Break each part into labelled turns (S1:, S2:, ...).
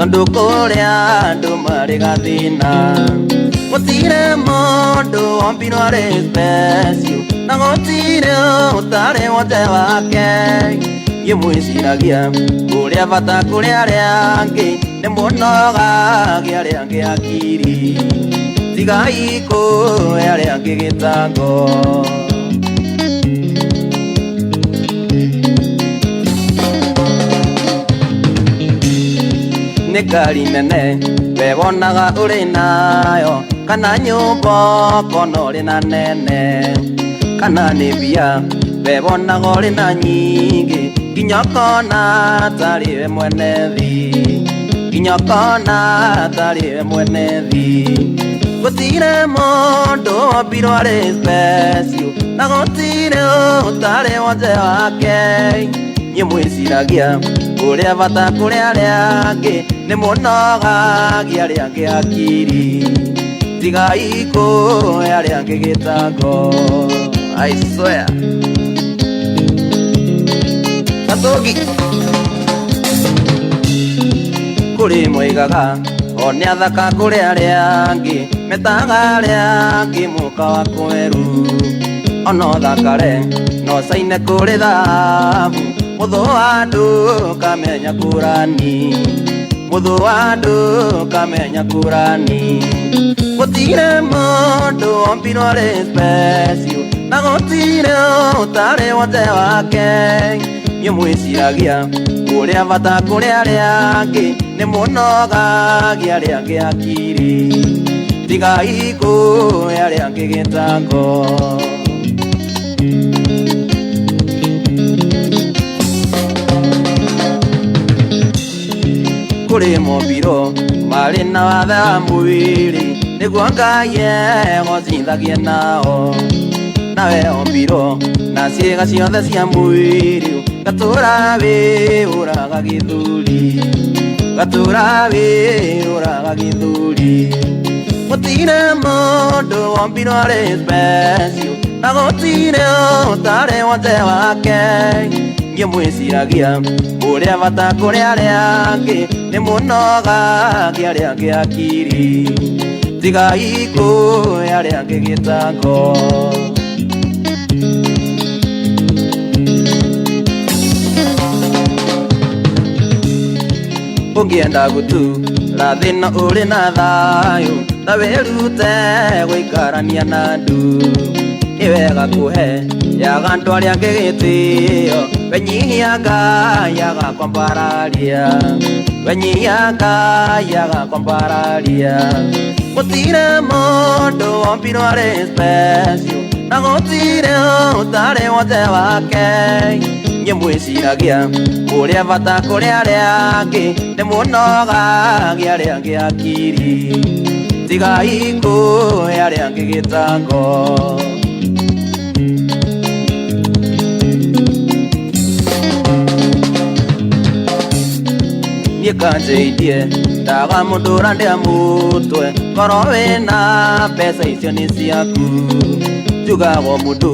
S1: Tondũ kũrĩa andũ marĩ gathĩna. Gũtirĩ mũndũ wombirwo arĩ special, na gũtirĩ ũtarĩ wonje wake. Niĩ mwĩciragia ũrĩa bata kũrĩ arĩa angĩ, nĩ mũnogagia arĩa angĩ akiri. Tigai kũhe arĩa angĩ gĩtango. Nĩ ngari nene we wonaga ũrĩ nayo, kana nyũmba ũkona ũrĩ na nene, kana nĩ mbia we wonaga ũrĩ na nyingĩ, nginya ũkona tarĩ we mwene thĩ, nginya ũkona tarĩ we mwene thĩ. Gũtirĩ mũndũ wombirwo arĩ special, na gũtirĩ ũtarĩ wonje wake. Niĩ mwĩciragia ũrĩa bata kũrĩ arĩa angĩ, nĩ mũnogagia arĩa angĩ akiri. Tigai kũhe arĩa angĩ gĩtango. I swear. Gatũngi. Kũrĩ moigaga o nĩ athaka kũrĩ arĩa angĩ, metaga arĩa angĩ mũka wa kweru. Ona ũthakare no caine kũrĩ thahabu, mũthũ wa andũ kamenya kũrani, mũthũ wa andũ kamenya kũrani. Gũtirĩ mũndũ wombirwo arĩ special, na gũtirĩ ũtarĩ wonje wake. Niĩ mwĩciragia ũrĩa bata kũrĩ arĩa angĩ, nĩ mũnogagia arĩa angĩ akiri. Tigai kũhe arĩa angĩ gĩtango. Kũrĩ mombirwo marĩ na wathe wa mwĩrĩ, nĩguo Ngai egocithagie nao. Nawe ombirwo na ciĩga ciothe cia mwĩrĩ, gatũra wĩũraga gĩthũri, gatũra wĩũraga gĩthũri. Gũtirĩ mũndũ wombirwo arĩ special, na gũtirĩ ũtarĩ wonje wake. Niĩ mwĩciragia ũrĩa bata kũrĩ arĩa angĩ, nĩ mũnogagia arĩa angĩ akiri. Tigai kũhe arĩa angĩ gĩtango. Ũngĩenda gũtũra thĩna ũrĩ na thayũ, ta wĩrute gũikarania na andũ. Nĩ wega kũhe yaga andũ arĩa angĩ gĩtĩo, wenyihia Ngai agakwambararia, wenyihia Ngai agakwambararia. Gũtirĩ mũndũ wombirwo arĩ special, na gũtirĩ ũtarĩ wonje wake. Niĩ mwĩciragia ũrĩa bata kũrĩ arĩa angĩ, nĩ mũnogagia arĩa angĩ akiri. Tigai kũhe arĩa angĩ gĩtango. Niĩ kanjĩitie ndaga mũndũ ũrandĩa mũtwe, korwo wĩna mbeca icio nĩ ciaku. Njugagwo mũndũ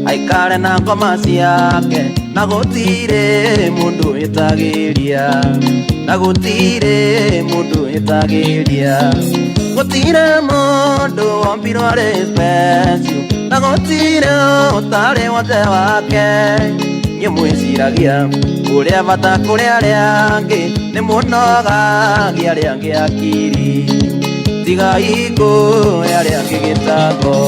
S1: aikare na ngoma ciake, na gũtirĩ mũndũ wĩtagĩria, na gũtirĩ mũndũ wĩtagĩria. Gũtirĩ mũndũ wombirwo arĩ special, na gũtirĩ ũtarĩ wonje wake. Niĩ mwĩciragia ũrĩa bata kũrĩ arĩa angĩ, nĩ mũnogagia arĩa angĩ akiri. Tigai kũhe arĩa angĩ gĩtango.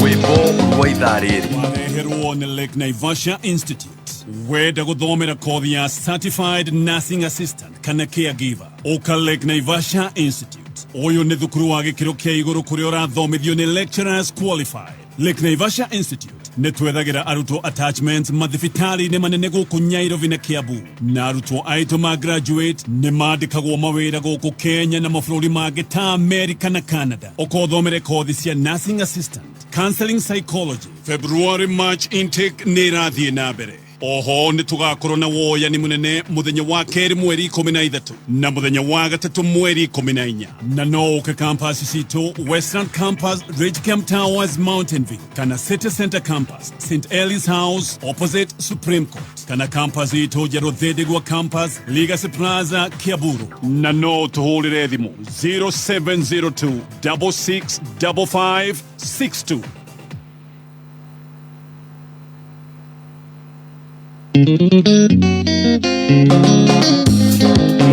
S2: Rwĩmbo rwa ithaa rĩrĩ.
S3: Wareherwo nĩ Lake Naivasha Institute. Wenda gũthomera kothi ya Certified Nursing Assistant kana Caregiver, ũka Lake Naivasha Institute. Ũyũ nĩ thukuru wa gĩkĩro kĩa igũrũ kũrĩa ũrathomithio nĩ lecturers qualified. Lake Naivasha Institute nĩ twethagĩra arutwo attachments mathibitarĩ-inĩ manene gũkũ Nyairobi na Kiambu, na arutwo aitũ ma graduate nĩ mandĩkagwo mawĩra gũkũ Kenya na mabũrũri mangĩ ta America na Canada. Ũkothomere kothi cia nursing assistant, counseling psychology. February March intake nĩ ĩrathiĩ na mbere. Oho nĩ tũgakorwo na woyani mũnene mũthenya wa kerĩ mweri 13 na mũthenya wa gatatũ mweri 14, na no ũke campus citũ Western Campus, Ridgecamp Towers, Mountain View, kana City Center Campus, St Elis House opposite Supreme Court, kana campus itũ njerũ Thindigua Campus, Legacy Plaza, Kiaburu, na no tũhũrĩre thimũ 0702 6655 62.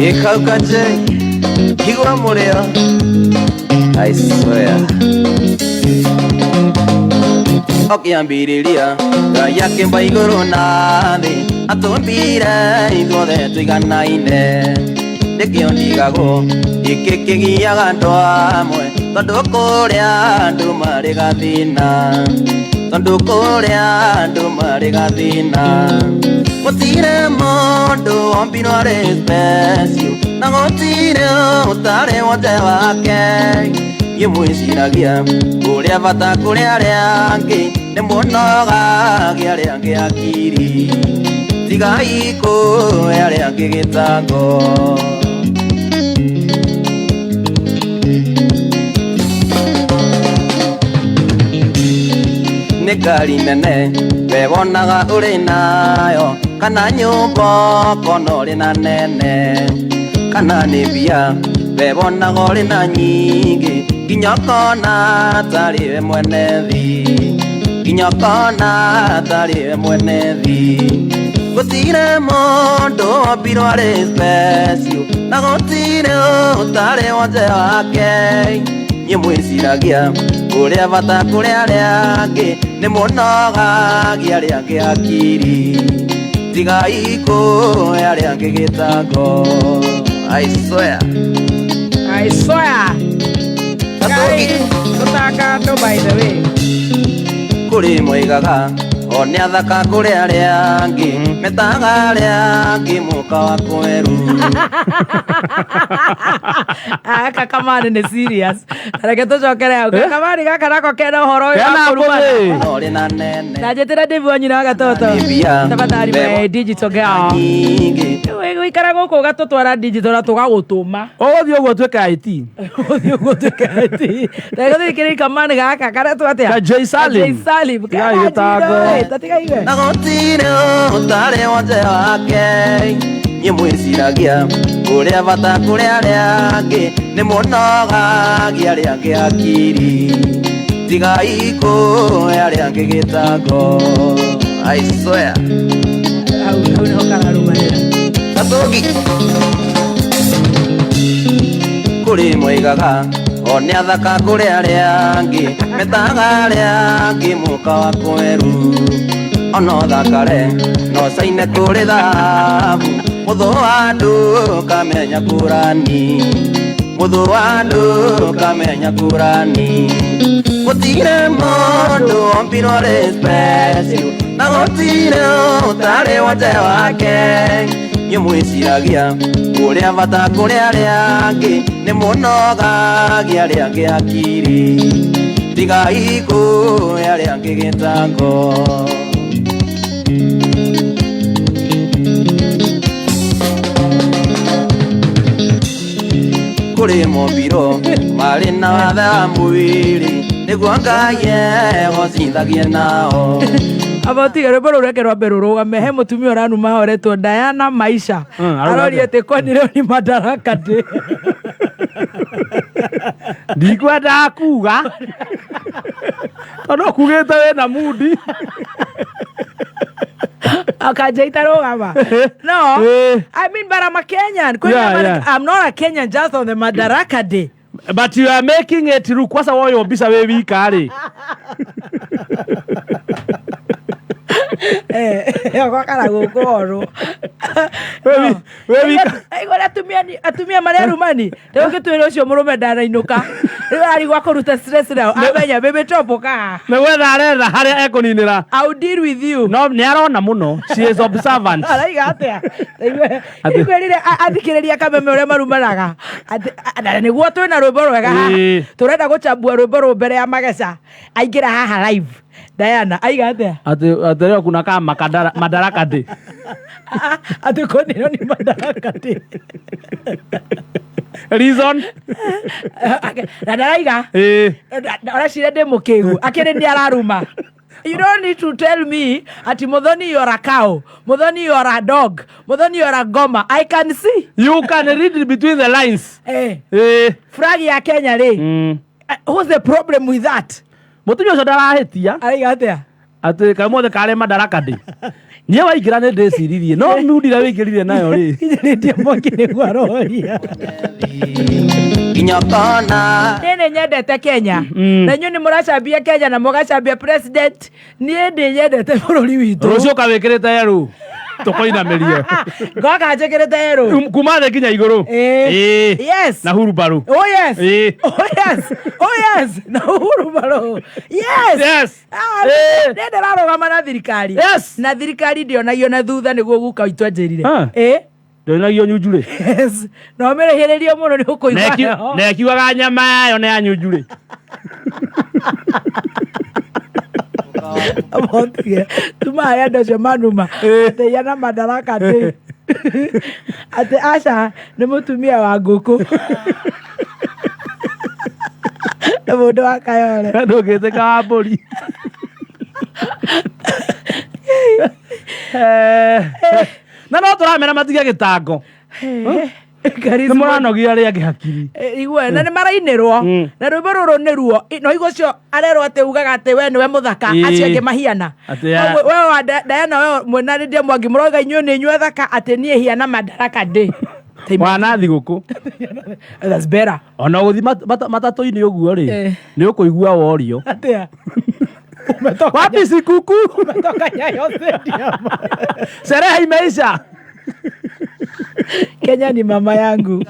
S1: Gĩkauka nje igua mũrĩo, I swear. Ũkĩambĩrĩria Ngai akĩmba igũrũ na thĩ, atũmbire ithuothe tũiganaine. Nĩkĩo ndigagwo gĩkĩ kĩgiaga andũ amwe, tondũ kũrĩa andũ marĩ gathĩna, tondũ kũrĩa andũ marĩ gathĩna. Gũtirĩ mũndũ wombirwo arĩ special, na gũtirĩ ũtarĩ wothe wake. Niĩ mwĩciragia ũrĩa bata kũrĩ arĩa angĩ, nĩ mũnogagia arĩa angĩ akiri. Tigai kũhe arĩa angĩ gĩtango. Nĩ ngari nene we wonaga ũrĩ nayo, kana nyũmba ũkona ũrĩ na nene, kana nĩ mbia we wonaga ũrĩ na nyingĩ, nginya ũkona tarĩ we mwene thĩ, nginya ũkona tarĩ we mwene thĩ. Gũtirĩ mũndũ wombirwo arĩ special, na gũtirĩ ũtarĩ wothe wake. Niĩ mwĩciragia ũrĩa bata kũrĩ arĩa angĩ, nĩ mũnogagia arĩa angĩ akiri. Tigai kũhe arĩa angĩ gĩtango. I swear.
S4: I swear. Ngai, tũtaka andũ by the way.
S1: Kũrĩ moigaga o nĩ athaka kũrĩ arĩa angĩ, metaga arĩa angĩ mũka wa kweru.
S4: Aka kamani nĩ serious. Reke tũcokere hau. Kamani gaka nako kena ũhoro ũyũ wa
S5: Kena
S4: kũrumana.
S5: mbũthĩ.
S1: Ona ũrĩ na nene
S4: Na njĩtĩra Dave wa nyina wa gatoto.
S1: Nĩ mbia.
S4: Tafadhali my digital girl.
S1: nyingĩ.
S4: Gũikara gũkũ ũgatũtwara digital na tũgagũtũma.
S5: Ũgũthiĩ ũguo tuĩke IT.
S4: Ũthiĩ ũguo tuĩke IT. Reke tũthikĩrĩrie kamani gaka karetwo atĩa?
S5: Ka Jay Salim.
S4: Jay Salim.
S5: Tigai gĩtango.
S4: Tatigaigue.
S1: Na gũtirĩ ũtarĩ wothe wake. Niĩ mwĩciragia ũrĩa bata kũrĩ arĩa angĩ, nĩ mũnogagia arĩa angĩ akiri. Tigai kũhe arĩa angĩ gĩtango. I swear.
S4: Hau hau nĩho kararũmanĩra.
S1: Gatũngi. Kũrĩ moigaga o nĩ athaka kũrĩ arĩa angĩ, metaga arĩa angĩ mũka wa kweru. Ona ũthakare no caine kũrĩ thahabu, mũthũ wa andũ kamenya kũrani, mũthũ wa andũ kamenya kũrani. Gũtirĩ mũndũ wombirwo arĩ special, na gũtirĩ ũtarĩ wothe wake. Niĩ mwĩciragia ũrĩa bata kũrĩ arĩa angĩ, nĩ mũnogagia arĩa angĩ akiri. Tigai kũhe arĩa angĩ gĩtango. Kũrĩ mombirwo marĩ na wathe wa mwĩrĩ, nĩguo Ngai egocithagie nao.
S4: Aba tiga rwĩmbo rũu reke rwambe rũrũgame. He mũtumia ũranuma horetwo Diana Maisha.
S5: Arauga
S4: aroria
S5: atĩa?
S4: atĩ kwani leo ni Madaraka Day?
S5: Ndikwendaga kuga tondũ kugĩte wĩna mundi.
S4: Akanjaita rũgama. No. I mean, but I'm a Kenyan. Kwani I'm not a Kenyan just on the Madaraka Day.
S5: But you are making it look kwanza woywo mbica wĩ wika rĩ.
S4: Gwakara gũkũ orwo.
S5: Wĩ wika.
S4: Aigua atumia atumia marĩ arumani. Rĩu ũngĩtwĩra ũcio mũrũme ndanainũka. Rĩu arigwa kũruta stress nayo amenya baby top ũka.
S5: Nĩ gwetha aretha harĩa ekũninĩra.
S4: I'll deal with you.
S5: No nĩ arona mũno, she is observant.
S4: Araiga atĩa? Ikwĩrire athikĩrĩria kameme ũrĩa marumanaga. Na nĩguo twĩna rwĩmbo rwega haha. Tũrenda gũchambua rwĩmbo rũu mbere ya mageca. Aingĩra haha live. Diana aiga atĩa?
S5: Atĩ atĩ leo kuna kama madaraka day.
S4: Atĩ kũnĩro nĩ madaraka day.
S5: Reason?
S4: Na ndaraiga aracire ndĩ mũkĩgu akĩrĩ nĩ araruma. You don't need to tell me ati Muthoni you're a cow, Muthoni you're a dog, Muthoni you're a ngoma. I can see.
S5: You can read between the lines.
S4: Flag ya Kenya rĩ. What's the problem with that?
S5: Mũtumia ũcio ndarahĩtia.
S4: Araiga atĩa?
S5: Atĩ kaĩ mothe karĩ madaraka ndĩ. Niĩ waingĩra nĩ ndĩciririe no mundira wĩingĩrire nayo rĩ.
S4: Kinyĩrĩtie mwaki nĩguo aroria.
S1: Nginya kona.
S4: Niĩ nĩ nyendete Kenya. Na inyuĩ nĩ mũracambia Kenya na mũgacambia president. Niĩ nĩ nyendete bũrũri witũ.
S5: Rũciũ kawĩkĩrĩte yerũ. Tũkoinamĩrie.
S4: Ngoka njĩkĩrĩte yerũ.
S5: Kuma thĩ nginya igũrũ.
S4: Yes.
S5: Na hurubarũ.
S4: Oh yes. Oh yes. Oh yes. Na hurubarũ. Yes.
S5: Yes.
S4: Nĩ ndĩrarũgama na thirikari.
S5: Yes.
S4: Na thirikari ndĩonagio na thutha nĩguo guka witũ anjĩrire.
S5: Ndĩonagio nyunjurĩ.
S4: Yes. Na ũmĩrĩhĩrĩrie mũno nĩ ũkũigua heho.
S5: Na ĩkiugaga nyama yayo nĩ ya nyunjurĩ.
S4: Motige. Tuma harĩa andũ acio manuma. Atĩ ia na madaraka ndĩ. Atĩ aca nĩ mũtumia wa ngũkũ. Nĩ mũndũ wa Kayole.
S5: Ndũngĩtĩka wa mbũri. Na no tũramera matige gĩtango. Nĩ mũranogia arĩa angĩ hakiri.
S4: Igua, na nĩ marainĩrwo. Na rwĩmbo rũrũ nĩruo. No igua ũcio arerwo atĩ ugaga atĩ we nĩwe mũthaka, acio angĩ mahiana.
S5: Atĩ ya-
S4: We wa Diana, we mwena Lydia Mwangi, mũroiga inyuĩ nĩ inyuĩ athaka, atĩ niĩ hiana madaraka ndĩ.
S5: Wana thigũkũ.
S4: That's better.
S5: Ona ũgũthiĩ matatũ-inĩ ũguo rĩ, nĩ ũkũigua worio.
S4: Atĩa?
S5: Wapi sikuku?
S4: Umetoka Nyayo Stadium.
S5: Sherehe imeisha.
S4: Kenya ni mama yangu.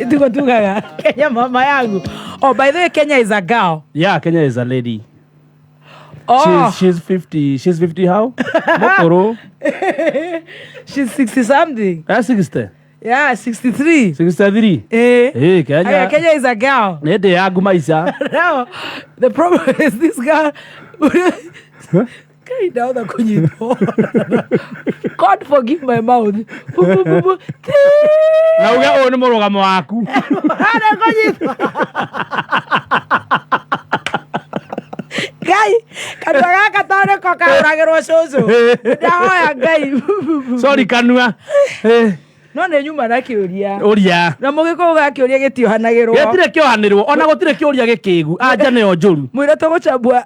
S4: Tuko tugaga. Kenya mama yangu. Oh, by the way, Kenya is a girl.
S5: Yeah, Kenya is a lady.
S4: Oh.
S5: She's 50. She's 50 how? Mokoro.
S4: She's 60 something.
S5: 60.
S4: Yeah, 63.
S5: 63. Kenya.
S4: Aya, Kenya is a girl.
S5: Nĩ ndĩ yangu maica.
S4: Now, the problem is this girl. Kai ndaotha kũnyitwo. God forgive my mouth. Bu, bu, bu, bu.
S5: Na uge ũyũ nĩ mũrũgamo waku.
S4: Arĩ kũnyitwo. Ngai, kanua gaka to nĩko kahũragĩrwo cũcũ. Ndahoya Ngai.
S5: Sorry kanua.
S4: No nĩ nyuma na kĩũria.
S5: Ũria.
S4: Na mũgĩkũyũ ga kĩũria gĩtiohanagĩrwo.
S5: Gĩtirĩ kĩohanĩrwo, ona gũtirĩ kĩũria gĩkĩgu. Anja nĩyo njũru.
S4: Mwĩre tũgũchambua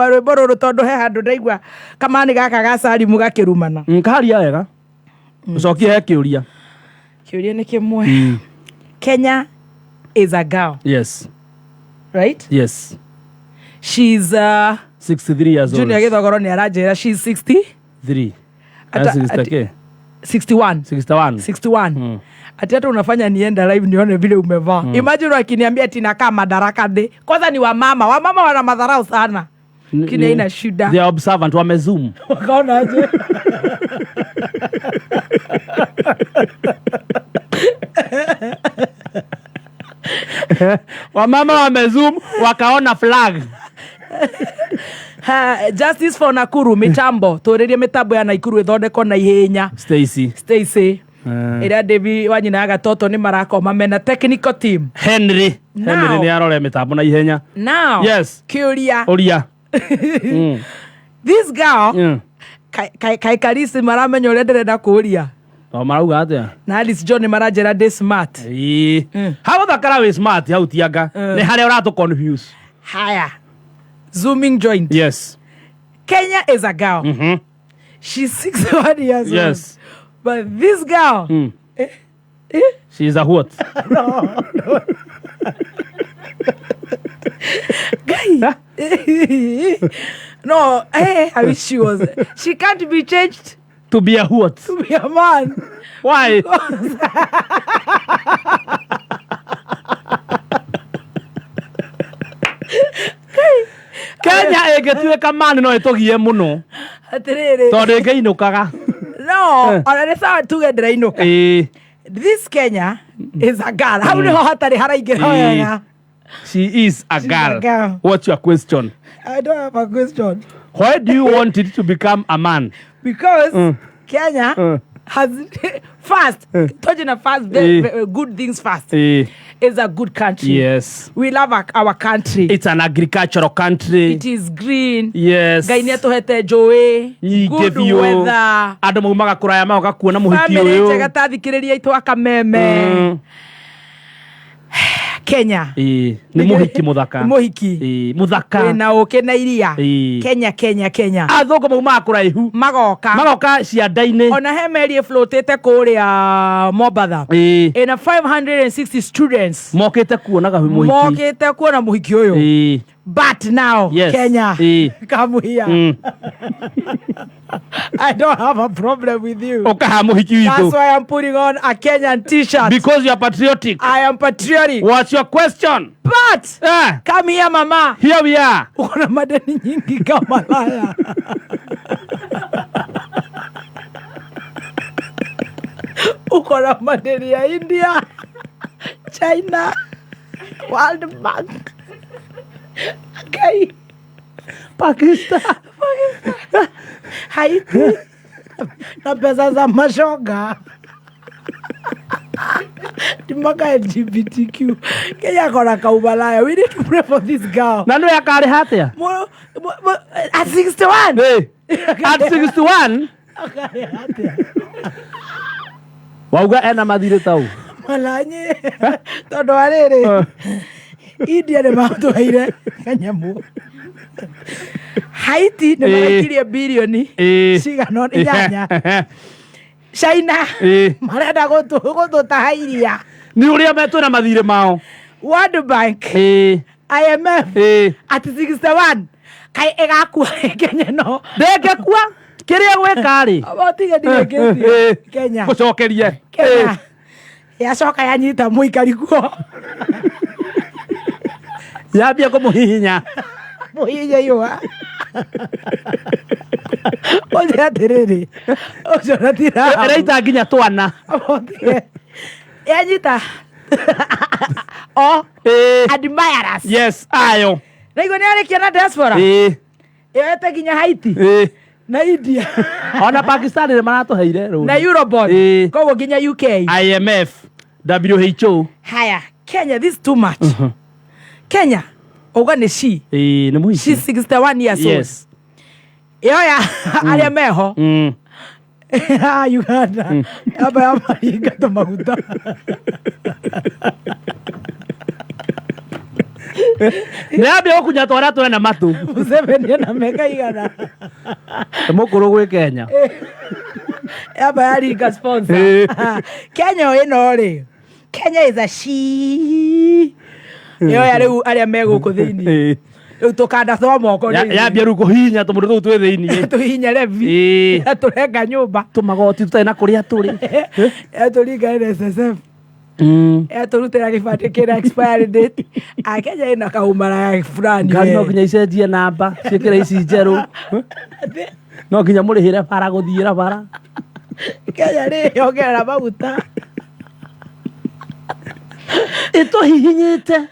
S4: rwĩmbo rũrũ tondũ he handũ ndaigua kamani gaka ga Salimu gakĩrumana.
S5: Kaharia wega. Ũcokie he kĩũria.
S4: Kĩũria nĩ kĩmwe. Kenya is a girl.
S5: Yes.
S4: Right?
S5: Yes.
S4: She's
S5: 63 years old.
S4: Junior Githogoro nĩ aranjĩra she's 60.
S5: 3.
S4: Ata-
S5: 60 ke?
S4: 61.
S5: 61.
S4: 61. Ati hata unafanya nienda live nione vile umevaa. Imagine wakiniambia ati nakaa madaraka day. Kwanza ni wamama. Wamama wana madharau sana. Kile ina shida.
S5: They are observant, wamezoom.
S4: Wakaona aje?
S5: Wamama wamezoom wakaona flag.
S4: Ha, Justice for Nakuru mitambo turirie mitambo ya Nakuru ithondekwo na ihenya.
S5: Stacy.
S4: Stacy. Ira David wa nyina gatoto ni marakoma mena technical team.
S5: Henry.
S4: Now.
S5: Henry ni arore mitambo na ihenya.
S4: Now.
S5: Yes.
S4: Kiuria.
S5: Uria.
S4: This girl kai Kalisi maramenya uria ndirenda kuria.
S5: To marauga atia?
S4: Na Alice John maranjira ndi smart.
S5: Hau thakara wi smart hau tianga. Ni haria uratu confuse.
S4: Haya. Zooming joint.
S5: Yes.
S4: Kenya is a girl. She's 61 years old.
S5: Yes.
S4: But this girl,
S5: She's a what?
S4: No, no. Guy. No, hey, I wish she was. She can't be changed.
S5: To be a what?
S4: To be a man.
S5: Why?
S4: Because
S5: Ĩngĩtuĩka man no ĩtũgie mũno.
S4: Atĩrĩrĩ.
S5: Tondũ ĩngĩinũkaga.
S4: No, ona nĩ sawa tuge ndĩrainũka. This Kenya is a girl. Hau nĩho hatarĩ haraingĩra wega.
S5: She is a
S4: She's
S5: girl.
S4: a girl.
S5: What's your question?
S4: I don't have a question.
S5: Why do you want it to become a man?
S4: Because Kenya has first, touching the first very, very good things first. It's a good country.
S5: Yes.
S4: We love our country.
S5: It's an agricultural country.
S4: It is green.
S5: Yes.
S4: Ngai nĩ atũhete njũĩ.
S5: Nyingĩ
S4: Good
S5: biũ.
S4: weather.
S5: Andũ maumaga kũraya magoka kuona mũhiki
S4: Family
S5: ũyũ.
S4: njega ta thikĩrĩria aitũ akameme. Kenya.
S5: Ĩĩ, nĩ mũhiki mũthaka.
S4: Mũhiki.
S5: Ĩĩ, mũthaka.
S4: Wĩna ũkĩ na iria.
S5: Ĩĩ.
S4: Kenya, Kenya, Kenya.
S5: Athũngũ maumaga kũraihu.
S4: Magoka.
S5: Magoka cianda-inĩ.
S4: Ona he meri ĩflotĩte kũrĩa Mombatha.
S5: Ĩĩ.
S4: Ĩna 560 students.
S5: Mokĩte kuonaga mũhiki.
S4: Mokĩte kuona mũhiki ũyũ.
S5: Ĩĩ.
S4: But now,
S5: Yes.
S4: Kenya,
S5: Ĩĩ.
S4: come here. I don't have a problem with you.
S5: Ũkaha mũhiki
S4: That's
S5: witũ.
S4: why I'm putting on a Kenyan t-shirt.
S5: Because you are patriotic.
S4: I am patriotic.
S5: What's your question?
S4: But come here, mama.
S5: Here we are.
S4: Uko na madeni nyingi kama laya. Uko na madeni ya India, China, World Bank. Okay.
S5: Pakistan.
S4: Pakistan. Haiti. Na pesa za mashoga. Timaka LGBTQ. Kenya kona kaumalaya. We need to pray for this girl.
S5: Na nĩ akarĩha atĩa?
S4: At 61.
S5: Hey. At 61?
S4: Akarĩha atĩa?
S5: Wauga ena mathirĩ tau.
S4: Malanyi. Tondũ wa rĩrĩ. India nĩ matũheire kanyamũ. Haiti nĩ maraikirie birioni cigana inyanya. China marenda gũtũtaha iria.
S5: Nĩ ũrĩa metwĩna mathirĩ mao.
S4: World Bank, IMF, at 61 kaĩ ĩgakua Kenya no.
S5: Ndĩngĩkua kĩrĩa gwĩka rĩ.
S4: Otige ndirĩkĩtie. Kenya.
S5: Gũcokerie.
S4: Kenya. Yacoka yanyita mũikari kuo.
S5: Yambia kũmũhihinya.
S4: Mũhihinya ihũa. Ũnjĩre atĩrĩrĩ, ũcio na ti Rahabu.
S5: Ĩraita nginya twana.
S4: Otige. Yanyita. O admirers.
S5: Yes, ayo.
S4: Naigua nĩ arĩkia na diaspora. Yoete nginya Haiti. Na India.
S5: Ona Pakistan nĩ maratũheire rũni.
S4: Na Eurobond. Koguo nginya UK.
S5: IMF, WHO.
S4: Haya, Kenya, this is too much. Kenya, uga nĩ she.
S5: Nĩ mũhiki.
S4: She's 61 years old.
S5: Yes.
S4: Yoya arĩa meho. Uganda. Yamba ya maringa tũmaguta.
S5: Nĩ yambia gũkunya twana twena matũ.
S4: Museveni ena mĩaka igana.
S5: Nĩ mũkũrũ gwĩ Kenya.
S4: Yamba ya ringa sponsor. Kenya ĩno rĩ. Kenya is a she. Yoya rĩu arĩa me gũkũ thĩinĩ. Rĩu tũkanda twa moko rĩu.
S5: Yambia rĩu kũhihinya tũmũndũ tũu twĩ thĩinĩ.
S4: Tũhihinye levi. Tũrenga nyũmba.
S5: Tũmagoti tũtarĩ na kũrĩa tũrĩ.
S4: Tũringa NSSF. Tũrutĩra gĩbandĩ kĩna expiry date. A Kenya ĩna kaumaraya fulani.
S5: Ngari no nginya icenjie namba, ciĩkĩre ici njerũ. No nginya mũrĩhĩre bara gũthiĩra bara.
S4: Kenya rĩ yongerera maguta.
S5: Ĩtũhihinyĩte.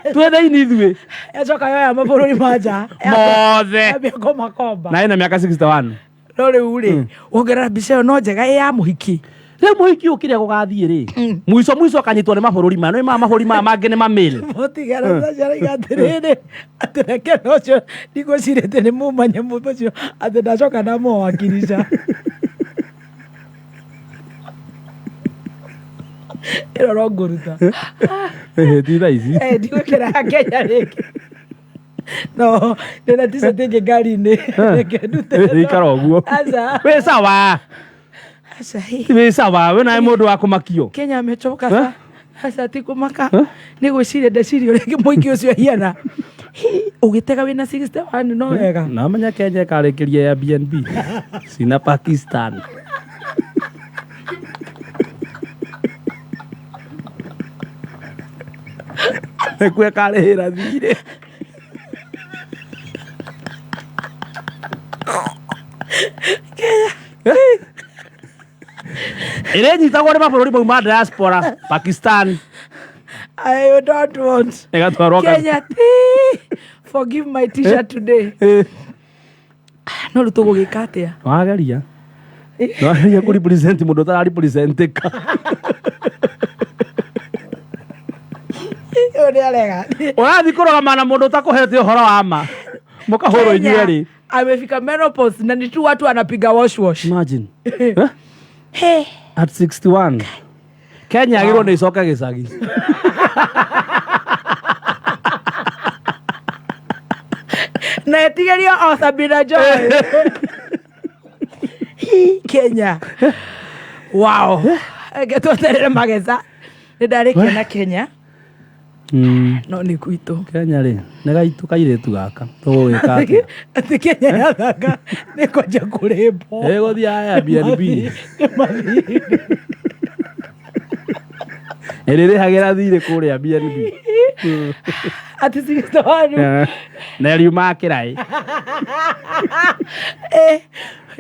S5: Twĩ thĩinĩ ithuĩ.
S4: Yacoka yoya mabũrũri ma nja.
S5: Mothe.
S4: Yambia kũmakomba.
S5: Na ĩna mĩaka 61.
S4: No rĩu rĩ, wongerera mbica ĩyo no njega ĩ ya mũhiki.
S5: Rĩu mũhiki ũyũ kĩrĩa gũgathiĩ rĩ, mũico mũico akanyitwo nĩ mabũrũri maya. Nĩ maya mabũrũri maya mangĩ nĩ mamĩl.
S4: Mũtigana ũcio arauga atĩrĩrĩ, atĩ reke na ũcio ndigwĩcirĩtie nĩ mũmanye mũndũ ũcio atĩ ndacoka ndamũwakirisha. Ĩno no ngũruta.
S5: Ti thaa ici.
S4: Ndigwĩkĩra ya Kenya rĩngĩ. No, ndĩna t-shirt ĩngĩ ngari-inĩ. Reke ndute ĩno.
S5: Ikara ũguo.
S4: Aca.
S5: Wĩ sawa.
S4: Aca, hĩ.
S5: Wĩ sawa, wĩ nawe mũndũ wa kũmakio.
S4: Kenya amechoka sa. Aca ti kũmaka. Nĩ gwĩciria ndeciria ũrĩa mũingĩ ũcio ahiana. Hĩ, ũgĩtega wĩna 61 no wega.
S5: Namenya Kenya ĩkarĩkĩria Airbnb. Cina Pakistan. Nĩkuo ĩkarĩhĩra thirĩ. Ĩrĩnyitagwo nĩ mabũrũri mau ma diaspora, Pakistan.
S4: I don't want
S5: Ĩgatwarwo
S4: Kenya ti forgive my teacher today. No rĩu tũgũgĩka atĩa?
S5: Wageria. Wageria kũ represent mũndũ ũtara representĩka.
S4: Ũyũ nĩ arega.
S5: Ũrathiĩ kũrũgama na mũndũ ũtakũhete ũhoro wa ma. Mũkahũrwo
S4: Kenya
S5: inyuĩ erĩ.
S4: amefika menopause na ni tu watu anapiga wash wash.
S5: Imagine. Eh?
S4: Hey.
S5: At 61. Kenya agĩrwo nĩ icoke gĩcagi.
S4: Na etigerio o Sabina Joy. Hi, Kenya. Wow. Reke tweterere magetha. Nĩ ndarĩkia na Kenya no nĩ gwitũ.
S5: Kenya rĩ, nĩ gaitũ kairĩtu gaka. Tũgũgĩka atĩa?
S4: Atĩ Kenya yathaka nĩ kwanja kũrĩmbwo.
S5: Ĩgũthiĩ Airbnb. Ĩrĩrĩhagĩra thirĩ kũrĩa BNB.
S4: Atĩ 61.
S5: Na ĩriuma kĩraĩ.
S4: Eh,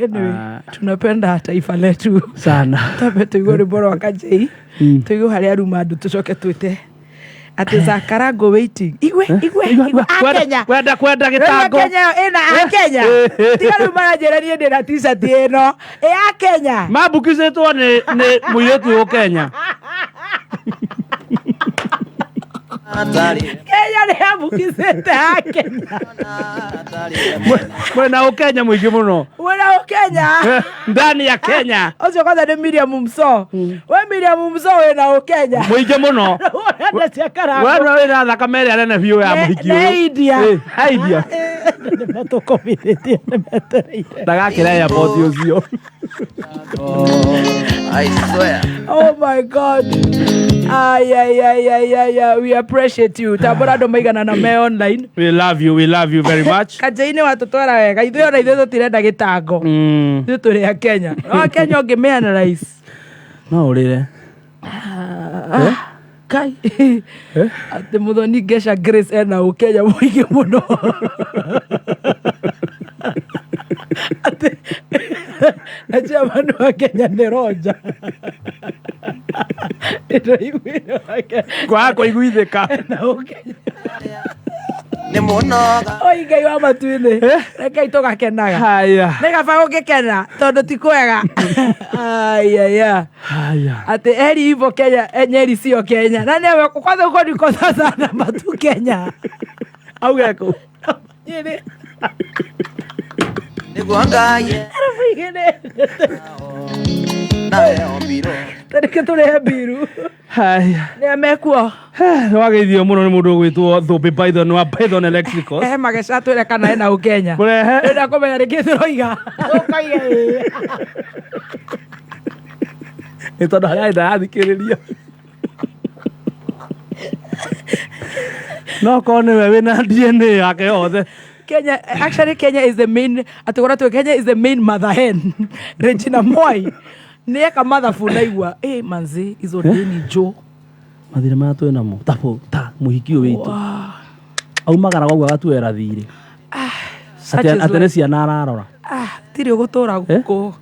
S4: anyway,
S5: Ah.
S4: tunapenda taifa letu
S5: Sana.
S4: tambe tũigue rwĩmbo rwa Kajei tũigue harĩa aruma andũ tũcoke twĩte atĩ Zakarango waiting igwe igwe igwe a Kenya
S5: Kwenda kwenda
S4: Rĩu
S5: gĩtango.
S4: Kenya ĩyo ĩna a Kenya tiga rĩu maranjĩra niĩ ndĩna t-shirt ĩno ĩ a Kenya
S5: Mambukicĩtwo nĩ nĩ mũirĩtu ũyũ Kenya.
S4: Kenya nĩ yambukicĩte a Kenya
S5: Mwena ũkenya mũingĩ mũno.
S4: wĩna ũkenya
S5: Ndani ya Kenya.
S4: ũcio kwanza nĩ Miriam Mso we Miriam Mso wĩna ũkenya
S5: Mũingĩ mũno.
S4: Ũrenda cia Karango.
S5: We nĩwe wĩna thakame ĩrĩa nene biũ ya
S4: Ne-
S5: mũhiki
S4: ne
S5: ũyũ.
S4: India.
S5: Eh, he India.
S4: Nĩmatũkomithĩtie nĩmetereire
S5: Ndagakĩra airport ũcio.
S1: I swear.
S4: Oh my God. Ay, ay, ay, ay, ay, ay. We appreciate you. Tambũra andũ maigana na me online.
S5: We love you, we love you very much.
S4: Kajei-inĩ watũtwara wega. Ithuĩ ona ithuĩ tũtirenda gĩtango. Ithuĩ tũrĩ a Kenya. No a Kenya ũngĩmĩanalyze.
S5: No ũrĩre.
S4: Kai. Atĩ Mũthoni Ngesha Grace ena ũkenya mũingĩ mũno. Atĩ na chairman wa Kenya nĩ Roger. Nĩtũiguire wa Kenya.
S5: Kwaga kũiguithĩka.
S4: Ena ũkenya.
S1: Nĩ mũnoga.
S4: Oi Ngai wa matu-inĩ rekei tũgakenaga
S5: Haya.
S4: nĩ kaba gũgĩkena tondũ ti kwega ayaya
S5: Haya.
S4: atĩ eri hivo Kenya eh, Nyeri sio Kenya na nĩwe kwanza uko niko sasa na matu Kenya
S5: Auge kũ?
S4: Nyeri
S1: Nĩguo Ngai
S4: arabu igĩrĩ
S1: nawe ombirwo.
S4: tarĩke tũrĩhe mbiru
S5: Haya.
S4: nĩa mekuo
S5: Nĩwageithio mũno nĩ mũndũ ũgwĩtwo Thũmbĩ Python wa Python Electricals.
S4: ehe mageca twĩre kana ena ũkenya
S5: Kũrehe.
S4: ndĩrenda kũmenya nĩkĩ tũroiga ũkoiga ĩĩ
S5: Nĩ tondũ harĩa arĩ ndarathikĩrĩria. No korwo nĩwe wĩna DNA yake yothe.
S4: Kenya actually Kenya is the main atĩ tuwe Kenya is the main mother hen Regina Moi nĩ eka mathabu naigua eh manzi hizo deni jo
S5: Mathĩna maya twĩ namo ta ta mũhiki ũyũ witũ. Aumagara ũguo agatuoera thirĩ.
S4: such
S5: Atĩ
S4: is
S5: atĩ nĩ
S4: life.
S5: ciana ararora.
S4: Ah tirĩ ũgũtũra
S5: Eh?
S4: gũkũ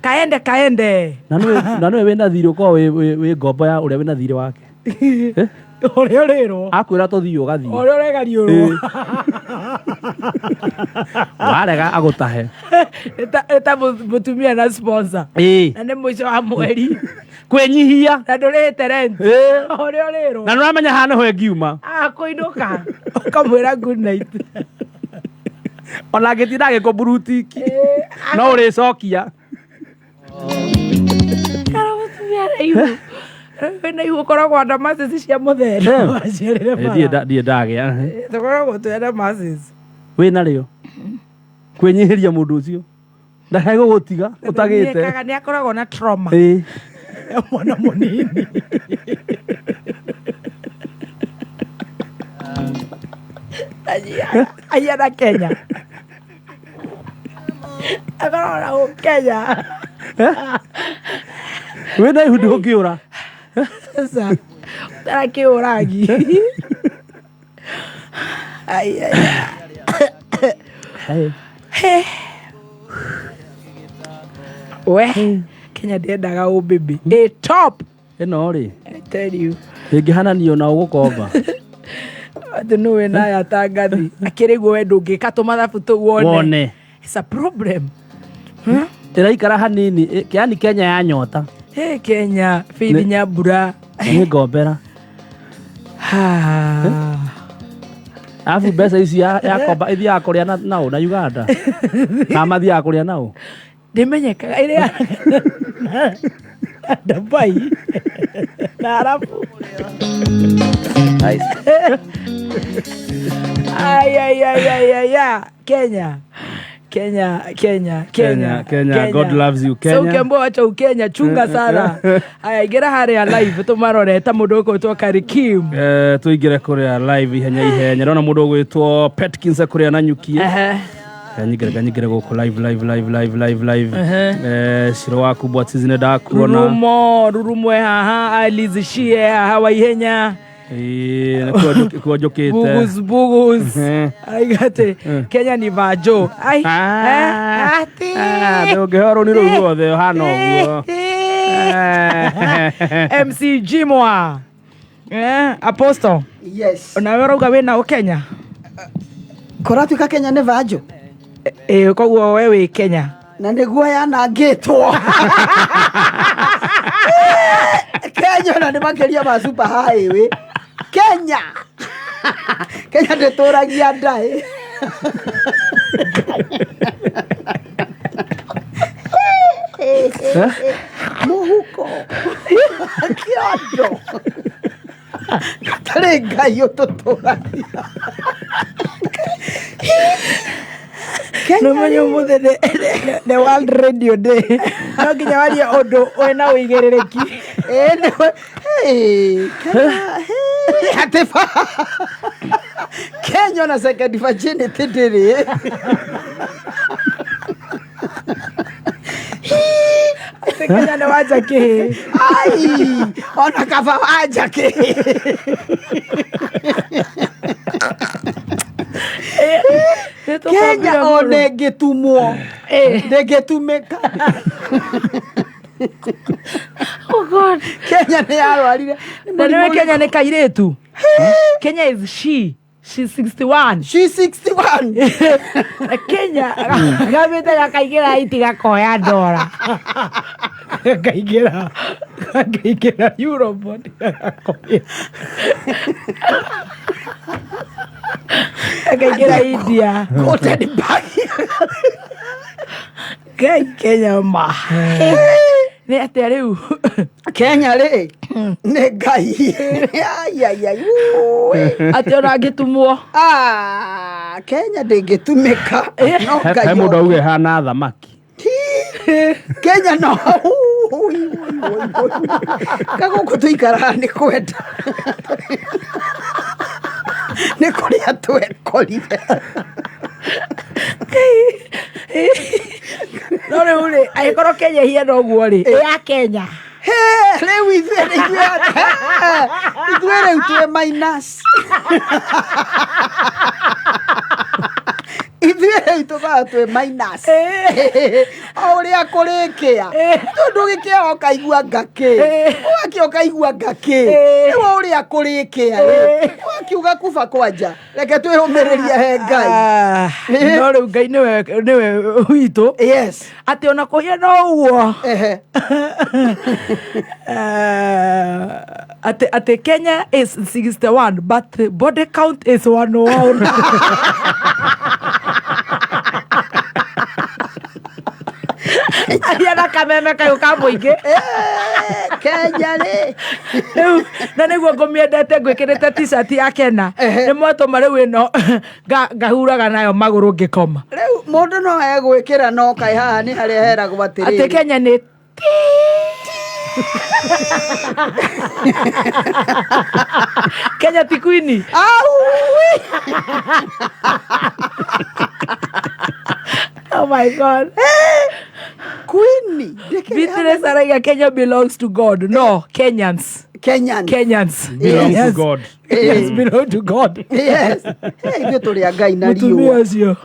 S4: kaende kaende
S5: Na nĩwe na nĩwe wĩna thirĩ ũkorwo wĩ ngombo ya ũrĩa wĩna thirĩ wake. Eh?
S4: ũrĩa ũrĩrwo
S5: Akwĩra tũthiĩ ũgathiĩ.
S4: ũrĩa ũregariũrwo
S5: Warega agũtahe.
S4: Nĩ ta mũtumia na sponsor
S5: Ĩĩ.
S4: na nĩ mũico wa mweri
S5: Kwĩnyihia.
S4: na ndũrĩhĩte rent
S5: Ĩĩ.
S4: ũrĩa ũrĩrwo
S5: Na nĩũramenya haha nĩho ĩngiuma.
S4: ah kũinũka ũkamwĩra good night
S5: Ona angĩtinda agĩkũmburutiki. No ũrĩcokia.
S4: Kana mũtumia araihu wĩna ihu ũkoragwo na macici cia mũthemba
S5: Eh.
S4: waciarĩre
S5: Eh,
S4: bara.
S5: Ndirĩ ndagĩa.
S4: Tũkoragwo twĩna macici
S5: Wĩna rĩo. Kwĩnyihĩria mũndũ ũcio. Ndakae gũgũtiga ũtagĩte.
S4: Nĩekaga, nĩ akoragwo na trauma
S5: Ĩĩ.
S4: ya mwana mũnini Ahiana Kenya akoragwo na Kenya
S5: Wĩna ihu ndũngĩũra.
S4: Sasa ũtarakĩũragi Ai, ai.
S5: Hey.
S4: He. We Kenya ndĩendaga ũmbĩmbĩ ĩ top.
S5: Ĩno rĩ,
S4: I tell you.
S5: ĩngĩhananio na ũgũkomba.
S4: Atĩ nũ wĩna aya tangathi akĩrĩ guo we ndũngĩka tũmathabu tũu wone.
S5: Wone.
S4: It's a problem.
S5: Ĩraikara hanini, yani Kenya ya nyota.
S4: Hey, Kenya Faith Nyambura.
S5: Nĩ ngombera.
S4: Ha.
S5: Arabu mbeca ici yakomba ĩthiaga kũrĩa nao na Uganda. Kana mathiaga kũrĩa nao.
S4: Ndĩmenyekaga ĩrĩa na Dubai na Arabu.
S1: Nice.
S4: Ai, ai, ai, ai, ai, ai. Kenya Kenya, Kenya, Kenya.
S5: Kenya, God loves you, Kenya.
S4: So ukiambiwa wacha Ukenya, chunga sana. Aya, ingĩra harĩa live tũmarore ta mũndũ ũgwĩtwo Karikim.
S5: Tũingĩre kũrĩa live ihenya ihenya. Ndona mũndũ ũgwĩtwo Petkins kũrĩa Nanyuki. Nyingĩre nyingĩre gũkũ live live live live live live. Ciro waku Bwatizi nĩ ndakuona.
S4: Rurumo, Rurumo e haha, Alice Shie haha wa ihenya.
S5: Ĩĩ, nĩkuo njũkĩte.
S4: Bugus bugus. Aiga atĩ Kenya ni vajo. Ai.
S5: Ah.
S4: Ati.
S5: Ah, ndũngĩheo rũni rũu ruothe ũhana ũguo.
S4: MC Jimwa. Apostle.
S6: Yes.
S4: Onawe ũrauga wĩna Ũkenya?
S6: Kũratuĩka Kenya nĩ vanjo.
S4: Ĩĩ, koguo we wĩ Kenya.
S6: Na nĩguo yanangĩtwo. Kenya ona nĩ makĩria ma super highway. Kenya. Kenya ndĩtũragia ndaĩ. Mũhuko. Kĩondo. Gatarĩ Ngai ũtũtũragia.
S4: Nĩ ũmenye ũmũthĩ nĩ World Radio Day. No nginya warie ũndũ wĩna ũigĩrĩrĩki.
S6: Ĩĩ, hey, Kenya, hey, atĩ Kenya ona second virginity ndĩrĩ.
S4: Atĩ Kenya nĩ wanja kĩhĩ.
S6: Ai, ona kaba wanja kĩ. Kenya ona ĩngĩtumwo ndĩngĩtumĩka.
S4: Oh God.
S6: Kenya nĩ yarwarire.
S4: Na nĩwe Kenya nĩ kairĩtu. Kenya is she. She's 61.
S6: She's 61.
S4: Na Kenya gambĩte gakaingĩra iti gakoya ndora. Gakaingĩra gakaingĩra Europe gakoya. Gakaingĩra India.
S6: Golden bag.
S4: Ngai Kenya ma. Nĩ atĩa rĩu?
S6: Kenya rĩ nĩ Ngai. Ai, ai, ai, ui.
S4: Atĩ ona angĩtumwo.
S6: Ah, Kenya ndĩngĩtumĩka. No
S5: He
S6: Ngai
S5: mũndũ auge hana thamaki.
S6: Kenya no. Ui, ui, ui, ui. Kagũkũ tũikaraga nĩ kwenda. Nĩ kũrĩa twekorire.
S4: No rĩu rĩ, angĩkorwo Kenya ĩhiana ũguo rĩ, ĩ ya Kenya.
S6: He, rĩu ithuĩ ithuĩ rĩu twĩ minus. Ithuĩ rĩu tũkoragwo twĩ minus. O ũrĩa kũrĩkĩa. Tondũ gĩkĩa ũkaigua ngakĩ. Ũgakĩa ũkaigua ngakĩ. Rĩu o ũrĩa kũrĩkĩa rĩ. Ũgakiuga kuba kwanja. Reke twĩyũmĩrĩrie he Ngai.
S4: Ah, no rĩu Ngai nĩwe nĩwe witũ.
S6: Yes.
S4: Atĩ ona kũhiana ũguo.
S6: Ehe.
S4: Atĩ Kenya is 61 but body count is 101. Aria na kameme kayũ ka mũingĩ.
S6: Kenya rĩ.
S4: Rĩu na nĩguo ngũmĩendete ngwĩkĩrĩte t-shirt ya Kena. Nĩ mwatũma rĩu ĩno ngahuraga nayo magũrũ ngĩkoma.
S6: Rĩu mũndũ no egwĩkĩra no kaĩ haha nĩ harĩa heragwo
S4: Atĩ
S6: atĩrĩrĩ.
S4: Kenya nĩ Kenya ti queen.
S6: Au!
S4: Oh my God.
S6: Queen.
S4: Beatrice araiga Kenya belongs to God. No, Kenyans.
S6: Kenyan.
S4: Kenyans.
S5: Belongs to
S4: Yes.
S5: God.
S4: Kenyans belong to God.
S6: Yes. Hey, ithuĩ tũrĩ a Ngai na
S4: Mũtumia
S6: riũa.
S4: ũcio.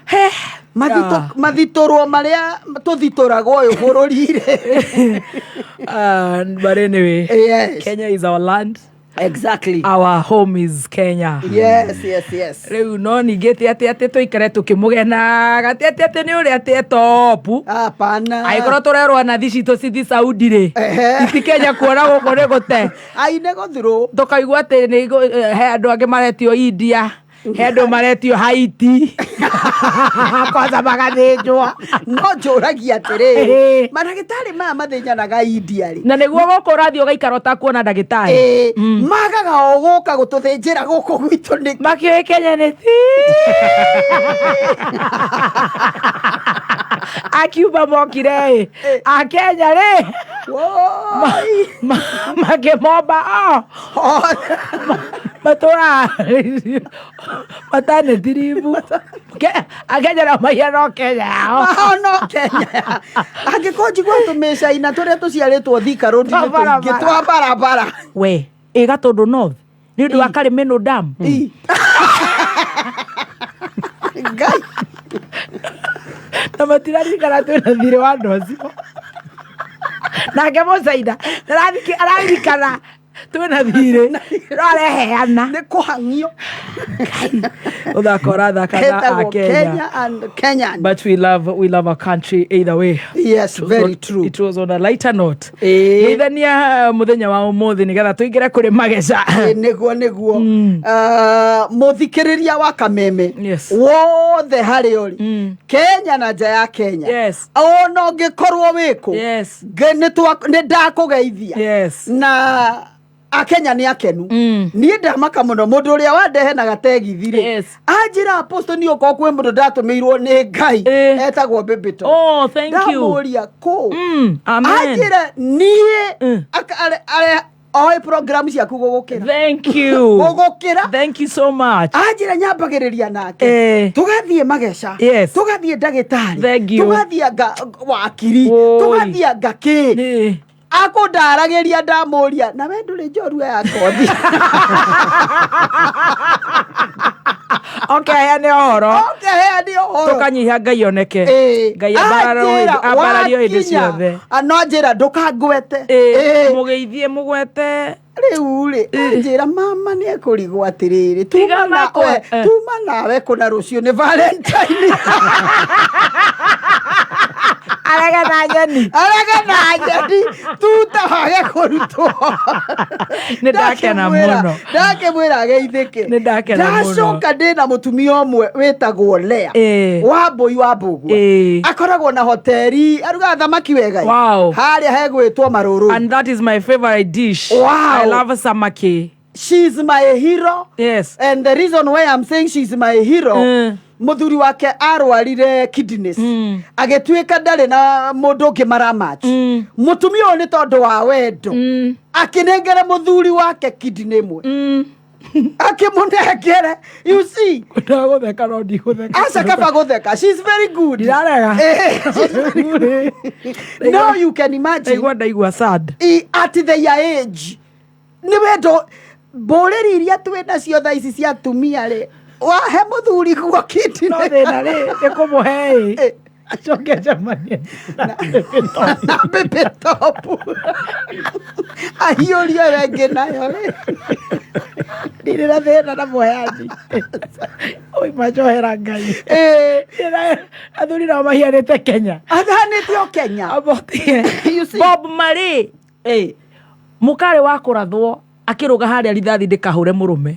S4: He.
S6: Mathitũrwo marĩa tũthitũragwo ũyũ bũrũri-rĩ.
S4: But anyway,
S6: Yes.
S4: Kenya is our land.
S6: Exactly.
S4: Our home is Kenya.
S6: Yes.
S4: Rĩu no ningĩ ti atĩ atĩ tũikare tũkĩmũgenaga, ti atĩ atĩ nĩ ũrĩa atĩ etopu.
S6: Hapana.
S4: Angĩkorwo tũrerwo nathi citũ cithi Saudi rĩ, iti Kenya kuona gũkũ nĩ gũte.
S6: Ai, nĩ gũthirwo.
S4: Tũkaigua atĩ he andũ angĩ maretio India, he andũ maretio Haiti kwanza magathĩnjwo.
S6: No njũragia atĩrĩrĩ, mandagĩtarĩ maya mathĩnjanaga India rĩ,
S4: Na nĩguo gũkũ ũrathiĩ ũgaikara ũtakuona ndagĩtarĩ.
S6: Ĩĩ, magaga o gũka gũtũthĩnjĩra gũkũ gwitũ nĩ
S4: Makĩũĩ Kenya nĩ ti Akiuba mokire ĩ, Akenya rĩ
S6: Woi.
S4: Makĩmomba o matũra matanetiribu. Akenya nao mahiana o Kenya yao.
S6: Mahono Kenya. Angĩkorwo njigua tũmĩcaina tũrĩa tũciarĩtwo Thika Road
S4: Twa
S6: nĩ tũingĩ
S4: barabara.
S6: twa barabara.
S4: We ĩ Gatũndũ North nĩ ũndũ wa Karĩmĩnũ Dam.
S6: Ĩ. Ngai.
S4: Na matiraririkana twĩna thirĩ wa andũ acio. Nake mũcaina araririkana twĩna thirĩ no areheana.
S6: Nĩ kũhang'io.
S4: Ũthaka ũrathaka na
S6: Etagwo
S4: Akenya.
S6: Kenya and Kenyan.
S4: But we love our country either way.
S6: Yes,
S4: It was
S6: very true.
S4: It was on a lighter note.
S6: Ĩĩ.
S4: Geithania mũthenya wa ũmũthĩ nĩgetha tũingĩre kũrĩ mageca.
S6: Ĩ, nĩguo mũthikĩrĩria wa Kameme wothe harĩ ũrĩ Kenya na nja ya Kenya, ona ũngĩkorwo wĩkũ, nĩ ndakũgeithia. Na Akenya nĩ akenu. Niĩ ndamaka mũno mũndũ ũrĩa wandehe na gategithi rĩ, anjĩra, "Apostle, niĩ okorwo kwĩ mũndũ ndatũmĩirwo nĩ Ngai, etagwo Bĩbĩto."
S4: Oh, thank you.
S6: Ndamũria kũ.
S4: Amen.
S6: Anjĩra niĩ oĩ program ciaku gũgũkĩra.
S4: Thank you.
S6: Gũgũkĩra.
S4: Thank you so much.
S6: Anjĩra nyambagĩrĩria nake, tũgathiĩ mageca, tũgathiĩ ndagĩtarĩ,
S4: Thank you.
S6: tũgathiĩ anga wakiri,
S4: Oi.
S6: tũgathiĩ anga kĩ. Akũndaragĩria, ndamũria, "Nawe ndũrĩ njorua ya kothi?"
S4: Oke heane ũhoro.
S6: Oke heane ũhoro.
S4: Tũkanyihia Ngai oneke. Ngai
S6: Anjĩra,
S4: ambarario hĩndĩ
S6: wakinya,
S4: ciothe.
S6: No anjĩra, "Ndũkangwete."
S4: Mũgeithie mũgwete.
S6: Rĩu rĩ, anjĩra, "Mama nĩ ekũrigwo atĩrĩrĩ,
S4: Tiga
S6: tuma
S4: makwa.
S6: tuma nawe kũna rũciũ nĩ Valentine."
S4: Arege na nyeni.
S6: Arege na nyeni tuta wage kũrutwo.
S4: Nĩ ndakena mũno.
S6: Ndakĩmwĩra ageithĩke.
S4: Nĩ ndakena mũno.
S6: Ndacoka ndĩna mũtumia ũmwe wĩtagwo Lea Wambũi wa Mbũgua. Akoragwo na hoteri arugaga thamaki wega. Harĩa hegwĩtwo Marũrũ.
S4: And that is my favorite dish. I love samaki.
S6: She's my hero. And the reason why I'm saying she's my hero, muthuri wake arwarire kidneys, agĩtuĩka ndarĩ na mũndũ ũngĩ maramatch. Mũtumia ũyũ, nĩ tondũ wa wendo, akĩnengere mũthuri wake kidney ĩmwe, akĩmũnengere, you see.
S4: Ndagũtheka no ndigũtheka.
S6: Aca, kaba gũtheka, she's very good.
S4: Ndirarega.
S6: She's very good. Now you can imagine.
S4: Ndaigua, ndaigua sad.
S6: At their age, nĩ wendo mbũrĩri iria twĩ nacio thaa ici cia atumia rĩ, wahe mũthuri guo kidney.
S4: No thĩna rĩ, nĩ kũmũhe ĩ, acoke acemanie
S6: na bebe top, ahiũrie wengĩ nayo rĩ.
S4: Ndirĩ na thĩna na mũheani. Oi, macohera Ngai. Athuri nao mahianĩte Kenya.
S6: Athanĩte o Kenya.
S4: Abotie.
S6: You see?
S4: Bob Marley mũkarĩ wa kũrathwo akĩrũga harĩa rithathi ndĩkahũre mũrũme.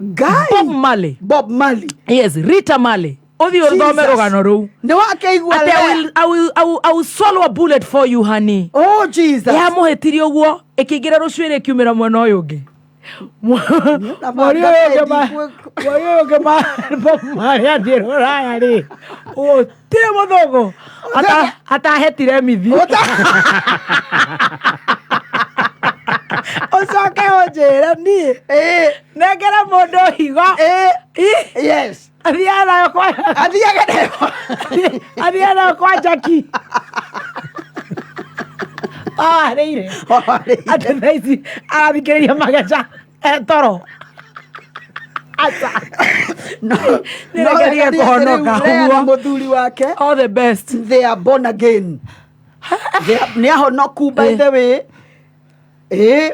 S6: Ngai.
S4: Bob Marley.
S6: Bob Marley.
S4: Yes, Rita Marley, ũthiĩ ũthome
S6: Jesus.
S4: rũgano rũu.
S6: Nĩ wakeigua.
S4: Atĩ, I will swallow a bullet for you, honey."
S6: Oh Jesus.
S4: Yamũhĩtirie ũguo, ĩkĩingĩra rũcuĩrĩ, ĩkiumĩra mwena ũyũ ũngĩ. Mweri ũyũ ũngĩ mweri ũyũ ũngĩ Bob Marley athiĩ rũraya rĩ, gũtirĩ mũthũngũ atahetire mithi. Ũcoke ũnjĩre niĩ nengere mũndũ higo. Athiaga nayo kwa
S6: Athiaga nayo.
S4: Athiaga nayo kwa Jackie awarĩire atĩ thaa ici arathikĩrĩria mageca etoro. Aca.
S6: No,
S4: Nĩ reke ndige kũhonoka,
S6: Lea na
S4: ũguo.
S6: mũthuri wake
S4: All the best.
S6: They are born again. Nĩ ahonoku, by the way.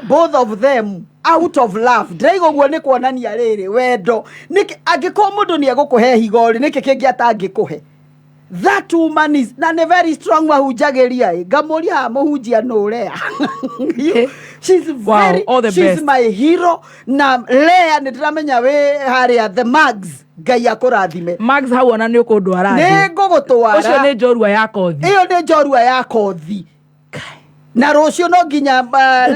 S6: Both of them out of love. Ndĩraiga ũguo nĩ kuonania rĩrĩ wendo nĩkĩ angĩkorwo mũndũ nĩ egũkũhe higo rĩ, nĩkĩ kĩngĩ atangĩkũhe? That woman is na nĩ very strong. Mahunjagĩria ĩ, ngamũria haha mũhunjia nũ ũrea. She's
S4: Wow,
S6: very,
S4: all the
S6: she's
S4: best.
S6: my hero. Na Lea, nĩ ndĩramenya wĩ harĩa the Mags, Ngai akũrathime.
S4: Max, hau ona nĩ ũkũndwara
S6: Nĩ
S4: thĩ.
S6: ngũgũtwara.
S4: Ũcio nĩ njorua ya kothi.
S6: Ĩyo nĩ njorua ya kothi. Na rũciũ no nginya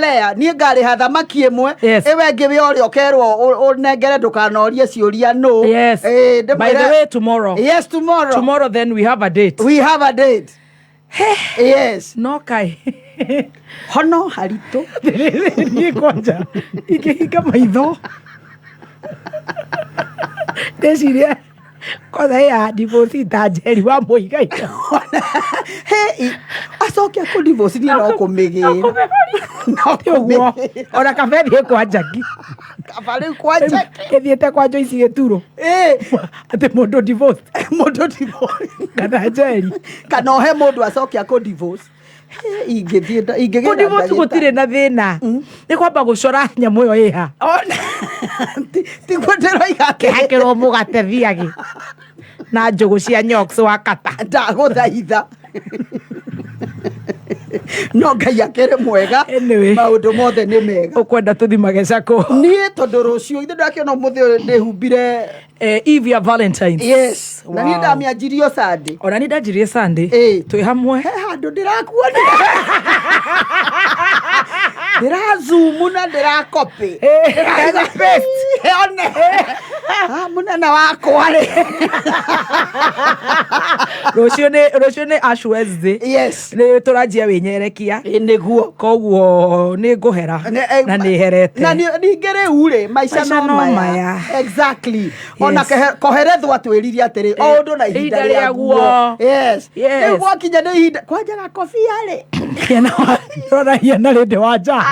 S6: Lea, niĩ ngarĩha thamaki ĩmwe. Ĩwe ĩngĩ wĩ ũrĩa ũkerwo ũnengere, ndũkanorie ciũria nũ.
S4: By the way, tomorrow.
S6: Yes, tomorrow.
S4: Tomorrow then we have a date.
S6: We have a date, yes.
S4: No kai.
S6: Hono haritũ.
S4: Niĩ kwanja ingĩhinga maitho ndĩcirie kwanza ya divorce ta Njeri wa Mũigai.
S6: He, acoke akũ divorce, niĩ no kũmĩgĩra. No.
S4: Ũguo ona kaba thiĩ kwa Njaki.
S6: Kaba rĩu kwa Njaki.
S4: Ĩthiĩte kwa Joyce Gĩturo. Atĩ mũndũ divorce.
S6: Mũndũ divorce.
S4: Kana Njeri.
S6: Kana ohe mũndũ acoke akũ divorce. He, ingĩthiĩ ingĩgĩra
S4: Kũdivorce
S6: ndagĩtarĩ.
S4: gũtirĩ na thĩna, nĩ kwamba gũcora nyamũ ĩyo ĩha.
S6: Ona tiguo ndĩroiga atĩrĩ.
S4: Kĩhakĩrwo mũgate thiagĩ na njũgũ cia nyox wa kata.
S6: Ndagũthaitha, no Ngai akĩrĩ mwega.
S4: Anyway.
S6: Maũndũ mothe nĩ mega.
S4: Ũkwenda tũthimage cakũ?
S6: Niĩ tondũ rũciũ ithe ndakĩona ũmũthĩ ũyũ ndĩhumbire.
S4: Eve ya Valentines.
S6: Yes, na niĩ ndamĩanjirio Sunday.
S4: Ona nĩ ndanjirie Sunday. Twĩ hamwe.
S6: He handũ ndĩrakuona, ndĩrazumu na ndĩrakopĩ.
S4: Na paste.
S6: One. Ah, mũnene wakwa rĩ.
S4: Rũciũ nĩ Ash Wednesday. Nĩ tũranjia wĩnyerekia.
S6: Nĩguo.
S4: Koguo nĩ ngũhera na nĩ herete.
S6: Na ningĩ rĩu rĩ, maica
S4: Maica
S6: no
S4: no
S6: maya.
S4: maya.
S6: Exactly. Ona koherethwo atwĩrire atĩrĩ, o ũndũ na ihinda
S4: Ihinda
S6: rĩaguo.
S4: rĩaguo.
S6: Yes. Rĩu gwakinya nĩ ihinda kwanja gakobia rĩ.
S4: Rora hiana rĩndĩ wa nja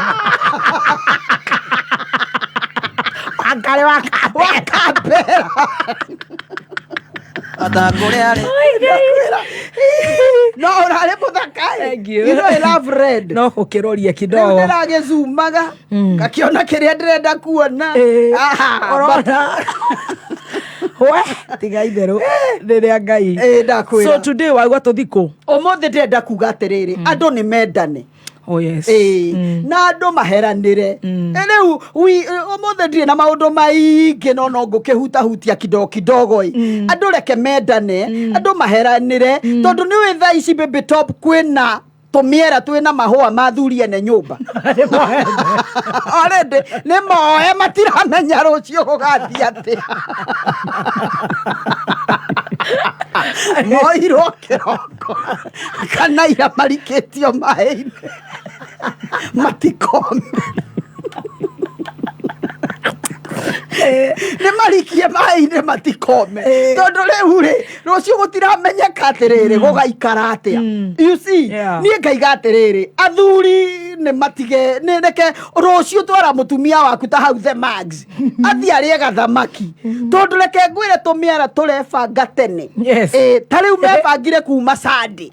S4: Wangarĩ wa
S6: Wakambera.
S1: Atakũrĩa rĩ.
S6: No ũrarĩ mũthaka ĩ.
S4: Thank you.
S6: You know I love red.
S4: No gũkĩroria
S6: Rĩu
S4: kidogo.
S6: ndĩragĩcumaga ngakĩona kĩrĩa ndĩrenda kuona. Aha,
S4: Ũrona we tiga itherũ rĩrĩa Ngai.
S6: Ndakwĩra.
S4: So today waigua tũthi kũ?
S6: Ũmũthĩ ndĩrenda kuga atĩrĩrĩ, andũ nĩ mendane.
S4: Oh yes.
S6: Ĩĩ, na andũ maheranĩre. Rĩu ũmũthĩ ndirĩ na maũndũ maingĩ, no ngũkĩhutahutia kidogo kidogo ĩ. Andũ reke mendane, andũ maheranĩre, tondũ nĩ ũĩ thaa ici Baby Top kwĩna tũmĩera twĩna mahũa ma thuri ene nyũmba already nĩ moe, matiramenya rũciũ gũgathiĩ atĩa. Moirwo kĩroko kana ira marikĩtio maĩ-inĩ matikome, nĩ marikie maĩ-inĩ matikome, tondũ rĩu rĩ rũciũ gũtiramenyeka atĩrĩrĩ gũgaikara atĩa, you see. Niĩ ngaiga atĩrĩrĩ, athuri nĩ matige, nĩ reke rũciũ twara mũtumia waku ta hau the Mags athiĩ arĩe gathamaki, tondũ reke ngwĩre tũmĩara tũrebanga tene. Ta rĩu mebangire kuma Sunday.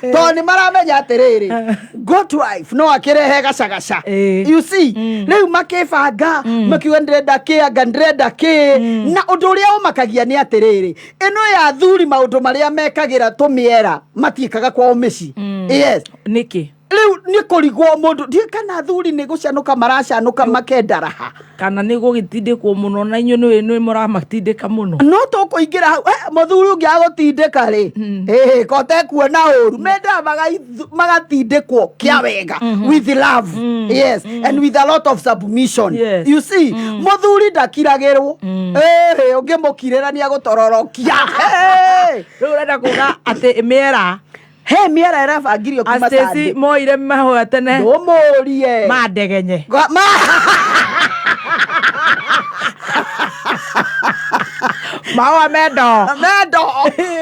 S6: Tondũ nĩ maramenya atĩrĩrĩ, good wife no akĩrehe gacagaca. You see, rĩu makĩbanga makiuga ndĩrenda kĩ, anga ndĩrenda kĩ. Na ũndũ ũrĩa ũmakagia nĩ atĩrĩrĩ, ĩno ya athuri, maũndũ marĩa mekagĩra tũmĩera matiĩkaga kwao mĩciĩ. Yes.
S4: Nĩkĩ?
S6: Rĩu nĩ kũrigwo mũndũ ndiũĩ kana athuri nĩ gũcanũka maracanũka makenda raha.
S4: Kana nĩ gũgĩtindĩkwo mũno, na inyuĩ nĩ mũramatindĩka mũno.
S6: No tũkũingĩra hau. Mũthuri ũngĩ agũtindĩka rĩ, kote kuona ũru mendaga magatindĩkwo kĩa wega with love, yes, and with a lot of submission. You see, mũthuri ndakiragĩrwo. Ũngĩmũkirĩra nĩ agũtororokia.
S4: Rĩu ũrenda kuga atĩ mĩera
S6: He mĩera ĩrabangirio kuma
S4: Astacey
S6: Sunday.
S4: moire mahũa tene.
S6: Ndũmũrie.
S4: Mandegenye. Mahũa mendo.
S6: Mendo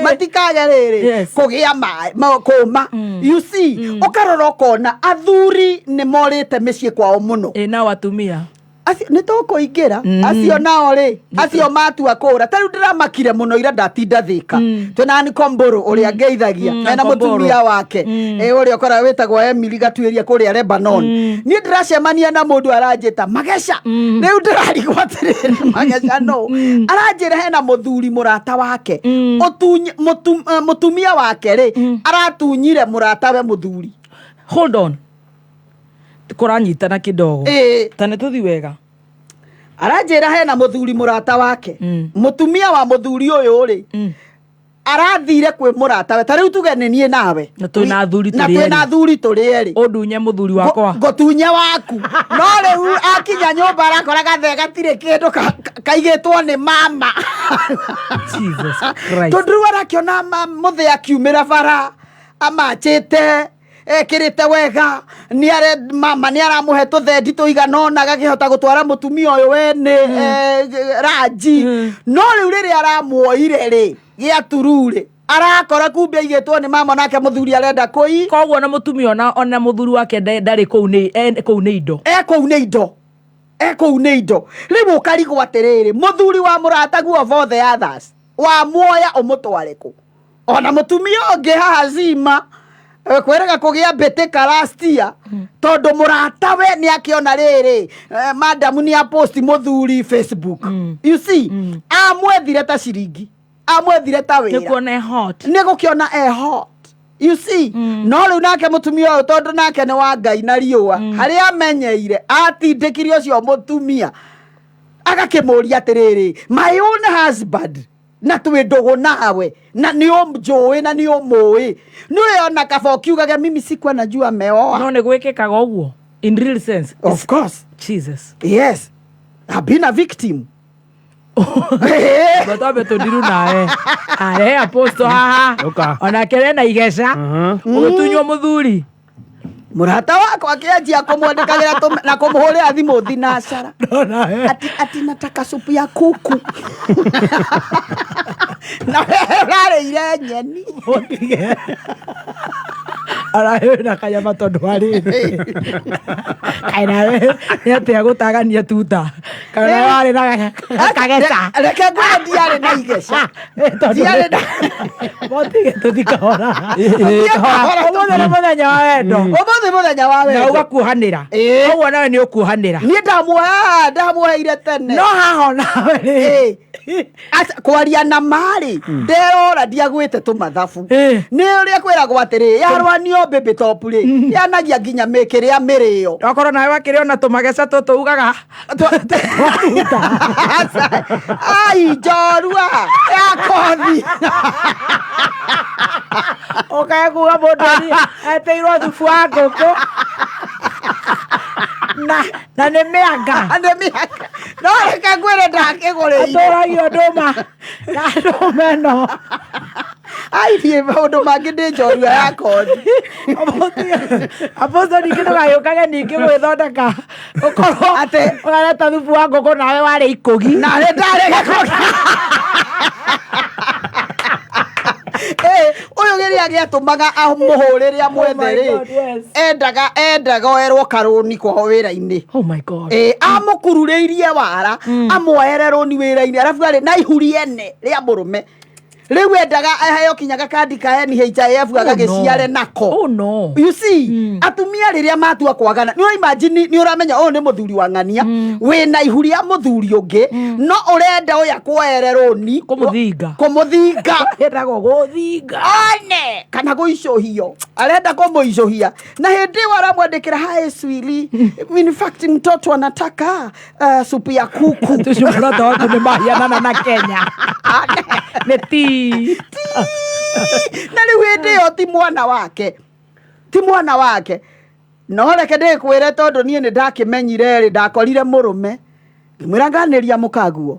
S6: matikage rĩrĩ kũgĩa maĩ kũma. You see, ũkarora ũkona athuri nĩ morĩte mĩciĩ kwao mũno.
S4: Ĩ nao atumia?
S6: Acio nĩ tũkũingĩra acio nao rĩ, acio matua kũra. Ta rĩu ndĩramakire mũno ira ndatinda thĩka twĩna Nkomboro ũrĩa ngeithagia mena
S4: Nkomboro.
S6: mũtumia wake, ũrĩa ũkoragwo wĩtagwo Emily Gatuĩria kũrĩa Lebanon. Niĩ ndĩracemania na mũndũ aranjĩta Mageca. Rĩu ndĩrarigwo atĩrĩrĩ, Mageca no aranjĩra hena mũthuri mũrata wake, mũtumia wake rĩ aratunyire mũratawe mũthuri.
S4: Hold on, kũranyitana kidogo. Ta nĩ tũthi wega.
S6: Aranjĩra hena mũthuri mũrata wake, mũtumia wa mũthuri ũyũ rĩ arathire kwĩ mũratawe. Ta rĩu tuge nĩ niĩ nawe.
S4: Na twĩna athuri
S6: na
S4: tũrĩ
S6: twĩna
S4: erĩ.
S6: Athuri tũrĩ erĩ.
S4: Ũndunye mũthuri wakwa.
S6: Ngũtunye waku, no rĩu akinya nyũmba arakora gathe gatirĩ kĩndũ kaigĩtwo nĩ mama.
S4: Jesus Christ.
S6: Tondũ rĩu arakĩona mũthĩ akiumĩra bara amachĩte ekĩrĩte wega, nĩ are mama nĩ aramũhe tũthendi tũigana ũna agakĩhota gũtwara mũtumia ũyũ wene ranji. No rĩu rĩrĩa aramuoire rĩ gĩaturu rĩ arakora kumbe aigĩtwo nĩ mama, nake mũthuri arenda kũi.
S4: Koguo ona mũtumia ona mũthuri wake ndarĩ kũu, nĩ kũu nĩ indo.
S6: E kũu nĩ indo, e kũu nĩ indo. Rĩu ũkarigwo atĩrĩrĩ, mũthuri wa mũrataguo of all the others wamuoya ũmũtware kũ? Ona mũtumia ũngĩ haha zima kwĩrĩga kũgĩa mbĩtĩka last year tondũ mũratawe nĩ akĩona rĩrĩ madamu nĩ aposti mũthuri Facebook. You see, amwethire ta ciringi, amwethire ta
S4: nĩ
S6: wĩra.
S4: Kuona e hot.
S6: Nĩ gũkĩona e hot, you see. No rĩu nake mũtumia ũyũ, tondũ nake nĩ wa Ngai na riũa harĩa amenyeire, atindĩkire ũcio mũtumia agakĩmũria atĩrĩrĩ, "My own husband, na twĩ ndũgũ nawe na nĩ ũnjũĩ na nĩ ũmũĩ, nĩ ũyona kaba ũkiugage mimi sikuwa najua ameoa."
S4: No nĩ gwĩkĩkaga ũguo in real sense?
S6: Of course.
S4: Jesus.
S6: Yes, I've been a victim.
S4: Twambe tũndiru nawe arehe apostle haha.
S5: Ũka.
S4: Onake rena igeca ũgĩtunywo mũthuri.
S6: Mũrata wakwa akĩanjia kũmwandĩkagĩra na kũmũhũrĩra thimũ thinacara ati nataka supu ya kuku na we ũrarĩire nyeni.
S4: Araheo na kanyama tondũ wa rĩrĩ kaĩ nawe nĩ atĩa gũtagania tuta kana nawe warĩ na kageca.
S6: Reke ngwĩre, ndiarĩ na igeca.
S4: Tondũ
S6: Ndiarĩ na
S4: motige tũthi kahora.
S6: Kahora.
S4: Ũmũthĩ nĩ mũthenya wa wendo.
S6: Ũmũthĩ mũthenya wa
S4: Na
S6: wendo.
S4: ũgakuohanĩra. Koguo nawe nĩ ũkuohanĩra.
S6: Niĩ ndamuoheire tene.
S4: No haha onawe rĩ.
S6: Aca, kwaria na marĩ nderora ndiagwĩte tũmathabu. Nĩ ũrĩa kwĩragwo atĩrĩ yarwanio baby top rĩ yanagia nginya mĩkĩrĩa mĩrĩo.
S4: Okorwo nawe wakĩrĩ ona tũmageca tũtũ ugaga twatuta.
S6: Ai njorua ya kothi.
S4: Ũkae kuga mũndũ etĩirwo thubu wa ngũkũ na nĩ mĩanga.
S6: Nĩ mĩaka, no reke ngwĩre ndakĩgũrĩire.
S4: Atũragio ndũma na ndũma ĩno.
S6: Ai niĩ maũndũ mangĩ ndĩ njorua ya kothi.
S4: Apostle, ningĩ ndũgagĩũkage ningĩ gwĩthondeka ũkorwo ũrareta thubu wa ngũkũ nawe warĩ ikũgi.
S6: Na nĩ ndarĩ gĩko. Ũyũ kĩrĩa gĩatũmaga amũhũrĩre amwethe
S4: Oh my
S6: rĩ,
S4: God, yes.
S6: endaga oerwo karũni kwao wĩra-inĩ.
S4: Oh my God.
S6: Amũkururĩirie wara amwoere rũni wĩra-inĩ, arabu arĩ na ihuri ene rĩa mũrũme. Rĩu endaga aheo kinya gakandi ka NHIF agagĩciare nako.
S4: Oh no.
S6: You see, atumia rĩrĩa matua kwagana, nĩ ũraimagine, nĩ ũramenya ũyũ nĩ mũthuri wa ng'ania wĩna ihu rĩa mũthuri ũngĩ, no ũrenda ũyũ akuoere rũni.
S4: Kũmũthinga.
S6: Kũmũthinga.
S4: Ĩtagwo gũthinga.
S6: One kana gũicũhio, arenda kũmũicũhia, na hĩndĩ ĩyo aramwandĩkĩra, "Hi sweetie, in fact mtoto anataka supu ya kuku."
S4: Tucio mũrata waku nĩ mahianana na Kenya nĩ ti.
S6: Na rĩu hĩndĩ ĩyo ti mwana wake, ti mwana wake. No reke ndĩkwĩre, tondũ niĩ nĩ ndakĩmenyire rĩ, ndakorire mũrũme ngĩmwĩra nganĩria mũkaguo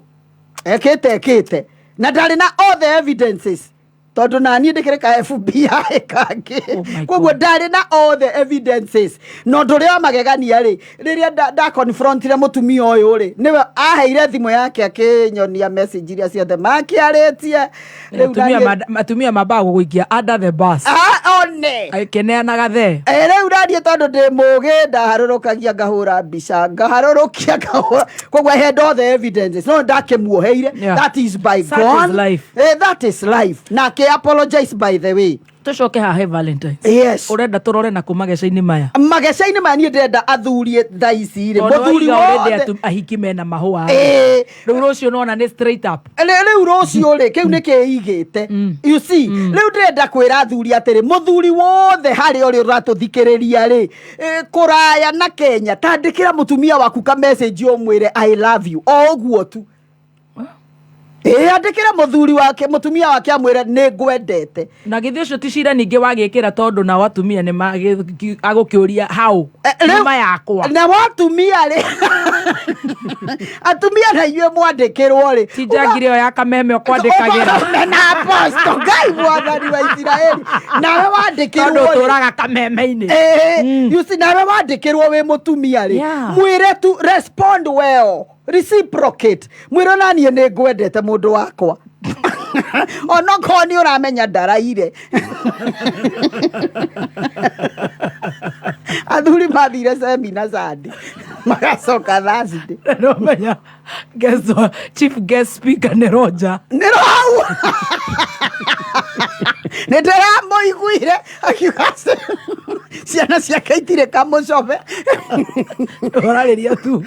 S6: ekĩte na ndarĩ na all the evidences. Tondũ naniĩ ndĩkĩrĩ ka FBI kangĩ.
S4: Oh my
S6: Koguo
S4: God.
S6: ndarĩ na all the evidences. Na ũndũ ũrĩa wa magegania rĩ, rĩrĩa ndaconfrontire mũtumia ũyũ rĩ, nĩwe aheire thimũ yake akĩnyonia message iria ciothe makĩarĩtie. Rĩu
S4: Atumia
S6: naniĩ-
S4: atumia mambaga gũgũikia under the bus.
S6: Ah, one.
S4: Akĩneanaga the.
S6: Eh, rĩu naniĩ tondũ ndĩ mũgĩ, ndaharũrũkagia ngahũra mbica, ngaharũrũkia ngahũra, koguo I had all the evidences, no ndakĩmuoheire. That is by
S4: Such is
S6: gone.
S4: life.
S6: Eh, that is life. Na akĩ apologize, by the way.
S4: Tũcoke haha he Valentines.
S6: Yes.
S4: Ũrenda tũrore na kũ mageca-inĩ maya?
S6: Mageca-inĩ maya niĩ ndĩrenda athuri thaa ici rĩ,
S4: Tondũ
S6: mũthuri
S4: waiga already
S6: wothe
S4: ahiki mena mahũa.
S6: Ĩĩ.
S4: Rĩu rũciũ nona nĩ straight up.
S6: Rĩu rũciũ rĩ, kĩu nĩ kĩigĩte, you see. Rĩu ndĩrenda kwĩra athuri atĩrĩ, mũthuri wothe harĩa ũrĩ ũratũthikĩrĩria rĩ, kũraya na Kenya, tandĩkĩra mũtumia waku ka message ũmwĩre "I love you", o ũguo tu. Ĩĩ, andĩkĩra mũthuri wake, mũtumia wake, amwĩre "Nĩ ngwendete".
S4: Na githĩ ũcio ti cira ningĩ wagĩkĩra, tondũ nao atumia nĩ agũkĩũria hau
S6: Rĩu-
S4: nyuma yakwa.
S6: Na watumia rĩ, atumia na inyuĩ mwandĩkĩrwo rĩ,
S4: Ti njangiri ĩyo ya kameme ũkwandĩkagĩra.
S6: Na apostle Ngai mwathani wa Isiraeli, nawe wandĩkĩrwo
S4: Tondũ
S6: rĩ,
S4: ũtũraga kameme-inĩ.
S6: Eh, you see, nawe wandĩkĩrwo wĩ mũtumia rĩ, mwĩre tu, respond well, reciprocate, mwĩre "Naniĩ nĩ ngwendete, mũndũ wakwa", onokorwo nĩ ũramenya ndaraire. Athuri mathire semina Sunday, magacoka Thursday.
S4: Nomenya guest, chief guest speaker nĩ Roger.
S6: Nĩ rau nĩ ndĩramũiguire akiuga ciana ciake itirĩ kamũcobe.
S4: Ũrarĩria tu.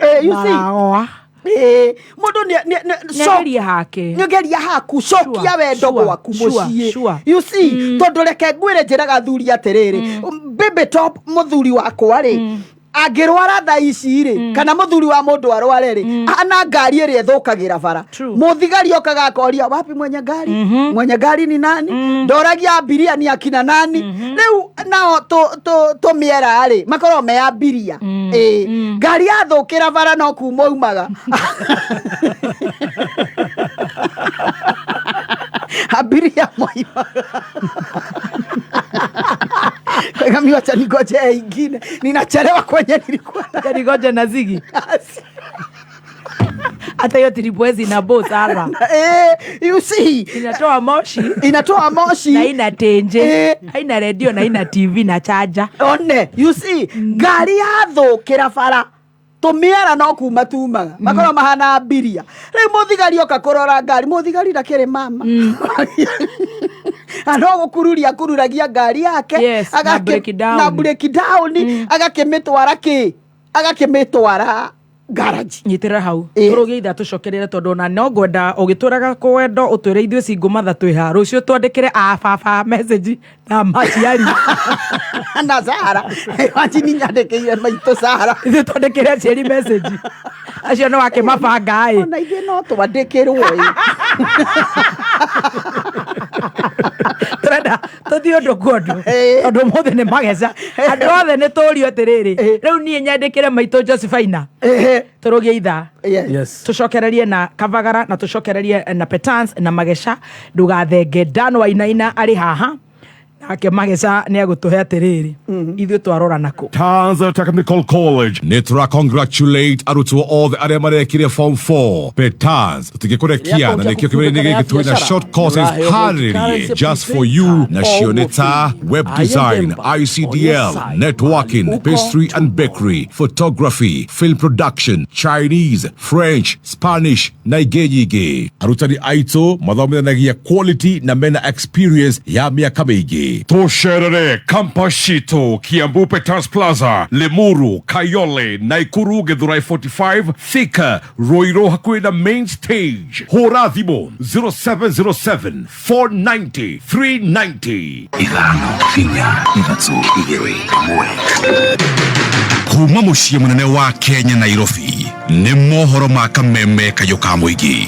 S6: Eh, you see.
S4: Maragoa.
S6: Ĩĩ, mũndũ
S4: Nĩagerie hake.
S6: Nĩgeria haku, cokia
S4: Sure,
S6: wendo
S4: sure,
S6: gwaku
S4: sure,
S6: mũciĩ.
S4: sure.
S6: You see, tondũ reke ngwĩre, njĩraga athuri atĩrĩrĩ, baby top, mũthuri wakwa rĩ, angĩrwara thaa ici rĩ, kana mũthuri wa mũndũ arware rĩ, ana ngari ĩrĩa ĩthũkagĩra bara. Mũthigari okaga akoria, "Wapi mwenye ngari? Mwenye ngari ni nani?" Ndoragia abiria ni akina nani. Rĩu nao tũmĩera rĩ, makoragwo me abiria. Ĩĩ, ngari yathũkĩra bara no kuma umaga abiria moimaga kwega, mi wacha ningoje ingine, ninachelewa kwenye nilikuwa.
S4: Acha ningoje na zigi hata hiyo tripwezi na bo sasa.
S6: Eh, you see.
S4: Inatoa moshi.
S6: Inatoa moshi.
S4: Na ina tenje.
S6: Eh.
S4: Haina redio na ina TV na chaja.
S6: One, you see, ngari yathũkĩra bara tũmĩera no kuma tumaga, makorwo mahana abiria. Rĩu mũthigari oka kũrora ngari, mũthigari ndakĩrĩ mama, no gũkururia akururagia ngari yake.
S4: Yes, na break down.
S6: Na break down, agakĩmĩtwara kĩ, agakĩmĩtwara garaji.
S4: Nyitĩrĩra hau.
S6: Ĩĩ.
S4: Tũrũgie ithaa tũcokerere, tondũ ona no ngwenda ũgĩtwĩraga kwendo ũtwĩre ithuĩ cingũmatha twĩ ha rũciũ, twandĩkĩre a baba message na maciari.
S6: Na Sara wanjini nyandĩkĩire maitũ Sara.
S4: Ithuĩ twandĩkĩre aciari message acio nĩ wakĩmabanga ĩ.
S6: Ona ithuĩ no twandĩkĩrwo ĩ.
S4: Tũrenda tũthiĩ ũndũ kwa ũndũ,
S6: Ĩĩ.
S4: tondũ ũmũthĩ nĩ mageca, andũ othe nĩ tũrio atĩrĩrĩ, rĩu niĩ nyandĩkĩre maitũ Josephina.
S6: Ĩhĩ.
S4: Tũrũgie ithaa.
S6: Yes.
S5: Yes.
S4: Tũcokererie na kavagara na tũcokererie na petans na mageca. Ndũgathenge, Dan Wainaina arĩ haha nake mageca nĩ agũtũhe atĩrĩrĩ, ithuĩ twarora nakũ.
S7: Tanza Technical College nĩ tũra congratulate arutwo othe arĩa marekire form 4 Petans, tũtingĩkũrekia na nĩkĩo kĩmĩrĩ gĩkĩ twĩna short courses harĩrie just for you, nacio nĩ ta web design, ICDL, networking, pastry and bakery, photography, film production, Chinese, French, Spanish na ingĩ nyingĩ. Arutani aitũ mathomithanagia quality na mena experience ya mĩaka mĩingĩ. Tũcerere campus citũ Kiambu Peters Plaza, Limuru, Kayole, Naikuru, Githurai 45, Thika, Ruiru hakuhĩ na main stage. Hũra thimũ 0707 490 390.
S2: 5 4 3 2 1.
S7: Kuma mũciĩ mũnene wa Kenya, Nairobi, nĩ mohoro ma kameme kayũ ka mũingĩ.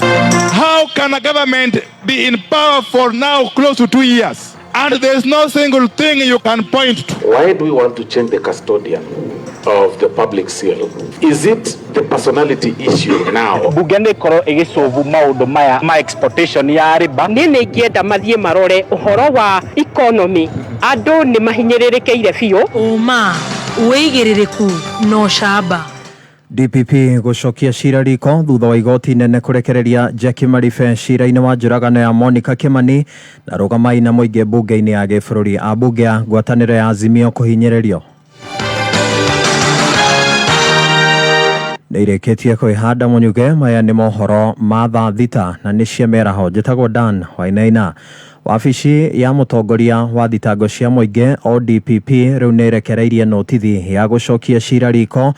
S8: How can a government be in power for now close to 2 years and there's no single thing you can point to?
S9: Why do we want to change the custodian? of the public seal. Is it the personality issue now?
S10: Bunge nä ĩkorwo ĩgĩcovu maũndũ maya ma exportation ya riba.
S11: Niĩ nĩ ingĩenda mathiĩ marore ũhoro wa economy, andũ nĩ mahinyĩrĩrĩkĩire biũ.
S12: Ũma, wĩigĩrĩrĩku na ũcamba.
S13: DPP gũcokia cira riko thutha wa igoti nene kũrekereria Jackie Maribe cira-inĩ wa njũragano ya Monica Kimani na rũgamai na mũingĩ mbunge-inĩ ya gĩbũrũri. Ambunge a ngwatanĩro ya Azimio kũhinyĩrĩrio. Nĩ irĩkĩtie kwĩhanda mũnyuge. Maya nĩ mohoro ma thaa 6 na nĩ cia mĩaraho. Njĩtagwo Dan Wainaina. Wabici ya mũtongoria wa thitango cia mũingĩ ODPP rĩu nĩ ĩrekereirie notithi ya gũcokia cira riko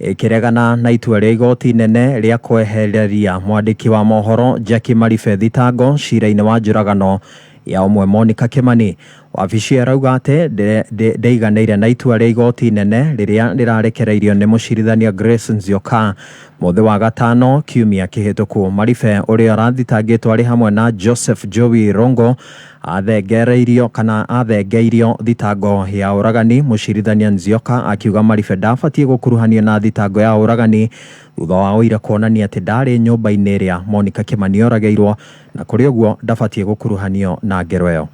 S13: ĩkĩregana na itua rĩa igoti nene rĩa kwehereria mwandĩki wa mohoro Jackie Maribe thitango cira-inĩ wa njũragano ya ũmwe Monica Kimani. Wabici ĩrauga atĩ ndĩiganĩire na itua rĩa igoti nene rĩrĩa rĩrarekereirio nĩ mũcirithania Grace Nzioka mũthĩ wa gatano kiumia kĩhĩtũku. Maribe ũrĩa ũrathitangĩtwo arĩ hamwe na Joseph Joey Rongo athengereirio kana athengeirio thitango ya ũragani. Mũcirithania Nzioka akiuga Maribe ndabatiĩ gũkuruhanio na thitango ya ũragani thutha wa ũira kuonania atĩ ndarĩ nyũmba-inĩ ĩrĩa Monica Kimani oragĩirwo, na kũrĩ ũguo ndabatiĩ gũkuruhanio na ngero ĩyo.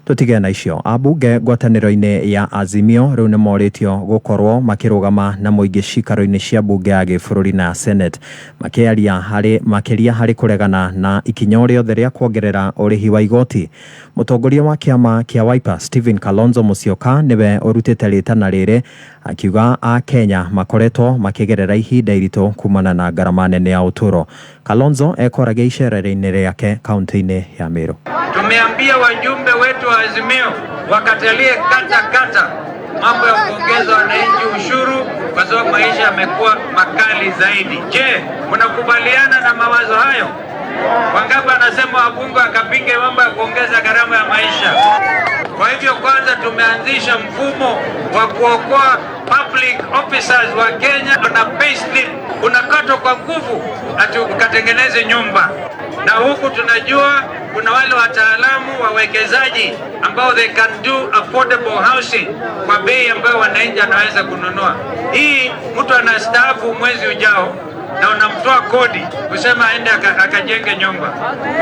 S13: Tũtige na icio. Ambunge ngwatanĩro-inĩ ya Azimio rĩu nĩ morĩtio gũkorwo makĩrũgama na mũingĩ cikaro-inĩ cia mbunge ya gĩbũrũri na Senate, makĩaria harĩ makĩria harĩ kũregana na ikinya o rĩothe rĩa kuongerera ũrĩhi wa igoti. Mũtongoria wa kĩama kĩa Wiper Stephen Kalonzo Musyoka nĩwe ũrutĩte rĩtana rĩrĩ, akiuga a Kenya makoretwo makĩgerera ihinda iritũ kumana na ngarama nene ya ũtũũro. Kalonzo ekwaragia icera-inĩ rĩake kaunti-inĩ ya Meru.
S14: Tumeambia wajumbe wetu wa Azimio wakatalie kata kata mambo ya kuongeza wananchi ushuru kwa sababu maisha yamekuwa makali zaidi. Je, mnakubaliana na mawazo hayo? Wangapi wanasema wabunge wakapinge mambo ya kuongeza gharama ya maisha? Kwa hivyo kwanza tumeanzisha mfumo wa kuokoa public officers wa Kenya na payslip unakatwa kwa nguvu ati ukatengeneze nyumba. Na huku tunajua kuna wale wataalamu wawekezaji ambao they can do affordable housing kwa bei ambayo wananchi anaweza kununua. Hii mtu anastaafu mwezi ujao na unamtoa kodi kusema aende akajenge nyumba.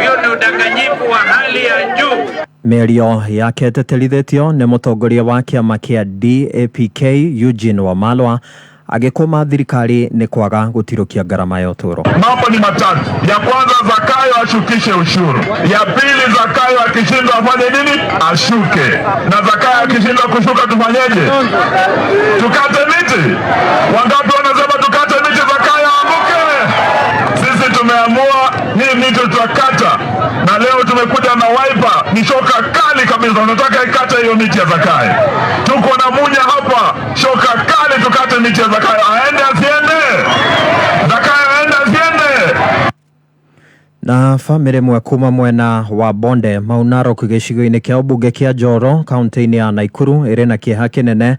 S14: Hiyo ni udanganyifu wa hali ya juu.
S13: Mĩario yake ĩtĩtĩrithĩtio nĩ mũtongoria wa kĩama kĩa DAPK Eugene Wamalwa agĩkũma thirikari nĩ kwaga gũtirũkia ngarama ya ũtũũro.
S8: Mambo ni matatu. Ya kwanza, Zakayo ashukishe ushuru. Ya pili, Zakayo akishindwa afanye nini? Ashuke. Na Zakayo akishindwa kushuka tufanyeje? Tukate miti. Wangapi wanasema tukate miti, Zakayo aanguke? Sisi tumeamua hii miti tutakata, na leo tumekuja na Wiper, ni shoka kali kabisa. Unataka ikate hiyo miti ya Zakayo. Tuko na Munya hapa, shoka kali, tukate miti ya Zakayo. Aende asiende? Zakayo aende asiende?
S13: Na bamĩrĩ ĩmwe kuma mwena wa Bonde Mau Narok gĩcigo-inĩ kĩa ũmbunge kĩa Njoro kaunti-inĩ ya Naikuru ĩrĩ na kĩeha kĩnene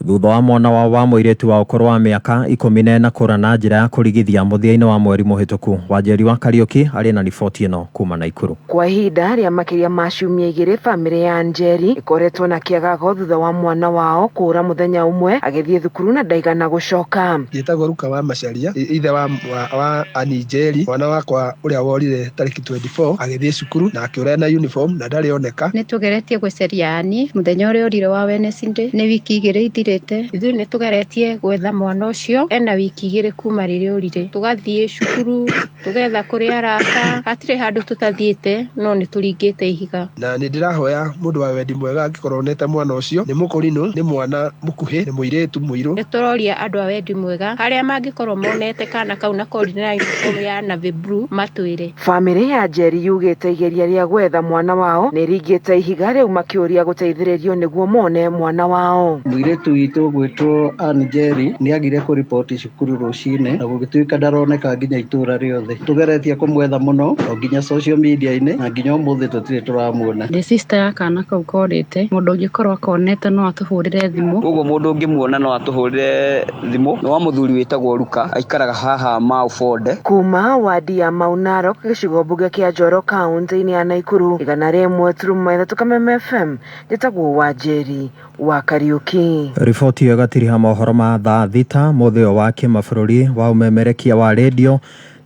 S13: thutha wa mwana wao wa mũirĩtu wa ũkũrũ wa mĩaka 14 kũra na njĩra ya kũrigithia mũthia-inĩ wa mweri mũhĩtũku. Wanjeri wa Kariũki arĩ na riboti ĩno kuma Naikuru.
S15: Kwa ihinda rĩa makĩria ma ciumia 2 bamĩrĩ ya Njeri ĩkoretwo na kĩagago thutha wa mwana wao kũra mũthenya ũmwe agĩthiĩ thukuru na ndaigana gũcoka.
S16: Njĩtagwo Ruka wa Macharia, ithe wa Ani Njeri, mwana wakwa ũrĩa worire tarĩki 24 agĩthiĩ cukuru na akĩũra na uniform na ndarĩ oneka.
S17: Nĩ tũgeretie gũcaria Ani mũthenya ũrĩa ũrire wa Wednesday, nĩ wiki 2 ithirĩte. Ithuĩ nĩ tũgeretie gwetha mwana ũcio, ena wiki 2 kuma rĩrĩa ũrire. Tũgathiĩ cukuru, tũgetha kũrĩ arata, hatirĩ handũ tũtathiĩte, no nĩ tũringĩte ihiga.
S16: Na nĩ ndĩrahoya mũndũ wa wendi mwega angĩkorwo onete mwana ũcio, nĩ mũkũrinũ, nĩ mwana mũkuhĩ, nĩ mũirĩtu mũirũ.
S17: Nĩ tũroria andũ a wendi mwega arĩa mangĩkorwo monete kana kau na korire na uniform ya navy blue matwĩre.
S15: Bamĩrĩ ya Njeri yugĩte igeria rĩa gwetha mwana wao nĩ ringĩte ihiga rĩu makĩũria gũteithĩrĩrio nĩguo mone mwana wao.
S18: Mũirĩtu witũ gwĩtwo Ann Njeri nĩ agire kũriboti cukuru rũcinĩ na gũgĩtuĩka ndaroneka nginya itũra rĩothe. Tũgeretie kũmwetha mũno o nginya social media-inĩ na nginya ũmũthĩ tũtirĩ tũramuona.
S19: Ndĩ sister ya kana kau korĩte, mũndũ ũngĩkorwo akonete no atũhũrĩre thimũ.
S20: Koguo mũndũ ũngĩmuona no atũhũrĩre thimũ. Nĩ wa mũthuri wĩtagwo Ruka, aikaraga haha Mau Bonde.
S15: Kuma wadi ya Mau Narok gĩcigo Gĩcigo mbunge kĩa Njoro kaunti-inĩ ya Naikuru. 101.3 Kameme FM. Njĩtagwo Wanjeri wa Kariuki.
S13: Riboti ĩyo ĩgatiriha mohoro ma thaa 6, mũthĩ ũyũ wa kĩmabũrũri wa ũmemerekia wa rĩndio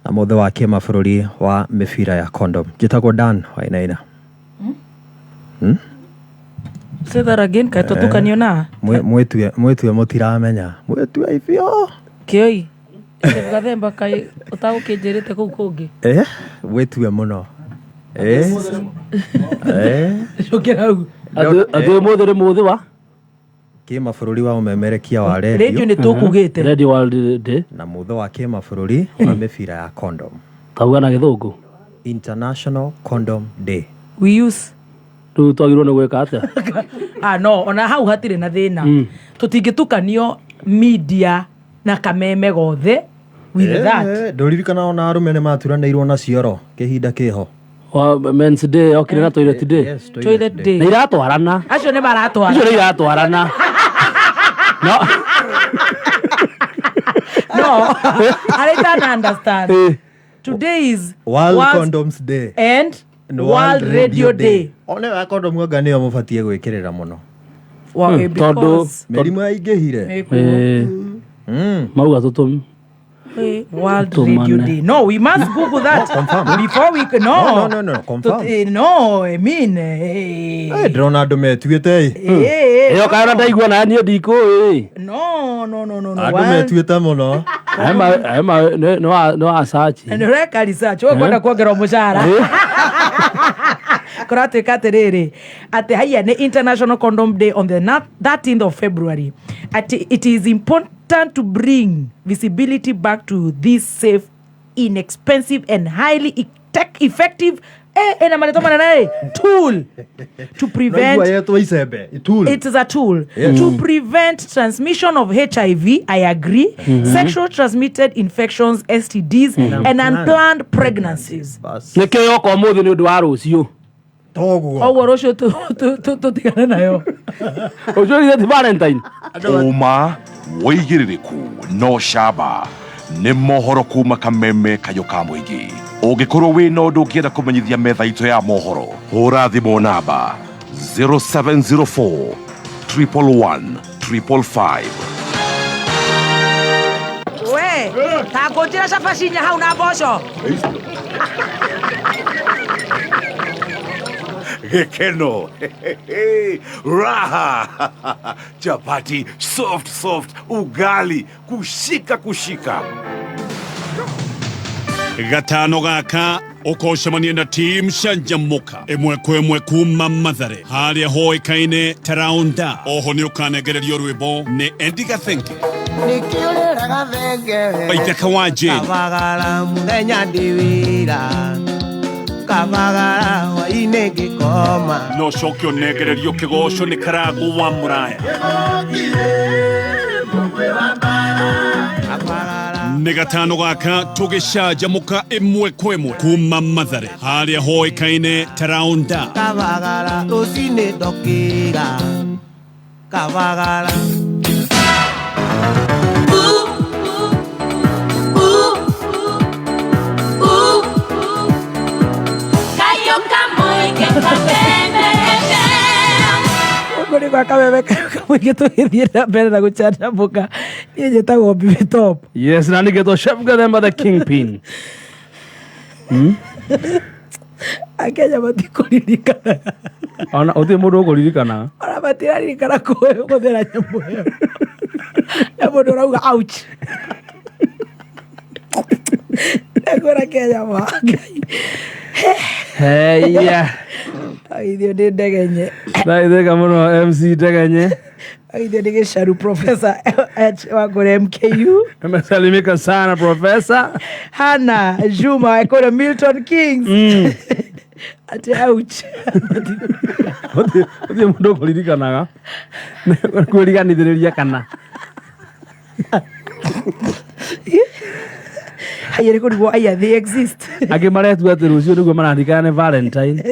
S13: na mũthĩ wa kĩmabũrũri wa mĩbira ya condom. Njĩtagwo Dan Wainaina.
S4: Say that again, kaĩ tũtukanio na
S13: Mwĩtue mũtiramenya, mwĩtue ibio.
S4: Kĩoi gathemba, kaĩ ũtagũkĩnjĩrĩte kũu kũngĩ?
S13: Mwĩtue mũno. Eh.
S4: Cokera hau.
S5: Atĩ ũmũthĩ nĩ mũthĩ wa
S13: kĩmabũrũri wa ũmemerekia wa
S4: rĩndio
S13: rĩndio
S4: nĩ tũkugĩte.
S5: Radio World Day.
S13: Na mũthĩ wa kĩmabũrũri wa mĩbira ya condom.
S5: Tauga na Gĩthũngũ.
S13: International Condom Day.
S4: We use.
S5: Rĩu twagĩrĩirwo nĩ gwĩka atĩa?
S4: Ah, no, ona hau hatirĩ na thĩna. Tũtingĩtukanio media na Kameme gothe with that.
S13: Ndũririkana ona arũme nĩ maturanĩirwo na cioro kĩhinda kĩho.
S5: Wa Men's Day okire na Toilet Day.
S13: Yes,
S4: Toilet Day.
S5: Na iratwarana.
S4: Acio nĩ maratwara.
S5: Icio nĩ iratwarana. No.
S4: No, I don't understand. Today is
S13: World Condoms Day
S4: and World Radio Day.
S13: One wa kondomu anga nĩyo mũbatiĩ gwĩkĩrĩra mũno.
S5: Tondũ
S13: mĩrimũ yaingĩhire.
S5: Mauga tũtũmi.
S4: World
S5: Tũmane.
S4: Radio Day. No, we must Google that before we no.
S13: No, confirm.
S4: No, I mean,
S13: Ndĩrona andũ metuĩte ĩ.
S5: Ĩyo kana ndaigua na niĩ ndikũĩ.
S4: No.
S13: Andũ
S4: World
S13: metuĩte mũno.
S5: Ema nĩ wa search.
S4: Nĩ ũreka research, ũkwenda kuongerwo mũcara. Kũratuĩka atĩrĩrĩ, atĩ haiya nĩ International Condom Day on the 13th of February, atĩ it is important to bring visibility back to this safe, inexpensive and highly tech effective, ĩna marĩtwa manene ĩ, tool to prevent
S13: Naigua yetwo icembe tool.
S4: It is a tool
S13: Yes.
S4: to prevent transmission of HIV, I agree, sexual transmitted infections, STDs, and unplanned pregnancies.
S5: Nĩkĩo yoka ũmũthĩ nĩ ũndũ wa rũciũ.
S13: Toguo.
S4: Oguo rũciũ tũtigane nayo.
S5: Rũciũ githĩ ti Valentine.
S7: Ũma, wĩigĩrĩrĩku no camba nĩ mohoro kuma Kameme kayũ ka mũingĩ. Ũngĩkorwo wĩna ũndũ ũngĩenda kũmenyithia metha itũ ya mohoro, hũra thimũ namba 0704 111 555.
S4: We, ta ngũnjĩra cabaci inya hau na mboco.
S7: Gĩkeno, raha, chapati soft soft, ugali kushika kushika.
S3: Gatano gaka ũkocemania na team Canjamũka ĩmwe kwa ĩmwe kuma Mathare harĩa hoĩkaine ta Raunda. Oho nĩ ũkanengererio rwĩmbo nĩ Eddie Gathenge.
S6: Nĩkĩũrĩra gathenge.
S3: Waithaka wa Jane.
S6: Kabagara mũthenya ndĩ wĩra, kabagara hwainĩ ngĩkoma.
S3: No coke ũnengererio kĩgoco nĩ Karangũ wa Mũraya. Nĩ gatano gaka tũgĩcanjamũka ĩmwe kwa ĩmwe kuma Mathare harĩa hoĩkaine ta Raunda.
S6: Kabagara rũcinĩ ndokĩra, kabagara.
S4: Ũguo nĩ gwa Kameme kamũingĩ tũgĩthiĩ na mbere na gũcanjamũka. Niĩ njĩtagwo Bibi Top.
S5: Yes, na nĩgetwo Chef Gathemba the Kingpin.
S4: Akenya matikũririkana.
S5: Ona ũtirĩ mũndũ ũkũririkana.
S4: Ona matiraririkana kũhũthĩra nyamũ ĩyo. Na mũndũ ũrauga ouch. Nĩngwĩra Kenya ma Ngai.
S5: Heya.
S4: Agithio nĩ Ndegenye.
S5: Ndaithĩka mũno MC Ndegenye.
S4: Agithio nĩ Gĩcaru Professor H wa kũrĩa MKU.
S5: Amesalimika sana professor.
S4: Hana Juma wa kũrĩa Milton Kings. Ati ouch.
S5: Ũtirĩ mũndũ ũkũririkanaga. Kwĩriganithĩrĩria kana.
S4: Haya nĩ kũrigwo aya they exist.
S5: Angĩ maretua atĩ rũciũ nĩguo mararirikana nĩ Valentine.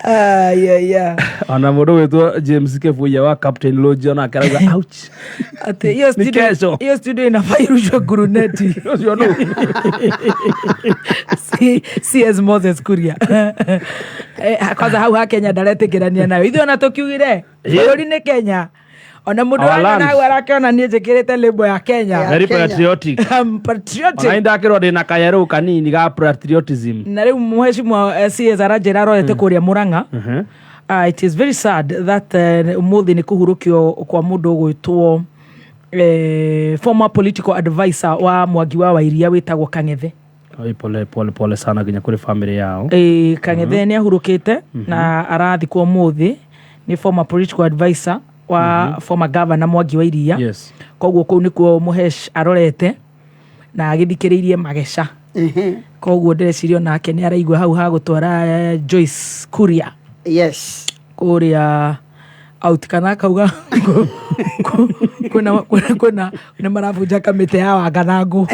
S4: Ayaya.
S5: Ona mũndũ wĩtwo James Kĩbuia wa Captain Lodge onake arauga ouch.
S4: Ati hiyo
S5: Ni
S4: studio,
S5: kesho.
S4: hiyo studio inafaa irushwe guruneti.
S5: Ũcio nũ?
S4: CS Moses Kuria. Kwanza hau ha Kenya ndaretĩkĩrania nayo. Ithuĩ ona tũkiugire bũrũri nĩ Kenya. Ona mũndũ
S5: Our
S4: wanyona
S5: land.
S4: hau arakĩona niĩ njĩkĩrĩte label ya Kenya.
S5: Very patriotic.
S4: I'm patriotic.
S5: Ona ndakĩrwo ndĩna kayerũ kanini ga patriotism.
S4: Na rĩu mheshimiwa CS aranjĩra arorete kũrĩa Murang'a. It is very sad that ũmũthĩ nĩ kũhurũkio kwa mũndũ ũgwĩtwo former political advisor wa Mwangi wa Wairia wĩtagwo Kang'ethe.
S5: Oi, pole pole pole sana nginya kũrĩ family yao.
S4: Kang'ethe nĩ ahurũkĩte na arathikwo ũmũthĩ, nĩ former political advisor wa former governor Mwangi wa Iria.
S5: Yes.
S4: Koguo kũu nĩkuo Mũhesh arorete na agĩthikĩrĩirie mageca. Koguo ndĩreciria onake nĩ araigua hau ha gũtwara Joyce Kuria.
S6: Yes.
S4: Kũrĩa out kana akauga kwĩna kwĩna kwĩna nĩ marabunja kamĩtĩ ya Wanganangũ.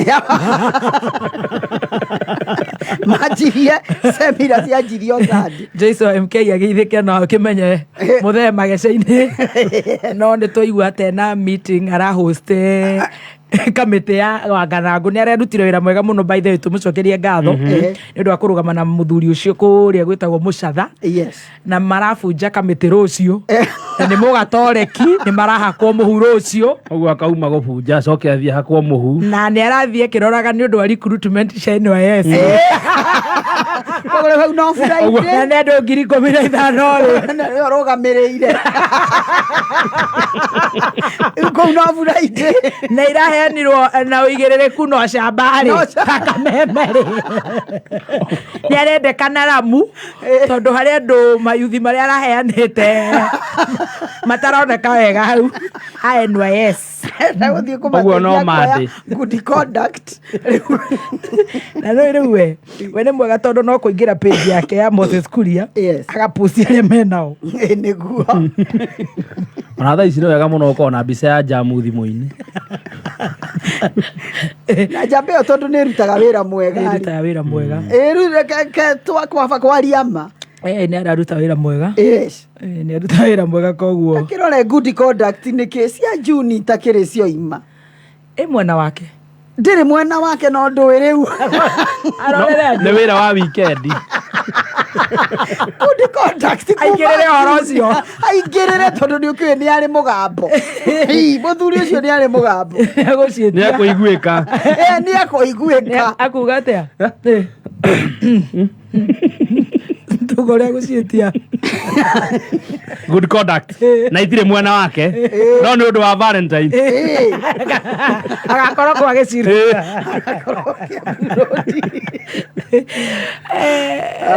S6: Manjirie semina cianjirie o Sunday.
S4: Joyce wa MK agĩithĩke no akĩmenye mũthee mageca-inĩ, no nĩ twaigua atĩ ena meeting arahoste kamĩtĩ ya Wanganangũ. Nĩ arerutire wĩra mwega mũno, by the way, tũmũcokerie ngatho nĩ ũndũ wa kũrũgama na mũthuri ũcio kũrĩa gwĩtagwo Mũcatha.
S6: Yes.
S4: Na marabunja kamĩtĩ rũciũ na nĩ mũgatoreki nĩ marahakwo mũhu rũciũ.
S5: Ũguo akauma gũbunja acoke athiĩ hakwo mũhu.
S4: Na nĩ arathiĩ akĩroraga nĩ ũndũ wa recruitment cia NYS.
S6: Koguo hau no Friday.
S4: Na nĩ andũ 15,000 rĩ.
S6: Na nĩwe ũrũgamĩrĩire. Rĩu kũu no Friday.
S4: Na iraheanirwo na ũigĩrĩrĩku no camba rĩ.
S6: No camba.
S4: Kameme rĩ. Nĩ arendekana Ramu tondũ harĩ andũ mayuthi marĩa araheanĩte mataroneka wega hau a NYS.
S6: Na gũthiĩ
S5: Ũguo no
S6: kũmateithia kuoya
S5: Monday.
S6: good conduct.
S4: Na rĩu rĩu we nĩ mwega tondũ no kũingĩra page yake ya Moses Kuria agaposti arĩa menao.
S6: Nĩguo.
S5: Ona thaa ici nĩ wega mũno ũkorwo na mbica ya jamu thimũ-inĩ.
S6: Na njamba ĩyo tondũ nĩ ĩrutaga wĩra mwega.
S4: Nĩ ĩrutaga wĩra mwega.
S6: Ĩ rĩu reke twakwa kwaria ma.
S4: Nĩ araruta wĩra mwega.
S6: Yes.
S4: Nĩ aruta wĩra mwega koguo.
S6: Kĩrore good conduct nĩkĩ cia June itakĩrĩ cioima.
S4: Ĩ mwena wake.
S6: Ndĩrĩ mwena wake no ndũĩ rĩu.
S4: Arorere andũ.
S5: Nĩ wĩra wa weekend.
S6: Good conduct kuma
S4: Aingĩrĩre ũhoro ũcio.
S6: Aingĩrĩre tondũ nĩ ũkĩũĩ nĩ arĩ mũgambo. Ii, mũthuri ũcio nĩ arĩ mũgambo.
S4: Nĩ
S5: Nĩ ekũiguĩka.
S6: Nĩ ekũiguĩka.
S4: Akuga atĩa? Tuga ũrĩa gũciĩtia.
S5: Good conduct. Na itirĩ mwena wake. No nĩ ũndũ wa Valentine.
S4: Agakorwo kwa gĩciria.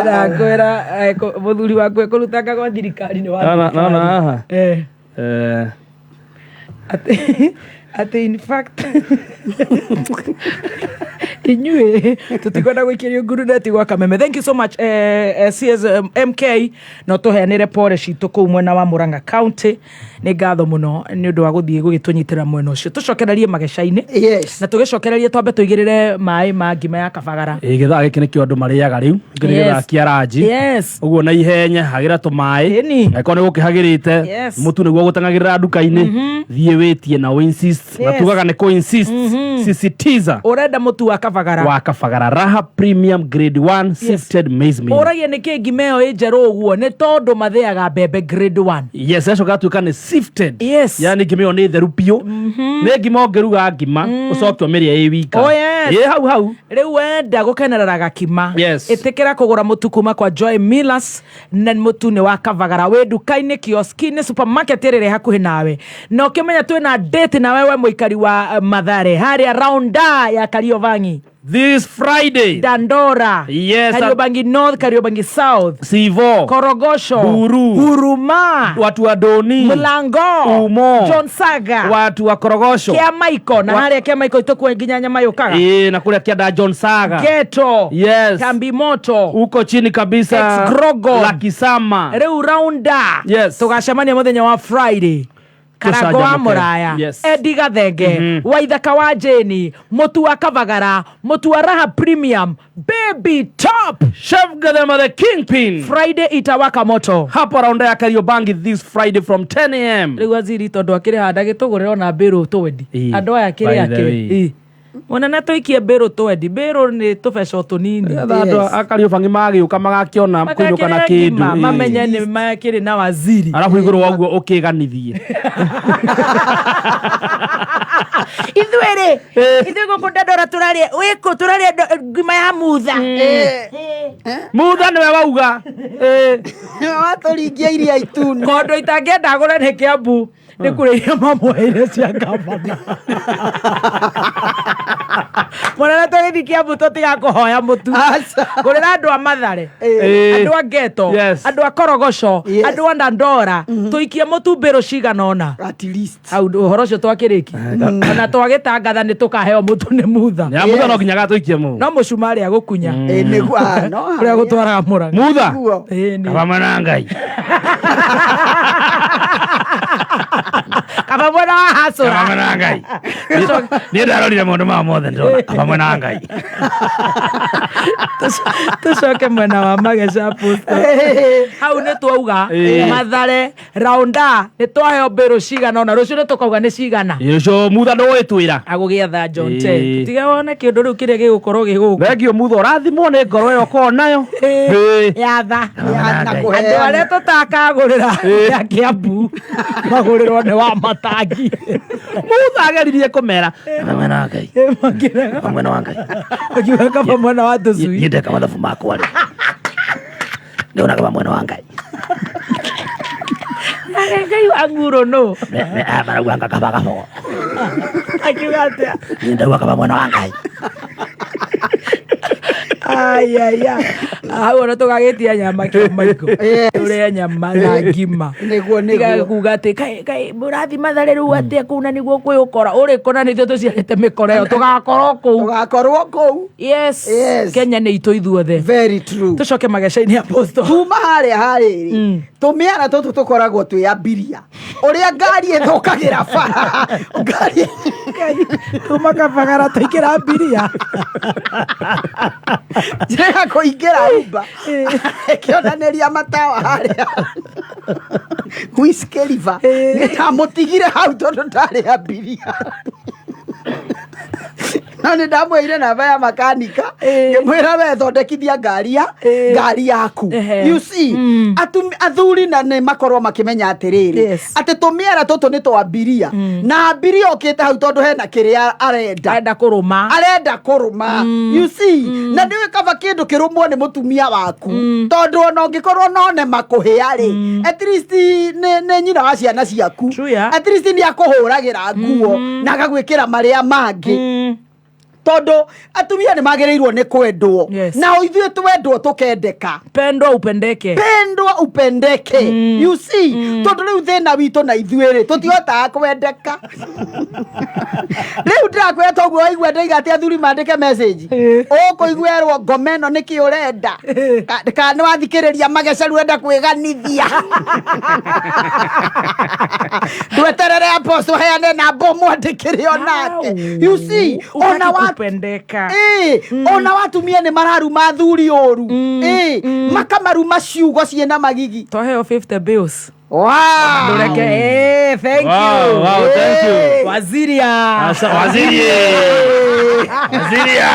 S4: Ndakwĩra mũthuri waku ekũrutanga gwa thirikari nĩ wa
S5: Nona nona haha.
S4: Atĩ in fact inyuĩ tũtikwenda gũikĩrio nguruneti gwa Kameme. Thank you so much CS MK, no tũheanĩre pore citũ kũu mwena wa Murang'a County. Nĩ ngatho mũno nĩ ũndũ wa gũthiĩ gũgĩtũnyitĩra mwena ũcio. Tũcokererie mageca-inĩ.
S6: Yes.
S4: Na tũgĩcokererie twambe tũigĩrĩre maĩ ma ngima ya Kabagara.
S5: Ĩ gĩthaa gĩkĩ nĩkĩo andũ marĩaga rĩu. Gĩkĩ nĩ
S4: Yes.
S5: gĩthaa kĩa ranji.
S4: Yes.
S5: Ũguo na ihenya hagĩra tũmaĩ.
S4: Ĩni.
S5: Angĩkorwo nĩ gũkĩhagĩrĩte.
S4: Yes.
S5: Mũtu nĩguo gũteng'agĩrĩra nduka-inĩ. Thiĩ wĩtie na ũ-insist. Na
S4: Yes.
S5: tugaga nĩ kũ-insist. Sisitiza.
S4: Ũrenda mũtu wa Kabagara.
S5: Wa Kabagara Raha Premium Grade 1 Sifted Maize Meal.
S4: Ũragia nĩkĩ ngima ĩyo ĩ njerũ ũguo? Nĩ tondũ mathĩaga mbembe grade 1.
S5: Yes, yacoka yatuĩka nĩ sifted.
S4: Yes.
S5: Yani ngima ĩyo nĩ theru biũ. Nĩ ngima ũngĩruga ngima ũcoke ũmĩrĩe ĩ wika.
S4: Oh, yes.
S5: Ĩ hau hau.
S4: Rĩu wenda gũkenerera gakima.
S5: Yes.
S4: Ĩtĩkĩra kũgũra mũtu kuma kwa Joy Millers, na mũtu nĩ wa Kabagara wĩ nduka-inĩ, kioski-inĩ, supermarket ĩrĩa ĩrĩ hakuhĩ nawe. Na ũkĩmenya twĩna date nawe we mũikari wa Mathare harĩa Raunda ya Kariobangi.
S5: This Friday.
S4: Dandora.
S5: Yes.
S4: Kariobangi North, Kariobangi South.
S5: Sivo.
S4: Korogosho.
S5: Buru.
S4: Huruma.
S5: Watu wa Doni.
S4: Mlango.
S5: Umo.
S4: John Saga.
S5: Watu wa Korogosho.
S4: Kia Maiko. Na harĩa Kia Maiko itokuwa nginya nyama yũkaga.
S5: Ĩ na kũrĩa kĩanda John Saga.
S4: Ghetto.
S5: Yes.
S4: Kambi Moto.
S5: Uko chini kabisa.
S4: Ex-Grogon.
S5: Lakisama.
S4: Rĩu Raunda.
S5: Yes.
S4: Tũgacemania mũthenya wa Friday. Karango wa
S5: Tũcanjamũke.
S4: Mũraya,
S5: Yes.
S4: Edi Gathenge, Waithaka wa Jeni, Mũtu wa Kavagara, Mũtu wa Raha Premium, Baby Top,
S5: Chef Gathema the Kingpin.
S4: Friday itawaka moto
S5: Hapo raunda ya Kariobangi this Friday from 10 a.m.
S4: Rĩu waziri tondũ akĩrĩ handa gĩtũgũrĩra ona mbĩrũ twendi
S5: Ĩĩ,
S4: andũ aya kĩrĩ
S5: by the way.
S4: akĩ mũnene tũikie mbĩrũ twendi mbĩrũ nĩ tũbeca o tũnini
S5: Nĩgetha andũ a Kariobangi magĩũka magakĩona kũinũka na
S4: Magakĩrĩa
S5: kĩndũ.
S4: ngima,
S5: Ĩĩ.
S4: mamenye nĩ makĩrĩ na waziri.
S5: Arabu igũrũ wa ũguo ũkĩganithie.
S4: Ithuĩ rĩ, ithuĩ gũkũ Dandora tũrarĩa wĩkũ, tũrarĩa ngima ya mutha.
S5: Mutha nĩwe wauga.
S6: Watũringia iria itune.
S4: Kondo itangĩenda agũre nĩ Kĩambu nĩ kũrĩa iria mamũheire cia gavana. Mũnene tũgĩthiĩ Kĩambu tũtigakũhoya mũtu. Ngũrĩra andũ a Mathare,
S5: Ĩĩ.
S4: andũ a Geto,
S5: Yes.
S4: andũ a Korogoco, andũ a Dandora, tũikie mũtu mbĩrũ cigana ũna.
S6: At least.
S4: Hau ũhoro ũcio twakĩrĩki. Ona twagĩtangatha nĩ tũkaheo mũtu nĩ mutha.
S5: Ya mutha no nginya gatũikie mu.
S4: No mũcumarĩ agũkunya.
S6: Ĩĩ, nĩguo, ah, no
S4: Ũrĩa gũtwaraga Mũrang'a.
S5: Mutha.
S6: Nĩguo.
S4: Ĩĩ, nĩ.
S5: Kaba mwena wa Ngai.
S4: Kaba mwena wa hacũra.
S5: Kaba mwena wa Ngai. Niĩ ndarorire maũndũ maya mothe ndĩrona kaba mwena wa Ngai.
S4: Tũcoke mwena wa Mageca Apostle. Hau nĩ twauga
S5: Ĩĩ.
S4: Mathare raunda nĩ twaheo mbĩrũ cigana ũna, rũciũ nĩ tũkauga nĩ cigana.
S5: Ĩĩ, ũcio mutha ndũĩ twĩra.
S4: Agũgĩetha John
S5: Ĩĩ.
S4: Te. Tiga wone kĩũndũ rĩu kĩrĩa gĩgũkorwo gĩ gũkũ.
S5: Thengio mutha ũrathimwo nĩ ngoro ĩyo ũkoragwo nayo. Ĩĩ.
S4: Yatha.
S6: Na
S4: Andũ
S6: kũheana.
S4: arĩa tũtakagũrĩra ya Kĩambu magũrĩrwo nĩ wa matangi.
S5: Mutha ageririe kũmera kaba mwena wa Ngai. Kaba mwena wa Ngai.
S4: Akiuga kaba mwena wa tũcui.
S5: Niĩ ndeka mathabu makwa rĩ. Ndĩrona kaba mwena wa Ngai.
S4: Nake Ngai wa nguro nũ?
S5: Aya marauga anga kaba gabogo.
S4: Akiuga atĩa?
S5: Niĩ ndauga kaba mwena wa Ngai.
S4: Ayaya. Hau ona tũgagĩtia nyama kĩamaiko. Tũrĩe nyama na ngima.
S6: Nĩguo, nĩguo.
S4: Tiga kuga atĩ kaĩ kaĩ mũrathi Mathare rĩu atĩa kũu na nĩguo kwĩ ũkora. Ũrĩ kũ na nĩithuĩ tũciarĩte mĩkora ĩyo tũgakorwo kũu.
S6: Tũgakorwo kũu.
S4: Yes.
S6: Yes.
S4: Kenya nĩ itũ ithuothe.
S6: Very true.
S4: Tũcoke mageca-inĩ Apostle.
S6: Kuma harĩa harĩrĩ tũmĩara tũtũ tũkoragwo twĩ abiria ũrĩa ngari ĩthũkagĩra bara ngari
S4: Tuma kabagara tũingĩra abiria.
S6: Njĩra ya kũingĩra Uber ĩkĩonanĩria matawa harĩa Wiz Khalifa nĩ ndamũtigire hau tondũ ndarĩ abiria no nĩ ndamwĩire namba ya makanika ngĩmwĩra we thondekithia ngari ya ngari yaku. You see, athuri na nĩ makorwo makĩmenya atĩrĩrĩ atĩ tũmĩara tũtũ nĩ twa abiria na abiria okĩte hau tondũ hena kĩrĩa arenda.
S4: Arenda kũrũma.
S6: Arenda kũrũma. You see, na nĩũĩ kaba kĩndũ kĩrũmwo nĩ mũtumia waku tondũ ona ũngĩkorwo no nema kũhĩa rĩ, at least nĩ nyina wa ciana ciaku, at least nĩ akũhũragĩra nguo na agagwĩkĩra marĩa mangĩ tondũ atumia nĩ magĩrĩirwo nĩ kwendwo nao ithuĩ twendwo tũkendeka.
S4: Pendwa upendeke.
S6: Pendwa upendeke. You see, tondũ rĩu thĩna witũ na ithuĩ rĩ tũtihotaga kwendeka. Rĩu ndĩrakwĩra toguo waigua ndaiga atĩ athuri mandĩke message ũkũigua erwo ngoma ĩno nĩkĩ ũrenda. Kana nĩ wathikĩrĩria mageca rĩu ũrenda kwĩganithia ndweterere apostle heane namba ũmwandĩkĩre onake. You see, ona wa
S4: kupendeka.
S6: Ĩĩ, ona watumia nĩ mararuma athuri ũru. Ĩĩ, makamaruma ciugo ciĩna magigi.
S4: Twaheo 50 bills.
S6: Wow.
S4: Ndũreke. Thank
S5: Wow,
S4: you.
S5: wow, thank you.
S4: Waziria.
S5: Asa, waziri. Waziria.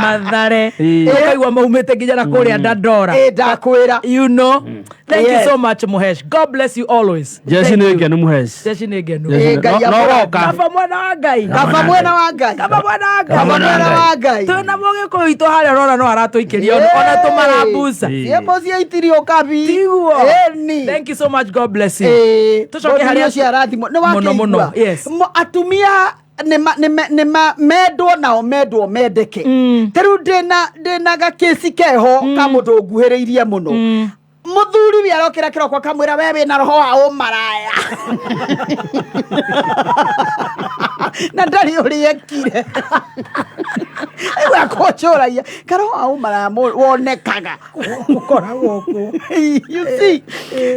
S4: Mathare. Ũkaigua maumĩte nginya na kũrĩa Dandora.
S6: Ĩĩ, ndakwĩra.
S4: You know. Thank you
S6: Yes.
S4: so much Muhesh. God bless you always.
S5: Jeshi
S4: Thank
S5: nĩ
S4: you.
S5: ngenu Muhesh.
S4: Jeshi nĩ ngenu.
S5: Jeshi nĩ-
S6: Ngai
S5: No
S6: amũrathime.
S5: woka.
S4: Kaba mwena wa Ngai.
S6: Kaba mwena wa Ngai.
S4: Kaba mwena wa Ngai.
S6: Kaba mwena wa Ngai.
S4: Twĩna mũgĩkũyũ witũ harĩa ũrona no aratũikĩria ona tũmarambuca.
S6: Ciĩmbo cia itirio kabi.
S4: Tiguo.
S6: Ĩni.
S4: Thank you so much. God bless you.
S6: Ĩĩ,
S4: Tũcoke harĩa
S6: ũcio arathimwo nĩ
S4: Mũno, mũno.
S6: wakĩigua.
S4: Yes.
S6: Atumia nĩ mendwo nao mendwo mendeke. Ta rĩu ndĩna gakĩci keho ka mũndũ ũnguhĩrĩirie mũno. Mũthuri we arokĩra kĩroko akamwĩra we wĩna roho wa ũmaraya na ndarĩ ũrĩa ekire. Rĩu akũnjũragia karoho wa ũmaraya wonekaga
S4: ũkoragwo kũ.
S6: You see,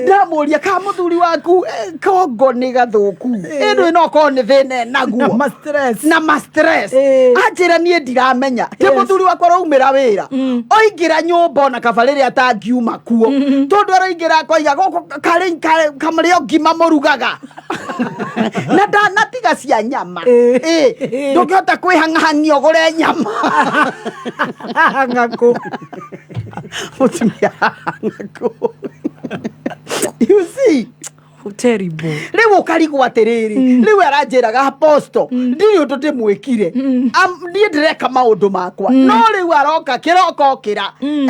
S6: ndamũria ka mũthuri waku kongo nĩ gathũku ĩndũ ĩno okorwo nĩ thĩna naguo
S4: Na ma-stress.
S6: Na ma stress. Anjĩra niĩ ndiramenya ti mũthuri wakwa araumĩra wĩra oingĩra nyũmba ona kaba rĩrĩa atangiuma kuo tondũ araingĩra akoiga gũkũ karĩ kamũrĩo ngima mũrugaga na ndanatiga cia nyama. Ndũngĩhota kwĩhang'ahang'ia ũgũre nyama.
S4: Ng'akũ.
S6: Mũtumia ng'akũ, you see.
S4: Terrible.
S6: Rĩu ũkarigwo atĩrĩrĩ, rĩu aranjĩraga aposto ndirĩ ũndũ ndĩmwĩkire. Niĩ ndĩreka maũndũ makwa no rĩu aroka kĩroko okĩra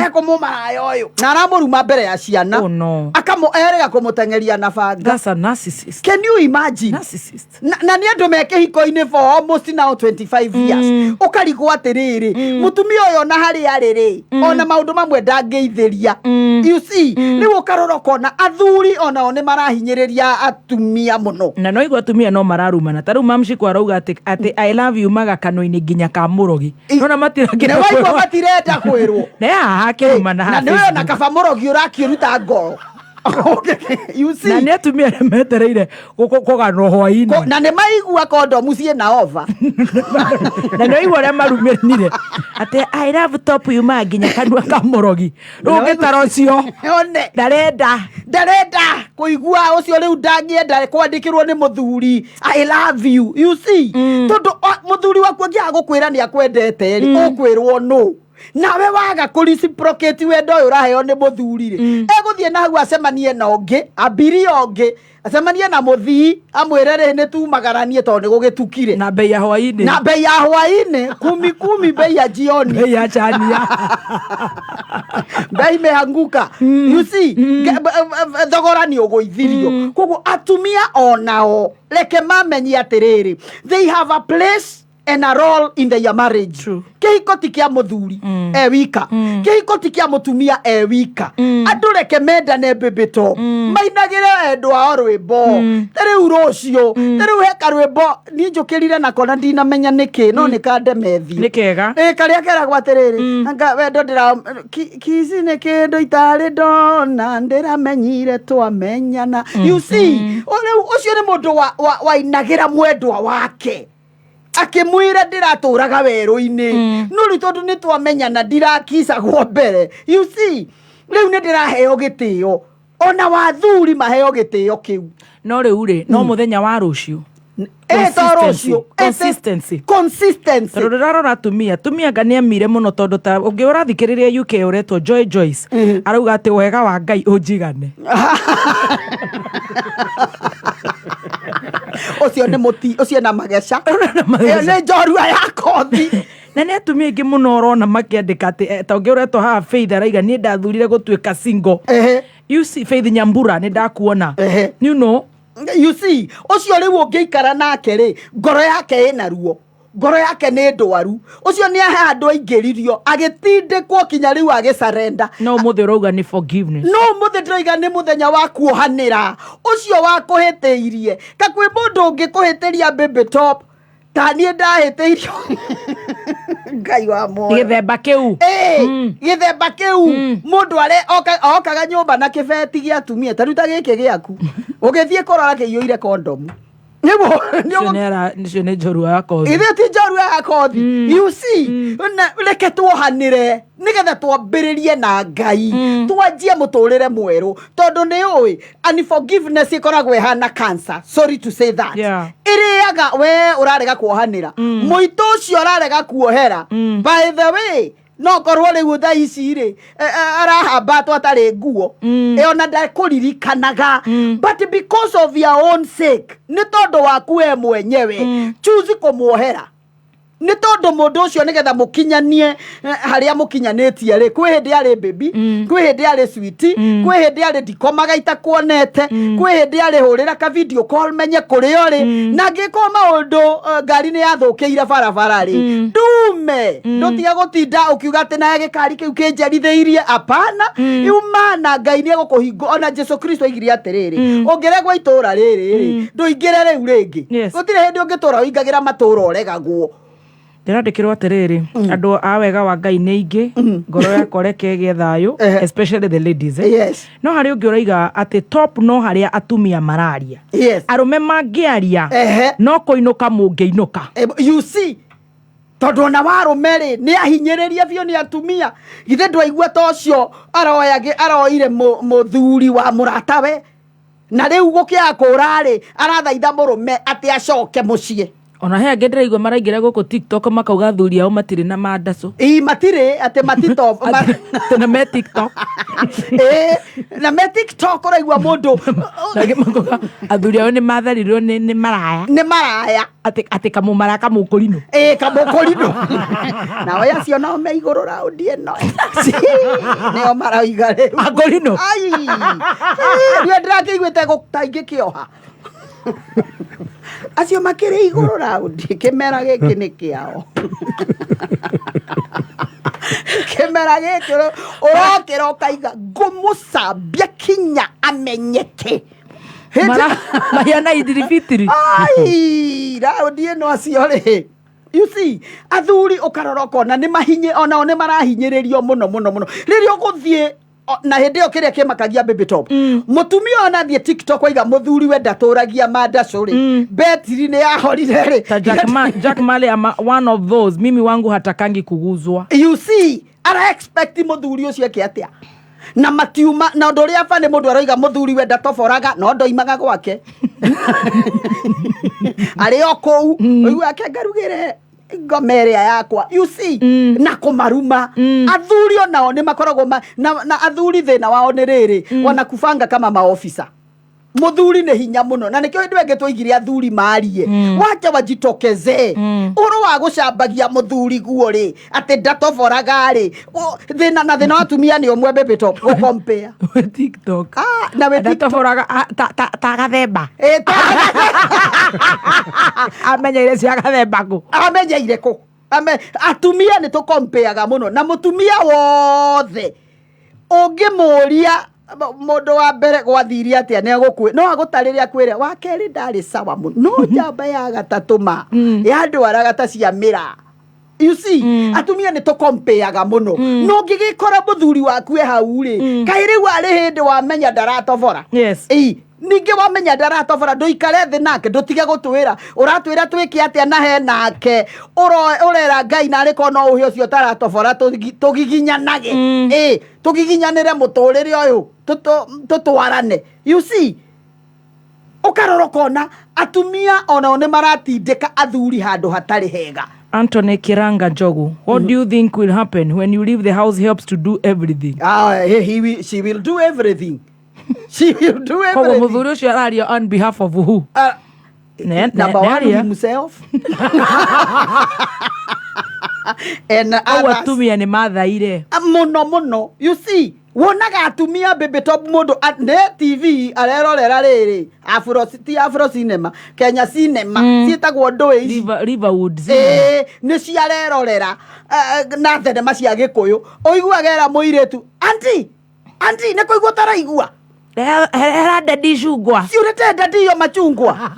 S6: ekũmũmaraya ũyũ na aramũruma mbere ya ciana.
S4: Oh, no.
S6: Akamũ erĩga kũmũteng'eria na banga.
S4: That's a narcissist.
S6: Can you imagine?
S4: Narcissist.
S6: Na nĩ andũ me kĩhiko-inĩ for almost now 25 years. Ũkarigwo atĩrĩrĩ, mũtumia ũyũ ona harĩa arĩ rĩ, ona maũndũ mamwe ndangĩithĩria. You see, rĩu ũkarora ũkona athuri onao nĩ marahinyĩrĩria atumia mũno.
S4: Na no igua atumia no mararumana. Ta rĩu Mamshiko arauga atĩ I love you maga kanua-inĩ nginya ka mũrogi. Nona
S6: Nĩ waigua matirenda kwĩrwo.
S4: Na haha akĩrumana
S6: Na
S4: haha
S6: nĩ ona
S4: Facebook.
S6: kaba mũrogi ũrakĩruta ngoro. You see?
S4: Na nĩ atumia arĩa metereire kũganwo hwaĩ-inĩ.
S6: Na nĩ maigua kondomu ciĩna ova.
S4: Na nĩ waigua ũrĩa marumĩrire atĩ I love top yumaga nginya kanua ka mũrogi. Rĩu ũngĩtara ũcio
S6: One.
S4: Ndarenda.
S6: Ndarenda kũigua ũcio rĩu ndangĩenda kwandĩkĩrwo nĩ mũthuri I love you. You see? Tondũ mũthuri waku angĩaga gũkwĩra nĩ akwendete rĩ, ũkwĩrwo nũ? Nawe waga kũ reciprocate wendo ũyũ ũraheo nĩ mũthuri rĩ, egũthiĩ na hau acemanie na ũngĩ, ambirie ũngĩ, acemanie na mũthii amwĩre rĩ nĩ tumagaranie tondũ nĩ gũgĩtukire.
S4: Na bei ya hwaĩ-inĩ.
S6: Na bei ya hwaĩ-inĩ, kumi kumi bei ya jioni.
S4: Bei ya chania.
S6: Bei imeanguka. You see, thogora nĩ ũgũithirio. Koguo atumia onao reke mamenye atĩrĩrĩ, they have a place and a role in their marriage. Kĩhiko ti kĩa mũthuri e wika, kĩhiko ti kĩa mũtumia e wika. Andũ reke mendane mbĩmbĩto, mainagĩre endwa ao rwĩmbo. Ta rĩu rũciũ, ta rĩu he karwĩmbo niĩ njũkĩrire nako na ndinamenya nĩkĩ no nĩ kandemethi.
S4: Nĩ kega.
S6: Karĩa keragwo atĩrĩrĩ, anga wendo ndĩra kici nĩ kĩndũ itarĩ ndona ndĩramenyire twamenyana. You see, rĩu ũcio nĩ mũndũ wainagĩra mwendwa wake akĩmwĩra ndĩratũraga werũ-inĩ no rĩu tondũ nĩ twamenyana ndirakicagwo mbere. You see, rĩu nĩ ndĩraheo gĩtĩo ona wathuri maheo gĩtĩo kĩu.
S4: No rĩu rĩ, no mũthenya wa rũciũ.
S6: To rũciũ.
S4: Consistency.
S6: Consistency.
S4: Tondũ ndĩrarora atumia anga nĩ amire mũno tondũ ta ũngĩ ũrathikĩrĩria UK ũretwo Joy Joyce arauga atĩ wega wa Ngai ũnjigane.
S6: Ũcio nĩ mũti, ũcio na mageca. Ĩyo nĩ njorua ya kothi.
S4: Na nĩ atumia aingĩ mũno ũrona makĩandĩka atĩ ta ũngĩ ũretwo haha Faith araiga niĩ ndathurire gũtuĩka single. You see, Faith Nyambura nĩ ndakuona. You know?
S6: You see, ũcio rĩu ũngĩikara nake rĩ, ngoro yake ĩna ruo. Ngoro yake nĩ ndwaru. Ũcio nĩ handũ aingĩririo, agĩtindĩkwo kinya rĩu agĩcarenda.
S4: No ũmũthĩ ũrauga nĩ forgiveness.
S6: No ũmũthĩ ndĩroiga nĩ mũthenya wa kuohanĩra. Ũcio wakũhĩtĩirie. Ka kwĩ mũndũ ũngĩkũhĩtĩria baby top, ta niĩ ndahĩtĩirio. Ngai wa muoyo.
S4: Gĩthemba kĩu.
S6: Gĩthemba kĩu. Mũndũ okaga nyũmba na kĩbeti gĩa atumia, ta rĩu ta gĩkĩ gĩaku. Ũgĩthiĩ kũrora kĩiyũire kondomu.
S4: Nĩcio nĩ njorua ya kothi.
S6: Ithuĩ ti njorua ya kothi. You see, na reke tuohanĩre nĩgetha twambĩrĩrie na Ngai. Twanjie mũtũrĩre mwerũ tondũ nĩ ũĩ unforgiveness ĩkoragwo ĩhana cancer. Sorry to say that. Ĩrĩaga we ũrarega kuohanĩra. Mũitũ ũcio ũrarega kuohera. By the way, no korwo rĩu thaa ici rĩ, arahambatwo atarĩ nguo. Ona ndakũririkanaga. But because of your own sake, nĩ tondũ waku we mwenyewe, choose kũmuohera. Nĩ tondũ mũndũ ũcio nĩgetha mũkinyanie harĩa mũkinyanĩtie rĩ, kwĩ hĩndĩ arĩ baby, kwĩ hĩndĩ arĩ sweet, kwĩ hĩndĩ arĩ ndikomaga itakuonete, kwĩ hĩndĩ arĩ hũrĩra ka video call menye kũrĩa ũrĩ, na angĩkorwo maũndũ ngari nĩ yathũkĩire barabara rĩ, ndume, ndũtige gũtinda ũkiuga atĩ naye gĩkari kĩu kĩnjerithĩirie, apana. Uma na Ngai nĩ egũkũhingũ. Ona Jesu Kristo oigire atĩrĩrĩ, ũngĩregwo itũũra rĩrĩ rĩ, ndũingĩre rĩu rĩngĩ. Gũtirĩ hĩndĩ ũngĩtũũra ũingagĩra matũũra ũregagwo.
S4: Ndĩrandĩkĩrwo atĩrĩrĩ, andũ a wega wa Ngai nĩ aingĩ, ngoro yakwa reke ĩgĩe thayũ, especially the ladies, eh?
S6: Yes.
S4: No harĩ ũngĩ ũraiga atĩ top no harĩa atumia mararia.
S6: Yes.
S4: Arũme mangĩaria no kũinũka mũngĩinũka.
S6: You see, tondũ ona warũme rĩ nĩ ahinyĩrĩria biũ nĩ atumia. Githĩ ndwaigua ta ũcio aroire mũthuri wa mũratawe, na rĩu gũkĩaga kũra rĩ, arathaitha mũrũme atĩ acoke mũciĩ.
S4: Ona he angĩ ndĩraigua maraingĩra gũkũ TikTok makauga athuri ao matirĩ na mandacũ.
S6: Ii, matirĩ, atĩ matito
S4: Atĩ na me TikTok.
S6: Ĩĩ, na me TikTok ũraigua mũndũ
S4: Na angĩ makauga athuri ao nĩ matharirwo nĩ maraya.
S6: Nĩ maraya.
S4: Atĩ kamũmaraya kamũkũrinũ.
S6: Ĩĩ, kamũkũrinũ. Nao acio nao me igũrũ raundi ĩno. Nĩo marauga rĩu.
S4: Akũrinũ.
S6: Ai. Ĩĩ, rĩu ndĩrakĩiguĩte gũtaingĩkĩoha. Acio makĩrĩ igũrũ raundi, kĩmera gĩkĩ nĩ kĩao. Kĩmera gĩkĩ ũrokĩra ũkaiga ngũmũcambia kinya amenyeke.
S4: Mahiana idiribitiri.
S6: Ai, raundi ĩno acio rĩ. You see, athuri ũkarora ũkona nĩ mahinye, onao nĩ marahinyĩrĩrio mũno mũno mũno. Rĩrĩa ũgũthiĩ na hĩndĩ ĩyo kĩrĩa kĩmakagia Baby Top, mũtumia ona athiĩ TikTok oiga mũthuri we ndatũragia mandacũ rĩ, betiri nĩ yahorire rĩ.
S4: Ta Jack Ma, Jack Male ama one of those, mimi wangu hatakangi kuguzwa.
S6: You see, ara expect mũthuri ũcio eke atĩa? Na matiuma, na ũndũ ũrĩa bani mũndũ aroiga mũthuri we ndatoboraga, no ndoimaga gwake. Arĩ o kũu, ũigua ake ngarugĩre ngoma ĩrĩa yakwa. You see, na kũmaruma. Athuri onao nĩ makoragwo na athuri thĩna wao nĩ rĩrĩ, wanakubanga kama maofisa. Mũthuri nĩ hinya mũno, na nĩkĩo hĩndĩ ĩngĩ twaigire athuri marie. Wacha wajitokezee. Ũhoro wa gũcambagia mũthuri guo rĩ, atĩ ndatoboraga rĩ, thĩna na thĩna wa atumia nĩ ũmwe, Baby Top, gũkompea.
S4: Wĩ TikTok.
S6: Na wĩ TikTok.
S4: Ndatoboraga, ta gathemba.
S6: Ĩ, ta
S4: Amenyeire cia gathemba kũ?
S6: Amenyeire kũ? Atumia nĩ tũkompeaga mũno, na mũtumia wothe ũngĩmũria mũndũ wa mbere gwathirie atĩa nĩ agũkwĩ-, no agũtarĩre akwĩre wa kerĩ ndarĩ sawa mũno, no njamba ya gatatũ ma yandwaraga ta cia mĩraa. You see, atumia nĩ tũkompeaga mũno. No ũngĩgĩkora mũthuri waku e hau rĩ, kaĩ rĩu arĩ hĩndĩ wamenya ndaratobora.
S4: Yes.
S6: Ĩi, ningĩ wamenya ndaratobora, ndũikare thĩ nake, ndũtige gũtwĩra. Ũratwĩra twĩke atĩa na he nake. Ũrera Ngai na arĩ korwo no ũhe ũcio ũtaratobora tũgiginyanage. Ĩĩ, tũgiginyanĩre mũtũrĩre ũyũ, tũtwarane. You see, ũkarora ũkona atumia onao nĩ maratindĩka athuri handũ hatarĩ hega.
S4: Anthony Kiranga Njogu, what do you think will happen when you leave the house helps to do everything?
S6: She will do everything. She will do
S4: Koguo
S6: everything.
S4: mũthuri ũcio araria on behalf of who?
S6: Number
S4: Ne
S6: one,
S4: aria.
S6: himself. And
S4: Koguo
S6: others.
S4: atumia nĩ mathaire.
S6: Mũno mũno. You see, wonaga atumia Baby Top mũndũ nĩ TV arerorera rĩrĩ, Afro, ti Afro Cinema, Kenya Cinema, ciĩtagwo ndũĩ ici.
S4: Riverwood Cinema.
S6: Ĩĩ, nĩ ciarerorera, na thenema cia Gĩkũyũ. Ũiguaga era mũirĩtu, Auntie, auntie, nĩ kũigua ũtaraigua?
S4: Hera dadi chungwa.
S6: Si ulete dadi hiyo machungwa.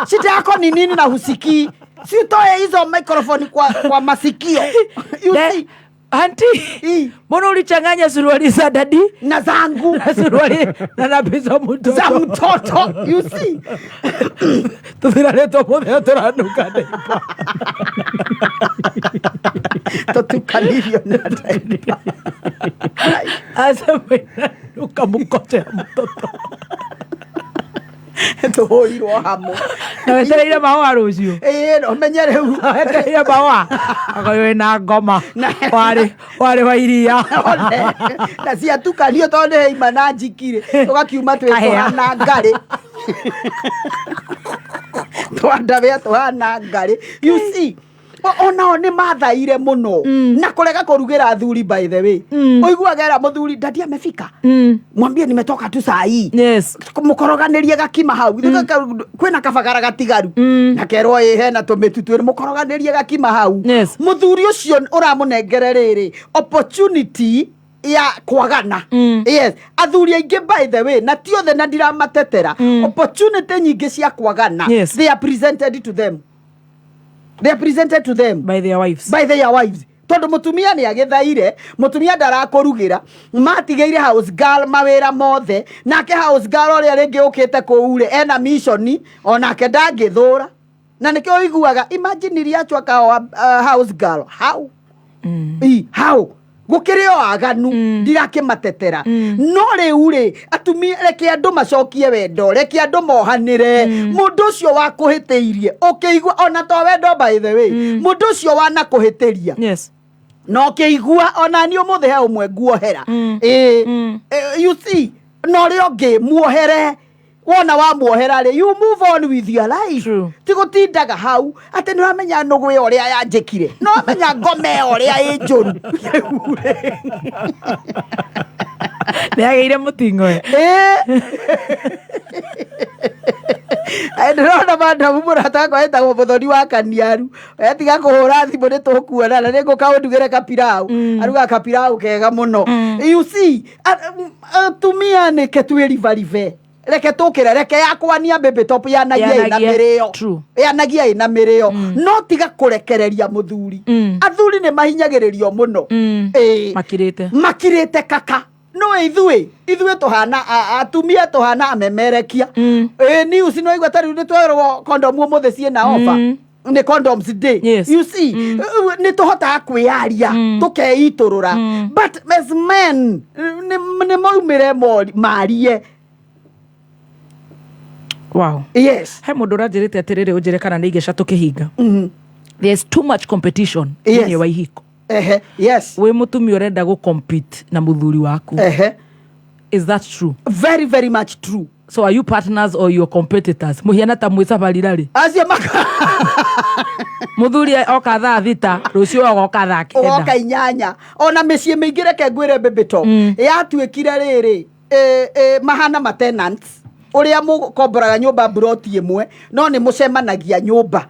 S6: Shida yako ni nini na husikii? Si utoe hizo microphone kwa masikio. You see?
S4: Auntie, mbona ulichanganya suruali za dadi
S6: na zangu
S4: na suruali na napi za mtoto?
S6: Za mtoto, you see?
S4: Tuthiraretwo mũthenya tũranuka ndaipa.
S6: Tũtukanirio na ndaipa.
S4: Asema inanuka mkote ya mtoto.
S6: Tũhũrirwo hamwe.
S4: Na wetereire mahũa rũciũ.
S6: Ĩĩ, no menye rĩu.
S4: Na wetereire mahũa. Akorwo wĩna ngoma. Warĩ wa iria.
S6: One. Na ciatukanio tondũ nĩ heima na njikirĩ. Tũgakiuma twĩ
S4: Kahĩa.
S6: tũhana ngarĩ. Twandabĩa tũhana ngarĩ. You see? Onao nĩ mathaire mũno. Na kũrega kũrugĩra athuri by the way. Ũiguaga era mũthuri, dadi amefika. Mwambie nimetoka tu saa hii.
S4: Yes.
S6: Mũkoroganĩrie gakima hau. Kwĩna kabagara gatigaru. Na kerwo ĩ hena tũmĩtu twĩrĩ, mũkoroganĩrie gakima hau.
S4: Yes.
S6: Mũthuri ũcio ũramũnengere rĩrĩ opportunity ya kwagana. Yes. Athuri aingĩ by the way, na ti othe na ndiramatetera. Opportunity nyingĩ cia kwagana.
S4: Yes.
S6: They are presented to them. They are presented to them
S4: by their wives.
S6: By their wives, tondå mutumia nä agäthaire, mutumia ndarakårugä matigä ire house girl mawä mothe, nake house girl å rä a rä ngä å kä te kå u rä ena mission onake ndangä thå ra, na nä kä o iguaga, imagine iriachwo akaoa house girl how I, how gũkĩrĩ o aganu, ndirakä no rĩu rĩ, atumia, reke andũ macokie wendo, reke andũ mohanĩre. Mũndũ ũcio wakũhĩtĩirie ũkĩigua ona to wendo, by the way, mũndũ ũcio wanakũhĩtĩria na ũkĩigua ona niĩ ũmũthĩ he ũmwe nguohera. Ĩĩ. You see, na ũrĩa ũngĩ muohere, wona wamuohera rĩ, you move on with your life. Ti gũtindaga hau atĩ nĩ ũramenya nũgũ ĩyo ũrĩa yanjĩkire, nĩ ũramenya ngoma ĩyo ũrĩa ĩ njũru.
S4: Nä agä ire må tingo.
S6: Ndĩrona madamu mũrata wakwa etagwo Mũthoni wa Kaniaru, etiga kũhũra thimũ, nĩ tũkuonana, nĩ ngũka ũndugĩre kapirau. Arugaga kapirau kega mũno. You see, atumia nĩke twĩribaribe, reke tũkĩre, reke yakwania baby top yanagia ĩna
S4: Yanagia,
S6: mĩrĩo.
S4: True.
S6: Yanagia ĩna mĩrĩo, no tiga kũrekereria mũthuri. Athuri nĩ mahinyagĩrĩrio mũno. Ĩĩ.
S4: Makirä
S6: Makirĩte kaka, no ithuĩ tũhana atumia tũhana amemerekia. Ĩ news no igua ta rĩu nĩ twerwo condom ũmũthĩ ciĩna offer, nĩ condoms day. You see, nĩ tũhotaga kwĩyaria, tũkeitũrũra, but as men nĩ maumĩre marie.
S4: Wow.
S6: Yes.
S4: He må ndå å ranjä rä te atä rä rä, å njä re kana nä igeca tå kä hinga. There's too much competition thĩinĩ wa ihiko.
S6: Ehe, yes.
S4: Wä må tumia å renda gå compete na må thuri waku. Is that true?
S6: Very, very much true.
S4: So are you partners or your competitors? Mũhiana ta mwĩ cabarira rĩ,
S6: acio maka
S4: mũthuri oka thaa 6, rũciũ agoka thaa 9.
S6: Ũgoka 8. Ona mĩciĩ mĩingĩ, reke ngwĩre, baby top, yatuĩkire rĩrĩ mahana ma tenants ũrĩa mũkomboraga nyũmba mburoti ĩmwe, no nĩ mũcemanagia nyũmba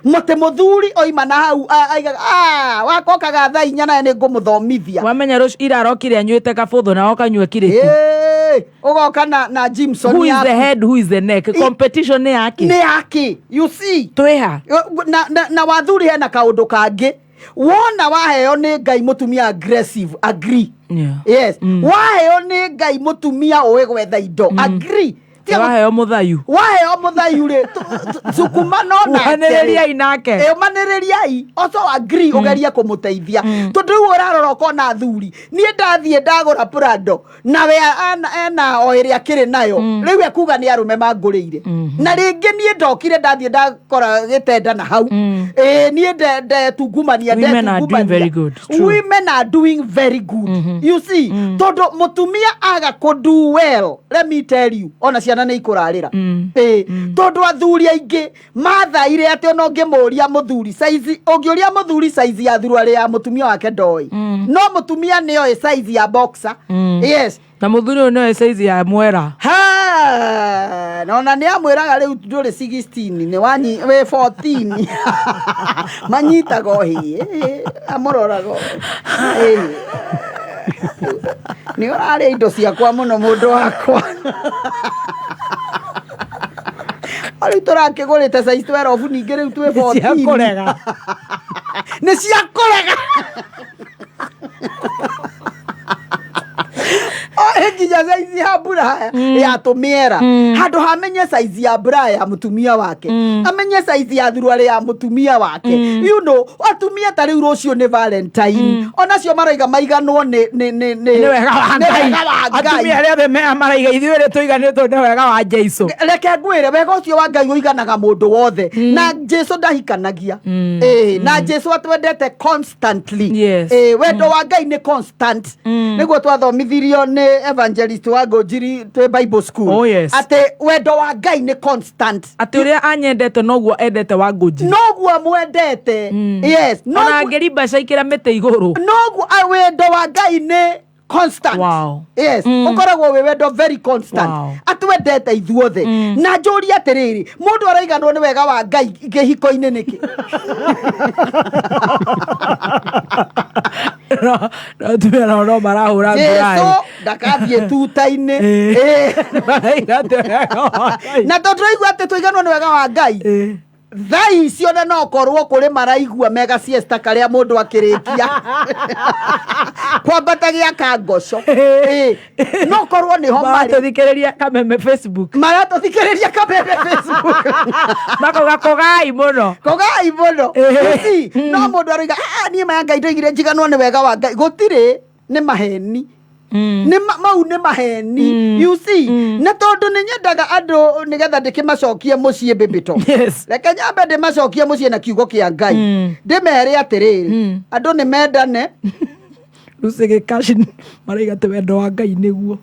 S6: mũtĩ. Mũthuri oima na hau aigaga, "Ah, wakokaga thaa 4, naye nĩ ngũmũthomithia."
S4: Wamenya rũciũ irarokire anyuĩte kabũthũ na okanyua kirĩti.
S6: Ĩĩ, ũgoka na Jimson
S4: Who is
S6: yaku.
S4: the head, who is the neck? Competition nĩ yake.
S6: Nĩ yake, you see.
S4: Twĩha.
S6: Na wathuri, hena kaũndũ kangĩ wona waheo nĩ Ngai mũtumia aggressive, agree. Yes, waheo nĩ Ngai mũtumia ũĩ gwetha indo, agree. Tiga
S4: Waheo mũthayu.
S6: Waheo mũthayu rĩ, sukuma no nake.
S4: Ũmanĩrĩriai nake.
S6: Ĩ, ũmanĩrĩriai, also agree, ũgerie kũmũteithia, tondũ rĩu ũrarora ũkona athuri, niĩ ndathiĩ ndagũra Prado nawe ena o ĩrĩa akĩrĩ nayo, rĩu ekuga nĩ arũme mangũrĩire, na rĩngĩ niĩ ndokire ndathiĩ ndakora gĩtenda na hau. Ĩ, niĩ ndetungumania.
S4: Women are doing very good. True.
S6: Women are doing very good, you see, tondũ mũtumia aga kũ do well, let me tell you, ona ciana nĩ ikũrarĩra. Ĩ, tondũ athuri aingĩ mathaire atĩ ona ũngĩmũria mũthuri size, ũngĩũria mũthuri size ya thuruarĩ ya mũtumia wake ndoĩ, no mũtumia nĩoĩ size ya boxer. Yes.
S4: Na mũthuri ũyũ nĩoĩ size ya mwera.
S6: Ha, nona nĩ amwĩraga rĩu ndũrĩ 16, nĩ wanyi wĩ 14, manyitaga o hĩ amũroraga o, ĩ, nĩ ũrarĩa indo ciakwa mũno mũndũ wakwa. Rĩu tũrakĩgũrĩte size 12, ningĩ rĩu twĩ
S4: Nĩ cia
S6: 14.
S4: kũrega.
S6: Nĩ cia kũrega. Oĩ nginya saizi ya bra ya tũmĩera, handũ hamenye saizi ya bra ya mũtumia wake, amenye saizi ya thuruarĩ ya mũtumia wake. Atumia ta rĩu rũciũ nĩ Valentine, onacio maraiga maiganwo nĩ nĩ nĩ nĩ
S4: Nĩ wega wa
S6: nĩ
S4: Ngai.
S6: Wega wa Ngai.
S4: Atumia arĩa othe mea maraiga ithuĩ rĩ tũiganĩtwo nĩ wega wa Jesu.
S6: Reke ngwĩre, wega ũcio wa Ngai ũiganaga mũndũ wothe, na Jesu ndahikanagia. Ĩĩ, na Jesu atwendete constantly. Ĩĩ, wendo wa Ngai nĩ constant, nĩguo twathomithirio nĩ evangelist wa Ngũnjiri twĩ Bible school.
S4: Oh, yes.
S6: Atĩ wendo wa Ngai nĩ constant.
S4: Atĩ ũrĩa anyendete noguo endete wa Ngũnjiri.
S6: Noguo mwendete, yes.
S4: Ona angĩrimbaca ikĩra mĩtĩ igũrũ.
S6: Noguo wendo wa Ngai nĩ constant. Yes, ũkoragwo wĩ wendo very constant. Atwendete ithuothe. Na njũrie atĩrĩrĩ, mũndũ araiganwo nĩ wega wa Ngai kĩhiko-inĩ nĩkĩ?
S4: No atumia nao no marahũra
S6: Jesu ndakathiĩ tuta-inĩ. Ĩ.
S4: Maraiga atĩ wega wa Ngai.
S6: Na tondũ tũraigua atĩ tũiganwo nĩ wega wa Ngai. Thaa icio na no korwo kũrĩ maraigua mega siesta karĩa mũndũ akĩrĩkia kwambata gĩa kangoco. Ĩ, no korwo nĩho marĩ.
S4: Maratũthikĩrĩria Kameme Facebook.
S6: Maratũthikĩrĩria Kameme Facebook.
S4: Makauga kũgai mũno.
S6: Kũgai mũno. You see, no mũndũ aroiga, "Ah, niĩ maya Ngai ndoigire njiganwo nĩ wega wa Ngai." Gũtirĩ, nĩ maheni. Nĩ mau nĩ maheni. You see, na tondũ nĩ nyendaga andũ nĩgetha ndĩkĩmacokie mũciĩ bĩbĩto. Reke nyambe ndĩmacokie mũciĩ na kiugo kĩa Ngai. Ndĩmere atĩrĩrĩ, andũ nĩ mendane.
S4: Lucy Gĩkaci maraiga atĩ wendo wa Ngai nĩguo.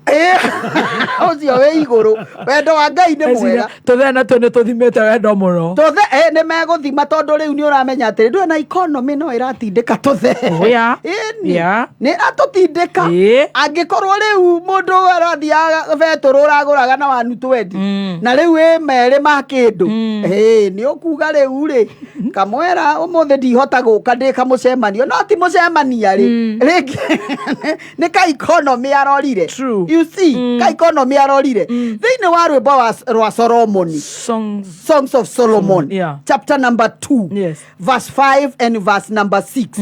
S6: Ũcio wĩ igũrũ. Wendo wa Ngai nĩ mwega.
S4: Tũthe natuo nĩ tũthimĩte wendo mũno.
S6: Tũthe nĩ megũthima tondũ rĩu nĩ ũramenya atĩrĩ ndũĩ na economy no ĩratindĩka tũthe.
S4: Oh, yeah.
S6: Ĩni.
S4: Yeah.
S6: Nĩ ĩratũtindĩka. Angĩkorwo rĩu mũndũ arathiaga betũrũ ũragũraga na wanu twendi na rĩu ĩ merĩ ma kĩndũ. Ĩ, nĩ ũkuga rĩu rĩ kamwera ũmũthĩ ndihota gũka ndĩ kamũcemanio no ti mũcemania rĩ rĩngĩ nĩ ka economy arorire. You see, ka economy arorire. Thĩinĩ wa rwĩmbo rwa Solomoni, Songs of Solomon, chapter number 2, verse 5 and verse number 6.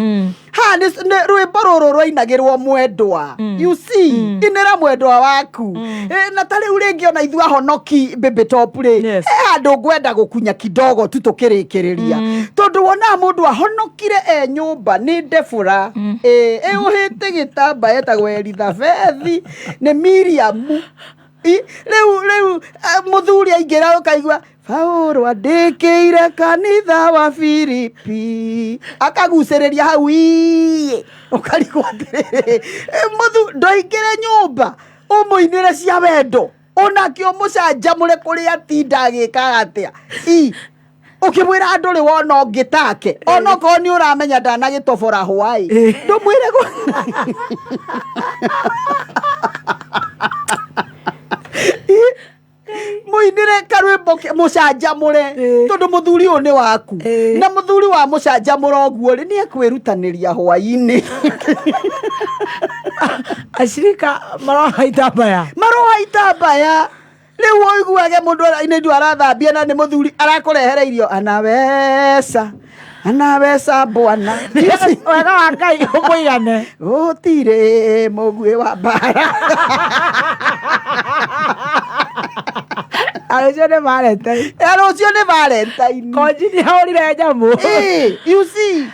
S6: Ha nĩ rwĩmbo rũrũ rwainagĩrwo mwendwa. You see, inĩra mwendwa waku. Na ta rĩu rĩngĩ ona ithuĩ ahonoki Baby Top rĩ, he handũ ngwenda gũkunya kidogo tu tũkĩrĩkĩrĩria. Tondũ wonaga mũndũ ahonokire e nyũmba nĩ Debora, ĩũhĩte gĩtamba etagwo Elizabeth, nĩ Miriam. Rĩu mũthuri aingĩra ũkaigua Paulo andĩkĩire kanitha wa Filipi, akagucĩrĩria hau ii, ũkarigwo atĩrĩrĩ, ndoingĩre nyũmba ũmũinĩre cia wendo onake ũmũcanjamũre kũrĩa atinda agĩkaga atĩa. I ũkĩmwĩra andũ rĩ wona ũngĩ take onokorwo nĩ ũramenya ndanagĩtobora hwaĩ ndũmwĩre mũinĩre karwĩmbo mũcanjamũre tondũ mũthuri ũyũ nĩ waku na mũthuri wa mũcanjamũra ũguo rĩ nĩ ekwĩrutanĩria hwaĩ-inĩ.
S4: Ashirika maroha itambaya.
S6: Maroha itambaya. Rĩu ũiguage mũndũ nĩ indo arathambia na nĩ mũthuri arakũrehere irio anaweza anaweza bwana.
S4: Wega wa Ngai ũmũigane.
S6: Gũtirĩ mũguĩ wa mbara.
S4: Rũciũ nĩ Valentine.
S6: Rũciũ nĩ Valentine.
S4: Konji nĩ ahũrire nyamũ.
S6: You see,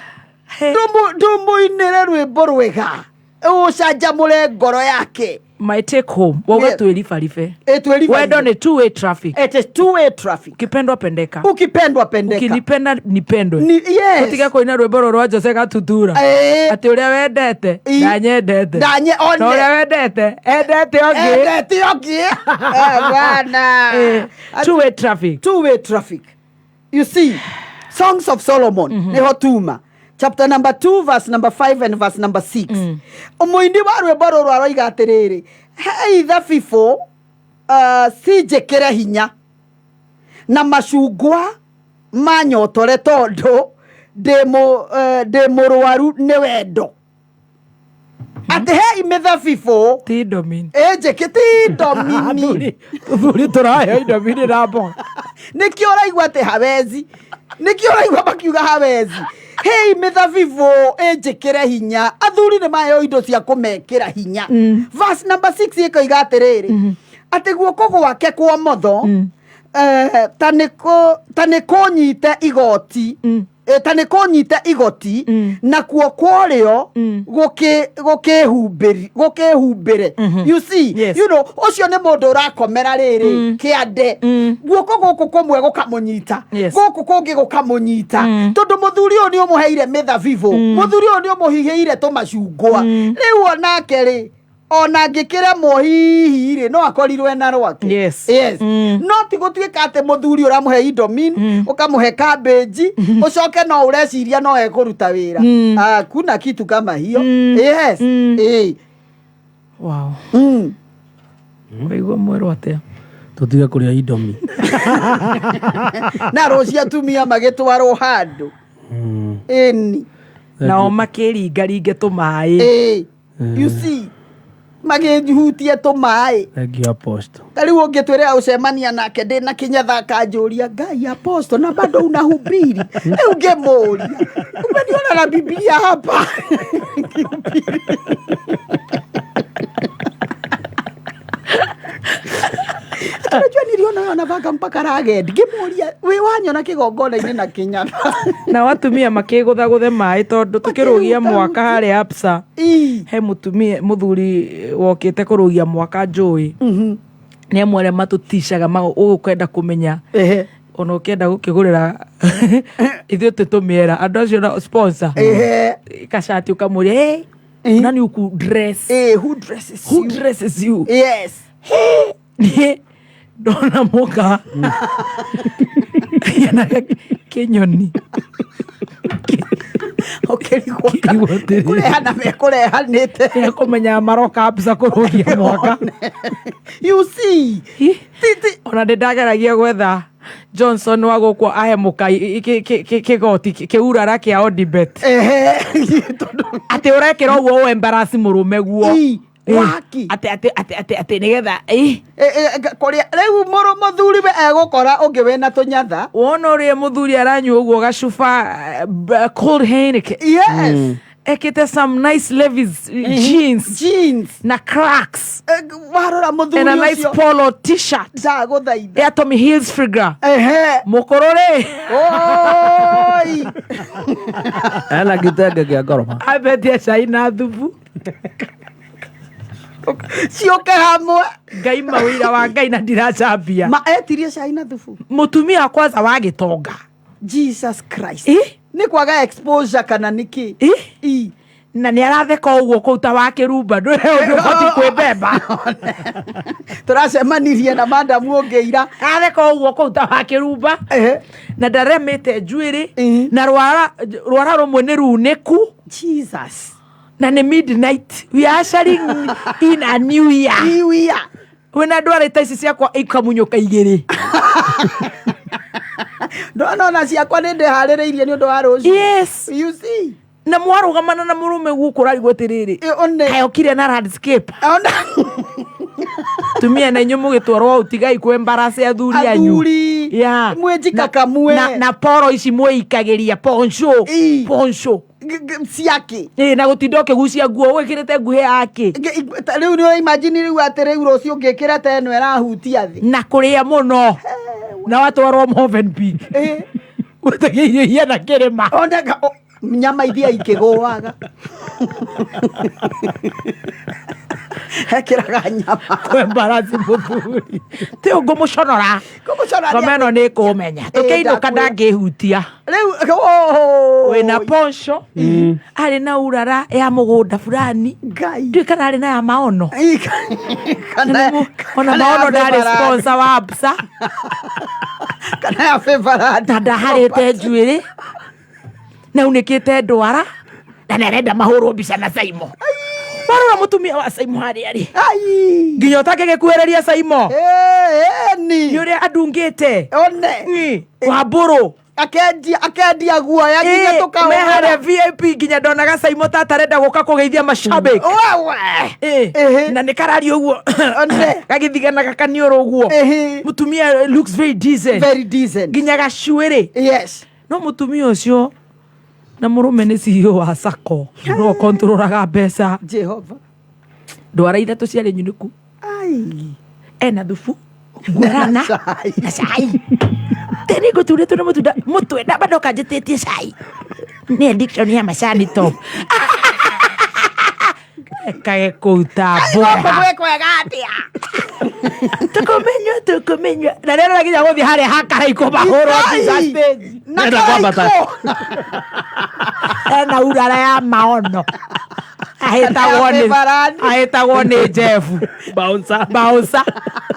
S6: ndũmũinĩre rwĩmbo rwega ũcanjamũre ngoro yake.
S4: My take home, wauga twĩribaribe.
S6: Twĩribaribe.
S4: Wendo nĩ two way traffic.
S6: It is two way traffic.
S4: Ukipendwa pendeka.
S6: Ukipendwa pendeka.
S4: Ukinipenda nipendwe.
S6: Ni, yes.
S4: Utige kũina rwĩmbo rũrũ rwa Jose Gatutura. Atĩ ũrĩa wendete ndanyendete.
S6: Ndanye one.
S4: Na ũrĩa wendete endete ũngĩ.
S6: Endete ũngĩ. Bwana.
S4: Two way traffic.
S6: Two way traffic. You see, Songs of Solomon, nĩho tuma. Chapter number 2, verse number 5 and verse number 6. Mũini wa rwĩmbo rũrũ aroiga atĩrĩrĩ, hei thabibũ cinjĩkĩre hinya na macungwa manyotore tondũ ndĩ mũrwaru nĩ wendo. Atĩ hei mĩthabibũ
S4: ti indomini.
S6: Ĩnjĩkĩ ti indomini.
S4: Tũthuri tũraheo indomini na mboga.
S6: Nĩkĩo ũraigua atĩ hawezi. Nĩkĩo ũraigua makiuga hawezi. Hei mĩthabibũ ĩnjĩkĩre hinya. Athuri nĩ maheo indo cia kũmekĩra hinya. Verse number 6 ĩkoiga atĩrĩrĩ, atĩ guoko gwake kwa motho, ta nĩ kũnyite igoti, ta nĩ kũnyite igoti, nakuo kwa ũrĩo gũkĩhumbĩre. You see, you know, ũcio nĩ mũndũ ũrakomera rĩrĩ kĩande, guoko gũkũ kũmwe gũkamũnyita, gũkũ kũngĩ gũkamũnyita, tondũ mũthuri ũyũ nĩ ũmũheire mĩthabibũ, mũthuri ũyũ nĩ ũmũhihĩire tũmacungwa. Rĩu onake rĩ, ona angĩkĩremwo hihi rĩ, no akorirwo ena rwake.
S4: Yes.
S6: Yes. No ti gũtuĩka atĩ mũthuri ũramũhe indomine, ũkamũhe cabbage, ũcoke no ũreciria no ekũruta wĩra. Hakuna kitu kama hiyo. Yes.
S4: Wow. Waigua mwerũ atĩa?
S5: Tũtige kũrĩa indomie.
S6: Na rũciũ atumia magĩtwarwo handũ. Ĩni.
S4: Nao makĩringaringe tũmaĩ.
S6: You see. Magĩhutie tũmaĩ.
S5: Thank you, Apostle.
S6: Ta rĩu ũngĩtwĩrĩra gũcemania nake ndĩ na kĩnyatha akanjũria, Ngai Apostle, na bado unahubiri? Rĩu ngĩmũria, umeniona na Biblia hapa? Unajua niliona wewe anavanga mpaka ragged. Ngĩmũria, wĩ wanyona kĩgongona-inĩ na kĩnyatha?
S4: Na watumia makĩgũthagũthe maĩ tondũ tũkĩrũgia mwaka harĩa Absa, he mũtumia mũthuri wokĩte kũrũgia mwaka njũĩ, nĩ amwe arĩa matũticaga ũkwenda kũmenya ona ũkĩenda gũkĩgũrĩra ithuĩ tũtũmĩera andũ acio na sponsor kacati ũkamũria, hey, nani uku dress?
S6: Who dresses
S4: who
S6: you?
S4: Dresses you?
S6: Yes.
S4: Niĩ ndona mũka yanaga kĩnyoni.
S6: Ũkĩrigwo kũrehana mekũrehanĩte.
S4: Kũmenya maroka Absa kũrũgia mwaka.
S6: You see.
S4: Ona ndĩ ndageragia gwetha Johnson wa gũkũ ahe mũka kĩgoti kĩurara kĩa Odibet, atĩ ũrekĩra ũguo ũ embarrass mũrũme guo.
S6: Waki.
S4: Atĩ atĩ atĩ atĩ atĩ nĩgetha
S6: kũrĩa rĩu mũrũ mũthuri we egũkora ũngĩ wĩna tũnyatha.
S4: Wona ũrĩa mũthuri aranyua ũguo gacuba cold Heineken.
S6: Yes.
S4: Ekĩte some nice Levi's jeans.
S6: Jeans.
S4: Na cracks.
S6: Warora mũthuri
S4: And a nice
S6: ũcio.
S4: polo t-shirt.
S6: Ndagũthaitha.
S4: Ya Tommy Hilfiger.
S6: Ehe.
S4: Mũkũrũ rĩ.
S6: Oi.
S5: Ena gĩtenge kĩa ngoroba.
S4: Abetie cai na thubu.
S6: Ciũke hamwe.
S4: Ngai mawĩra wa Ngai na ndiracambia.
S6: Ma etirie cai na thubu.
S4: Mũtumia kwanza wa gĩtonga.
S6: Jesus Christ. Nĩ kwaga exposure kana nĩkĩ?
S4: Na nĩ aratheka ũguo kũu ta wa kĩrumba, ndũhe ũndũ ũbatiĩ kwĩmbemba.
S6: Tũracemanirie na madamu ũngĩ ira.
S4: Aratheka ũguo kũu ta wa kĩrumba na ndaremĩte njuĩrĩ na rwara rũmwe nĩ runĩku.
S6: Jesus.
S4: Na nĩ midnight, we are ushering in a new year.
S6: New year.
S4: Wĩna ndwara ta ici ciakwa ikamunyũka igĩrĩ.
S6: Ndona ona ciakwa nĩ ndĩharĩrĩirie nĩ ũndũ wa rũciũ.
S4: Yes.
S6: You see.
S4: Na mwarũgamana na mũrũme gũkũ ũrarigwo atĩrĩrĩ, kayokire na landscape. Tumia na inyuĩ mũgĩtwarwo ũtigai kwembarase athuri anyu.
S6: Athuri.
S4: Yeah.
S6: Mwĩnjika kamwe.
S4: Na poro ici mwĩikagĩria poncho. Poncho.
S6: Ciake.
S4: Na gũtinda ũkĩgucia nguo wĩkĩrĩte nguhĩ yake.
S6: Rĩu nĩ imagine rĩu atĩ rĩu rũciũ ũngĩkĩra ta ĩno ĩrahutia thĩ.
S4: Na kũrĩa mũno. Na watwarwo Movenpick. Wĩtagia irio ihiana kĩrĩma.
S6: Oneka nyama iria ikĩgũaga. Ekĩraga nyama.
S4: Kwembarasi mũthuri. Ti ũngũmũconora.
S6: Ngũmũconora.
S4: Ngoma ĩno nĩ ĩkũmenya. Tũkĩinũka ndangĩhutia.
S6: Rĩu
S4: wĩna poncho arĩ na urara ya mũgũnda fulani.
S6: Ngai.
S4: Ndiũĩ kana arĩ na ya maono. Ona maono ndarĩ sponsor wa Absa.
S6: Kana ya Favorite.
S4: Na ndaharĩte njuĩrĩ. Na unĩkĩte ndwara. Na nĩarenda mahũrwo mbica na Saimo. Warora mũtumia wa Saimo harĩa arĩ. Nginya ũtangĩgĩkuhĩrĩria Saimo. Nĩ ũrĩa andungĩte.
S6: One.
S4: Wa mbũrũ.
S6: Akendia guoya nginya tũkaona.
S4: Me harĩa VIP nginya ndonaga Saimo ta atarenda gũka kũgeithia mashabiki.
S6: Wewe.
S4: Na nĩ kararia ũguo. Gagĩthigana gakaniũrũ ũguo. Mũtumia looks very decent.
S6: Very decent.
S4: Nginya gacuĩrĩ.
S6: Yes.
S4: No mũtumia ũcio na mũrũme nĩ CEO wa Sacco. No kontroraga mbeca.
S6: Jehova.
S4: Ndwara ithatũ ciarĩ nyunĩku.
S6: Ai.
S4: Ena thubu. Ngũrana na cai. Tene ngũturĩtwo nĩ mũtunda mũtwe ndamba ndoka njĩtĩtie cai. Nĩ addiction ya macani top. Kage kũu ta mbweha.
S6: Gwĩ kwega atĩa?
S4: Tũkũmenywa tũkũmenywa. Na rĩrĩa nginya gũthiĩ harĩa ha Karaikũ mahũrwo mbica stage.
S6: Na
S5: Enda kwambata.
S6: Karaikũ.
S4: Ena urara ya maono. Ahĩtagwo nĩ Jeff.
S5: Bouncer.
S4: Bouncer.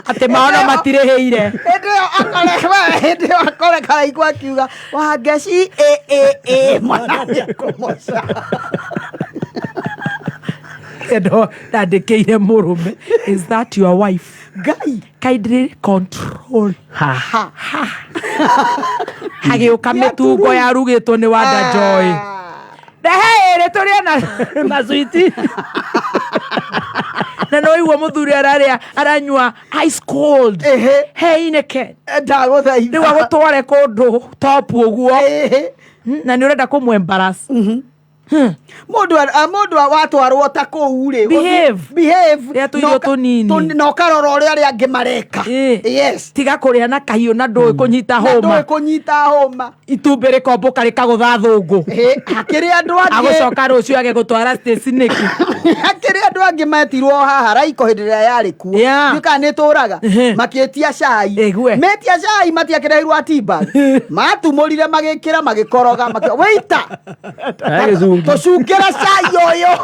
S4: Atĩ maono matirĩhĩire.
S6: Hĩndĩ ĩyo akore hĩndĩ ĩyo akore Karaikũ akiuga Wangeci ĩ ĩ ĩ mwana nĩekũmoca.
S4: Endo ndandĩkĩire mũrũme, is that your wife?
S6: Ngai.
S4: Kindly control.
S5: Ha.
S4: Ha. Hagĩũka mĩtungo yarugĩtwo nĩ Wanda Joy. Rehe ĩrĩ tũrĩe na
S5: na switi.
S4: Na no igua mũthuri ararĩa aranyua ice cold Heineken.
S6: Ndagũthaitha.
S4: Rĩu agũtware kũndũ top ũguo. Na nĩ ũrenda kũmũ embarrass.
S6: Mũndũ mũndũ watwarwo ta kũu rĩ,
S4: Behave.
S6: Behave.
S4: Rĩa tũirio tũnini.
S6: Na ũkarora ũrĩa arĩa angĩ mareka. Yes.
S4: Tiga kũrĩa na kahiũ na ndũĩ kũnyita
S6: Na
S4: hũma.
S6: ndũĩ kũnyita hũma.
S4: Itumbĩ rĩkombũka rĩkagũtha thũngũ.
S6: Hakĩrĩ andũ angĩ.
S4: Agũcoka rũciũ age gũtwara Stacy nĩkĩ.
S6: Hakĩrĩ andũ angĩ metirwo haha raiko hĩndĩ ĩrĩa yarĩ kuo.
S4: Yeah.
S6: Ndiũĩ kana nĩ tũraga. Makĩtia cai. Metia cai matiakĩreheirwo tea bag. Matumũrire magĩkĩra magĩkoroga wĩita.
S5: Gĩcungi.
S6: Tũcungĩra cai ũyũ.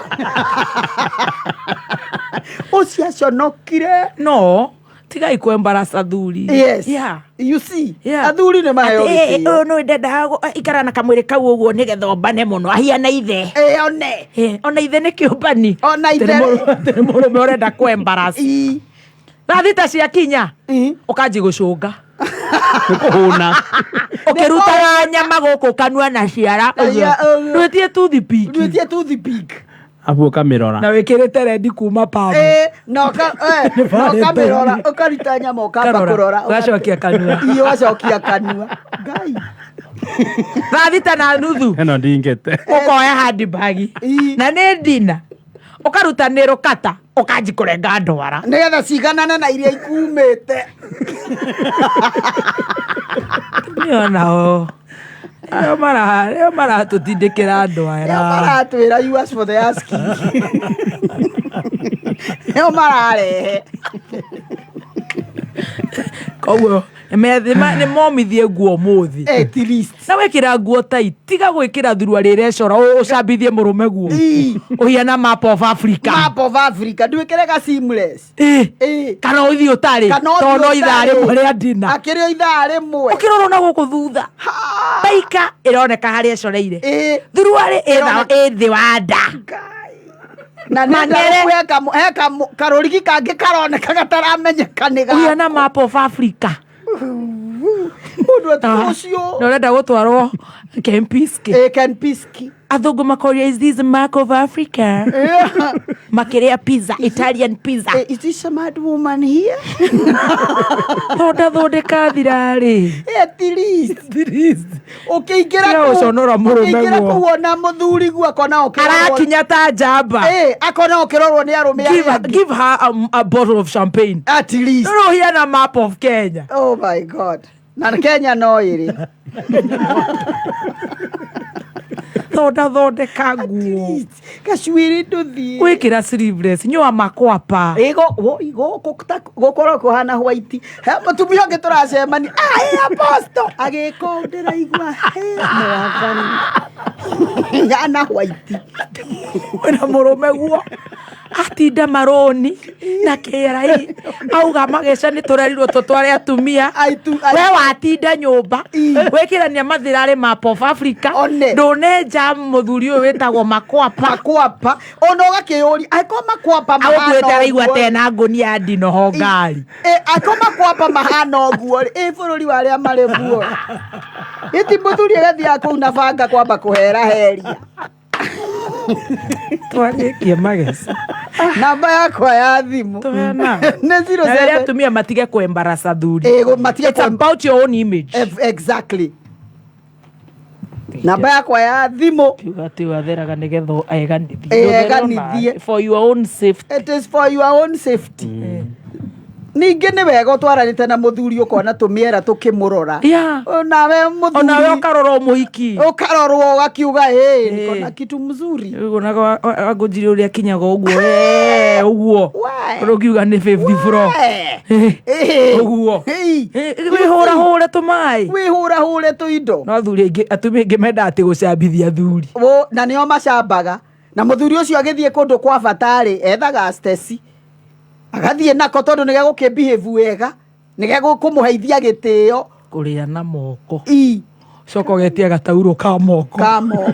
S6: Ũcio aconokire.
S4: No, tigai kũ embarrass athuri.
S6: Yes.
S4: Yeah.
S6: You see.
S4: Yeah.
S6: Athuri nĩ maheo
S4: Atĩ,
S6: gĩtĩo.
S4: ũyũ nĩ ndendaga ikara na kamwĩrĩ kau ũguo nĩgetha ũmbane mũno ahiana ithe.
S6: One.
S4: Ona ithe nĩ kĩũmbani.
S6: Ona ithe.
S4: Atĩ nĩ mũrũme ũrenda kũ embarrass. Thaa thita ciakinya ũkanji gũcũnga.
S5: Kũhũna.
S4: Ũkĩrutaga nyama gũkũ kanua na ciara ũguo. Ndwĩtie toothpick.
S6: Ndwĩtie toothpick.
S5: Abu ũkamĩrora.
S4: Na wĩkĩrĩte rendi kuma pamu.
S6: Na ũkamĩrora ũkaruta nyama ũkamba
S4: Ũkarora,
S6: kũrora.
S4: ũgacokia kanua.
S6: Ii, ũgacokia kanua. Ngai.
S4: Thaa thita na nuthu.
S5: Ĩno ndingĩte.
S4: Ũkoya handbag. Na nĩ ndina. Ũkaruta nĩ rũkata ũkanji kũrenga ndwara.
S6: Nĩgetha ciganane na iria ikumĩte.
S4: Nĩ onao. Nĩo maratũtindĩkĩra ndwara.
S6: Nĩo maratwĩra you ask for the asking. Nĩo mararehe.
S4: Koguo nĩ momithie nguo mũthĩ.
S6: At least.
S4: Na wĩkĩra nguo tai tiga gwĩkĩra thuruarĩ ĩrecora ũcambithie mũrũme guo. Ũhiana map of Africa.
S6: Map of Africa. Ndwĩkĩre ga seamless.
S4: Kana ũthiĩ ũtarĩ.
S6: Kana ũthiĩ
S4: Tondũ no ithaa
S6: ũtarĩ.
S4: rĩmwe rĩa ndina.
S6: Akĩrĩ o ithaa rĩmwe.
S4: Ũkĩrora na gũkũ thutha. Baika ĩroneka harĩa ĩcoreire. Thuruarĩ ĩ thĩ wa nda.
S6: Na nĩ
S4: Mang'ere.
S6: he karũrigi kangĩ karoneka gataramenyeka nĩ gaka.
S4: Ũhiana map of Africa.
S6: Mũndũ ati ũcio.
S4: Na ũrenda gũtwarwo Kempiski.
S6: Kempiski.
S4: Athũngũ makoria is this mark of Africa? Makĩrĩa pizza, Italian pizza.
S6: Is this a mad woman here?
S4: Thonda thondeka thirarĩ.
S6: At least. Ũkĩingĩra
S4: Tiga gũconora mũrũme
S6: ũkĩingĩra
S4: guo.
S6: kũu ona mũthuri guo akona ũkĩrorwo.
S4: Arakinya ta njamba.
S6: Akona ũkĩrorwo nĩ arũme arĩa angĩ.
S4: Give her a bottle of champagne.
S6: At least.
S4: No ũhiana map of Kenya.
S6: Oh my God. Na Kenya no ĩrĩ.
S4: Thonda thondeka nguo.
S6: Gacuĩrĩ ndũthiĩ.
S4: Gwĩkĩra sleeveless, nyua makwapa.
S6: Gũkorwo kũhana white. He mũtumia ũngĩ tũracemania. Ai apostle. Agĩka ũũ ndĩraigua. He mwathani. Hana white.
S4: Wĩna mũrũme guo. Atinda maroni na KRA auga mageca nĩ tũrerirwo tũtware atumia. We watinda nyũmba wĩkĩrania mathirarĩ map of Africa. Ndũnenja mũthuri ũyũ wĩtagwo makwapa.
S6: Makwapa. Ona ũgakĩyũria angĩkorwo makwapa mahana
S4: Agũkuĩte araigua
S6: ũguo rĩ.
S4: tena ngũnia ya ndinoho ngari.
S6: Angĩkorwo makwapa mahana ũguo rĩ, ĩ bũrũri wa arĩa marĩ muoyo. Ĩti mũthuri agathiaga kũu na banga kwamba kũhera heria.
S4: Twarĩkie mageca.
S6: Namba yakwa ya thimũ nĩ zero
S4: Na rĩrĩa
S6: seven.
S4: atumia matige kũ-embarrass athuri.
S6: Matige
S4: It's about your own image.
S6: Exactly. Namba yakwa ya thimũ.
S4: Kiuga atĩ watheraga nĩgetha eganithie.
S6: Eganithie.
S4: For your own safety.
S6: It is for your own safety. Ningĩ nĩ wega ũtwaranĩte na mũthuri ũkona tũmĩera tũkĩmũrora.
S4: Yeah.
S6: Onawe mũthuri.
S4: Onawe ũkarora mũhiki.
S6: Ũkarorwo ũgakiuga ĩ niko na kitu mzuri.
S4: Ũnaga angũnjiri ũrĩa kinyaga ũguo. Ũguo. Ũrũkiuga nĩ 50 floor. Ũguo. Wĩhũrahũre tũmaĩ.
S6: Wĩhũrahũre tũindo.
S4: No athuri aingĩ atumia aingĩ mendaga atĩ gũcambithia athuri.
S6: Na nĩo macambaga. Na mũthuri ũcio agĩthiĩ kũndũ kwa bata rĩ, ethaga Stacy. Agathiĩ nako tondũ nĩ gegũkĩ behave wega. Nĩ gegũkũmũheithia gĩtĩo.
S4: Kũrĩa na moko. Coka ũgetia gataurũ ka moko.
S6: Ka moko.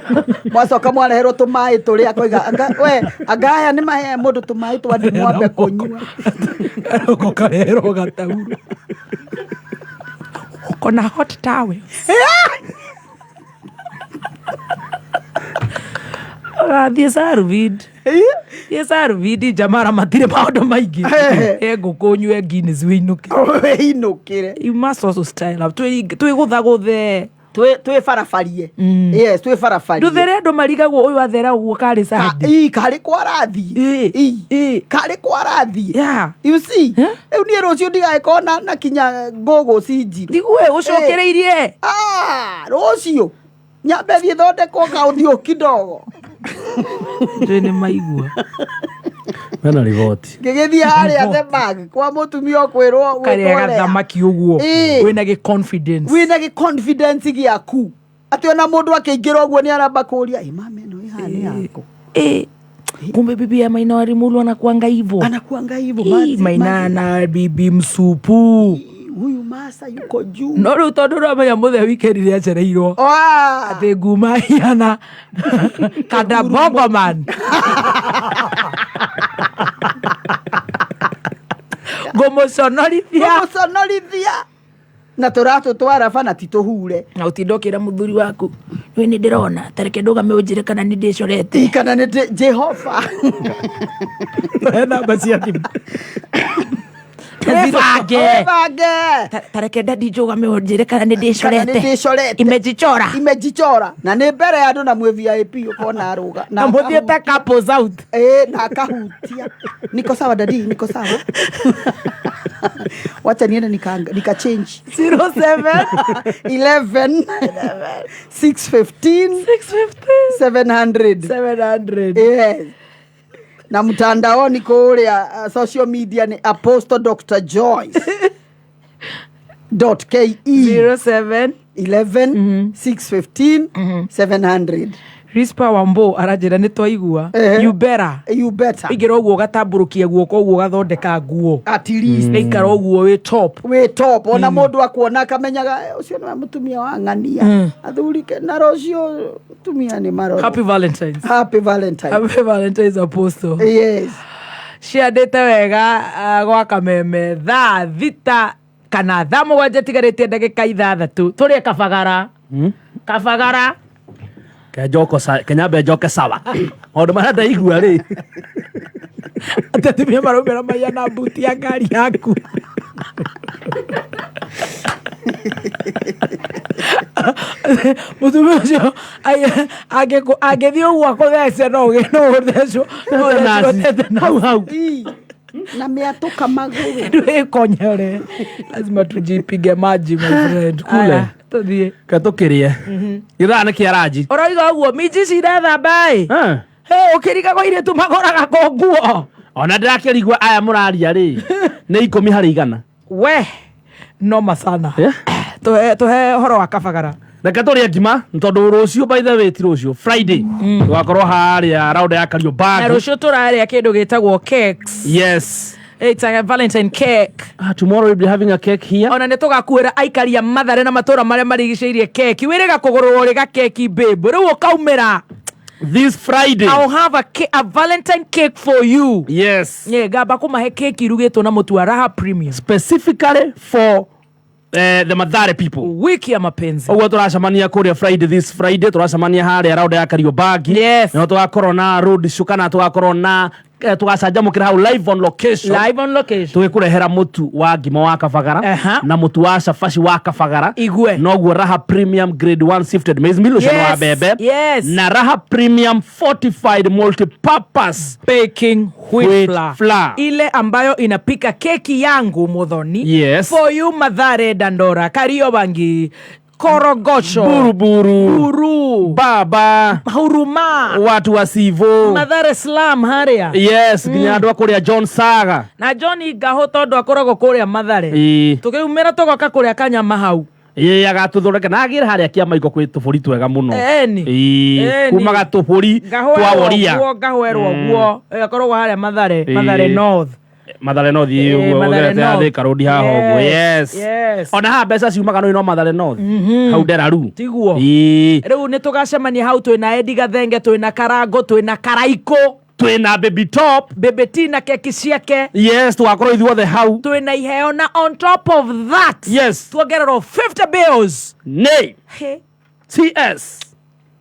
S6: Mwacoka mwareherwo tũmaĩ tũrĩa akoiga anga we anga aya nĩ mahe mũndũ tũmaĩ twa ndimũ ambe kũnyua.
S4: Karoko kareherwo gataurũ. Uko na hot towel. Ũgathiĩ Saruvid. Thiĩ Saruvid Jamara matirĩ maũndũ maingĩ. He ngũkũ ũnyue Guinness wĩinũke.
S6: Wĩinũkĩre.
S4: You must also style up. Twĩgũthagũthe.
S6: Twĩ barabarie. Yes, twĩ barabarie.
S4: Ndũthere andũ marigagwo ũyũ athera ũguo karĩ Sunday.
S6: Ii, karĩ kwarathiĩ. Ii, karĩ kwarathiĩ.
S4: Yeah.
S6: You see? Rĩu niĩ rũciũ ndigagĩkorwo na kinya ngũgũ cinjirũ.
S4: Ndigue ũcokereirie.
S6: Ah, rũciũ nyambe thiĩ thondekwo kaũthiũ kidogo.
S4: Ndũĩ nĩ maigua.
S5: Mena riboti.
S6: Ngĩgĩthiĩ harĩa the bag kwa mũtumia ũkwĩrwo
S4: Karĩa
S6: gwĩtwo Lea.
S4: gathamaki ũguo.
S6: Ĩĩ.
S4: Wĩna gĩ confidence.
S6: Wĩna gĩ confidence gĩaku. Atĩ ona mũndũ akĩingĩra ũguo nĩ aramba kũũria, "Ĩ mama ĩno ĩhana nĩ yaku?"
S4: Eh, kumbe bibi ya Maina wa Limuru anakuanga hivyo.
S6: Anakuanga hivyo.
S4: Ii, Maina na bibi msupu.
S6: Huyu masa yuko juu.
S4: No rĩu tondũ ũramenya mũthee weekend nĩ acereirwo. Atĩ nguma hiana kada bongoman. Ngũmũconorithia.
S6: Ngũmũconorithia. Na tũratũ twaraba na ti tũhure.
S4: Na ũtinda ũkĩra mũthuri waku, nĩ nĩ ndĩrona, ta reke ndũgame ũnjĩre kana nĩ ndĩcorete.
S6: Kana nĩ ndĩ Jehova.
S4: He namba cia thimũ. Twĩbange.
S6: Twĩbange.
S4: Ta reke dadi njũgame ũnjĩre kana nĩ
S6: Kana nĩ
S4: ndĩcorete.
S6: ndĩcorete.
S4: Imejichora.
S6: Imejichora. Na nĩ mbere ya andũ na mwĩ VIP ũkona arũga.
S4: Na mũthiĩte couples out.
S6: Ĩĩ, na akahutia. Niko sawa dadi, niko sawa. Wacha niende nika change.
S4: 07
S6: 11 615
S4: 615
S6: 700
S4: 700.
S6: Yes. Na mtandaoni kũrĩa social media ni Apostle Dr. Joyce dot ke
S4: 07
S6: 11 615 700.
S4: Rispa Wambo aranjĩra nĩ twaigua. You better.
S6: You better.
S4: Ingĩra ũguo ũgatambũrũkia guoko ũguo ũgathondeka nguo.
S6: At least.
S4: Ĩikara ũguo wĩ top.
S6: Wĩ top. Ona mũndũ akuona akamenyaga ũcio nĩwe mũtumia wa ng'ania. Athuri na rũciũ tumia nĩ maroro.
S4: Happy Valentines.
S6: Happy Valentines.
S4: Happy Valentines Apostle.
S6: Yes.
S4: Ciandĩte wega gwa kameme thaa 6 kana thaa 7 tigarĩtie ndagĩka 6 tũrĩe kabagara. Kabagara.
S5: Kenjoko kenyambe njoke sawa. Maũndũ marĩa ndaigua rĩ.
S4: Atĩ atumia maraumĩra maiya mbuti ya ngari yaku. Mũtumia ũcio angĩthiĩ ũguo akũthece no ũthecwo no ũthecwo tetanus.
S5: Hau hau.
S6: Na mĩatũka magũrũ.
S4: Ndwĩkonyore. Lazima tujipige maji my friend.
S5: Kule.
S4: Aya, tũthiĩ.
S5: Ke tũkĩrĩe. Gĩthaa nĩ kĩa ranji.
S4: Ũroiga ũguo minji cirethamba ĩ. Hey, ũkĩrigagwo airĩtu magoraga ko nguo.
S5: Ona ndĩrakĩrigwo aya mũraria rĩ. Nĩ 10 harĩ 100.
S4: We noma sana. Tũhe ũhoro wa kabagara.
S5: Reke tũrĩe ngima tondũ rũciũ by the way ti rũciũ Friday tũgakorwo harĩa round ya Kariobangi.
S4: Na rũciũ tũrarĩa kĩndũ gĩtagwo cakes.
S5: Yes.
S4: It's a Valentine cake.
S5: Tomorrow we'll be having a cake here.
S4: Ona nĩ tũgakuĩra aikari a Mathare na matũra marĩa marigicĩirie keki. Wĩrĩga kũgũrũrwo rĩ gakeki babe. Rĩu ũkaumĩra.
S5: This Friday.
S4: I'll have a Valentine cake for you.
S5: Yes.
S4: Yeah, ngamba kũmahe keki irugĩtwo na mũtu wa Raha Premium.
S5: Specifically for the Mathare people.
S4: Wiki ya mapenzi.
S5: Ũguo tũracemania kũrĩa Friday this Friday tũracemania harĩa round ya Kariobangi.
S4: Yes.
S5: Na tũgakorwo na road show kana tũgakorwo na tũgacanjamũkĩra hau live on location.
S4: Live on location.
S5: Tũgĩkũrehera mũtu wa ngima wa kabagara na mũtu wa cabaci wa kabagara.
S4: Igue.
S5: Noguo Raha Premium Grade 1 sifted maize meal ũcio nĩ wa
S4: Yes,
S5: mbembe.
S4: yes.
S5: Na Raha Premium Fortified Multipurpose
S4: Baking wheat
S5: Wheat
S4: flour.
S5: flour.
S4: Ile ambayo inapika keki yangu Muthoni.
S5: Yes.
S4: For you Mathare, Dandora, Kariobangi, Korogocho,
S5: Buruburu,
S4: Buru,
S5: Baba,
S4: Huruma,
S5: watu wa Sivo,
S4: Mathare Slum haria.
S5: Yes, nginya andũ a kũrĩa John Saga.
S4: Na John Ngaho tondũ akoragwo kũrĩa Mathare.
S5: Ĩĩ.
S4: Tũkĩumĩra tũgoka kũrĩa kanyama hau.
S5: Ĩĩ agatũthondeka na agĩre harĩa kĩamaiko kwĩ tũbũri twega mũno.
S4: Ĩni.
S5: Ĩĩ,
S4: Ĩni.
S5: kumaga tũbũri
S4: Ngahwerwo
S5: twa woria.
S4: ũguo, ngahwerwo ũguo. Akoragwo harĩa Mathare,
S5: Ĩĩ.
S4: Mathare North.
S5: Mathare North
S4: Ĩĩ,
S5: ũguo
S4: Mathare
S5: ũgerete
S4: North.
S5: Thika Road haha ũguo. Yes.
S4: Yes.
S5: Ona haha mbeca ciumaga no Mathare North. Hau Nderaru.
S4: Tiguo.
S5: Ĩĩ.
S4: Rĩu nĩ tũgacemania hau twĩna Eddie Gathenge, twĩna Karango, twĩna Karaikũ.
S5: Twĩna Baby Top.
S4: Baby T na keki ciake.
S5: Yes, tũgakorwo ithuothe hau.
S4: Twĩna iheo na on top of that.
S5: Yes.
S4: Tuongererwo 50 bills.
S5: Nĩ.
S4: He.
S5: CS.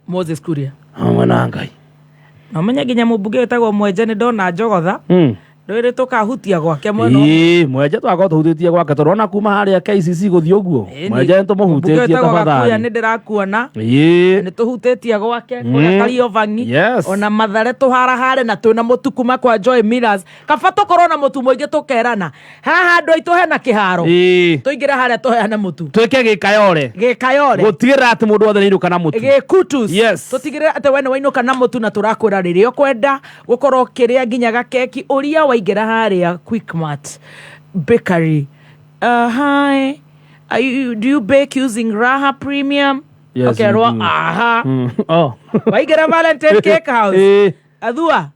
S4: Moses Kuria.
S5: Hamwe na Ngai.
S4: Na ũmenye nginya mũmbunge wĩtagwo Mwenje nĩ ndona njogotha. Rĩrĩ tũkahutia gwake mwena.
S5: Ĩĩ, Mwenje twakorwo tũhutĩtie gwake tondũ ona kuma harĩa KCC gũthiĩ ũguo, Mwenje nĩ
S4: Mũmbunge
S5: tũmũhutĩtie.
S4: wĩtagwo Gakuya
S5: Tafadhali.
S4: nĩ ndĩrakuona. Nĩ tũhutĩtie gwake kũrĩa Kariobangi. Ona Mathare tũharahare na twĩna mũtu kuma kwa Joy Millers. Kaba tũkorwo na mũtu mũingĩ tũkerana haha andũ aitũ hena kĩharo. Tũingĩre harĩa tũheane mũtu.
S5: Twĩke gĩkayore.
S4: Gĩkayore.
S5: Gũtigĩrĩra atĩ mũndũ wothe nĩ ainũka na mũtu.
S4: Gĩkutus. Tũtigĩrĩre atĩ we nĩ wainũka na mũtu, na tũrakwĩra rĩrĩa ũkwenda gũkorwo ũkĩrĩa nginya gakeki ũria waingĩra harĩa Quickmart Bakery. Hi. Do you bake using Raha Premium?
S5: Yes,
S4: Okay,
S5: we do.
S4: aha.
S5: Oh.
S4: Waingĩra Valentine Cake House. Athua.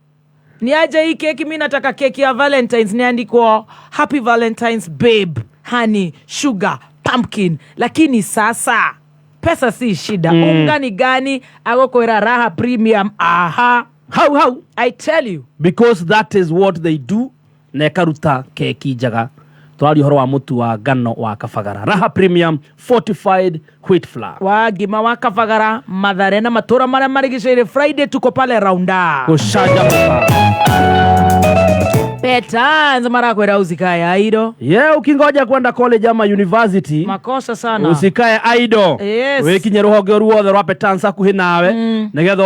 S4: Ni aje hii keki, mi nataka keki ya Valentines niandikwa "Happy Valentines, babe, honey, sugar, pumpkin." Lakini sasa pesa si shida. Unga ni gani? Agokwera Raha Premium. Aha.
S5: How?
S4: I tell you.
S5: Because that is what they do, na ĩkaruta keki njega. Twaria ũhoro wa mũtu wa ngano wa Kabagara, Raha Premium Fortified Wheat Flour.
S4: Wa ngima wa Kabagara, Mathare na matũra marĩa marigicĩirie, Friday tuko pale Raunda.
S5: Gũcanjamũka.
S4: Petans marakwĩra usikae idle.
S5: Ye ukingoja kwenda college ama university,
S4: makosa sana.
S5: Usikae idle. Wĩkinye rũhonge ruothe rwa Petans hakuhĩ nawe nĩgetha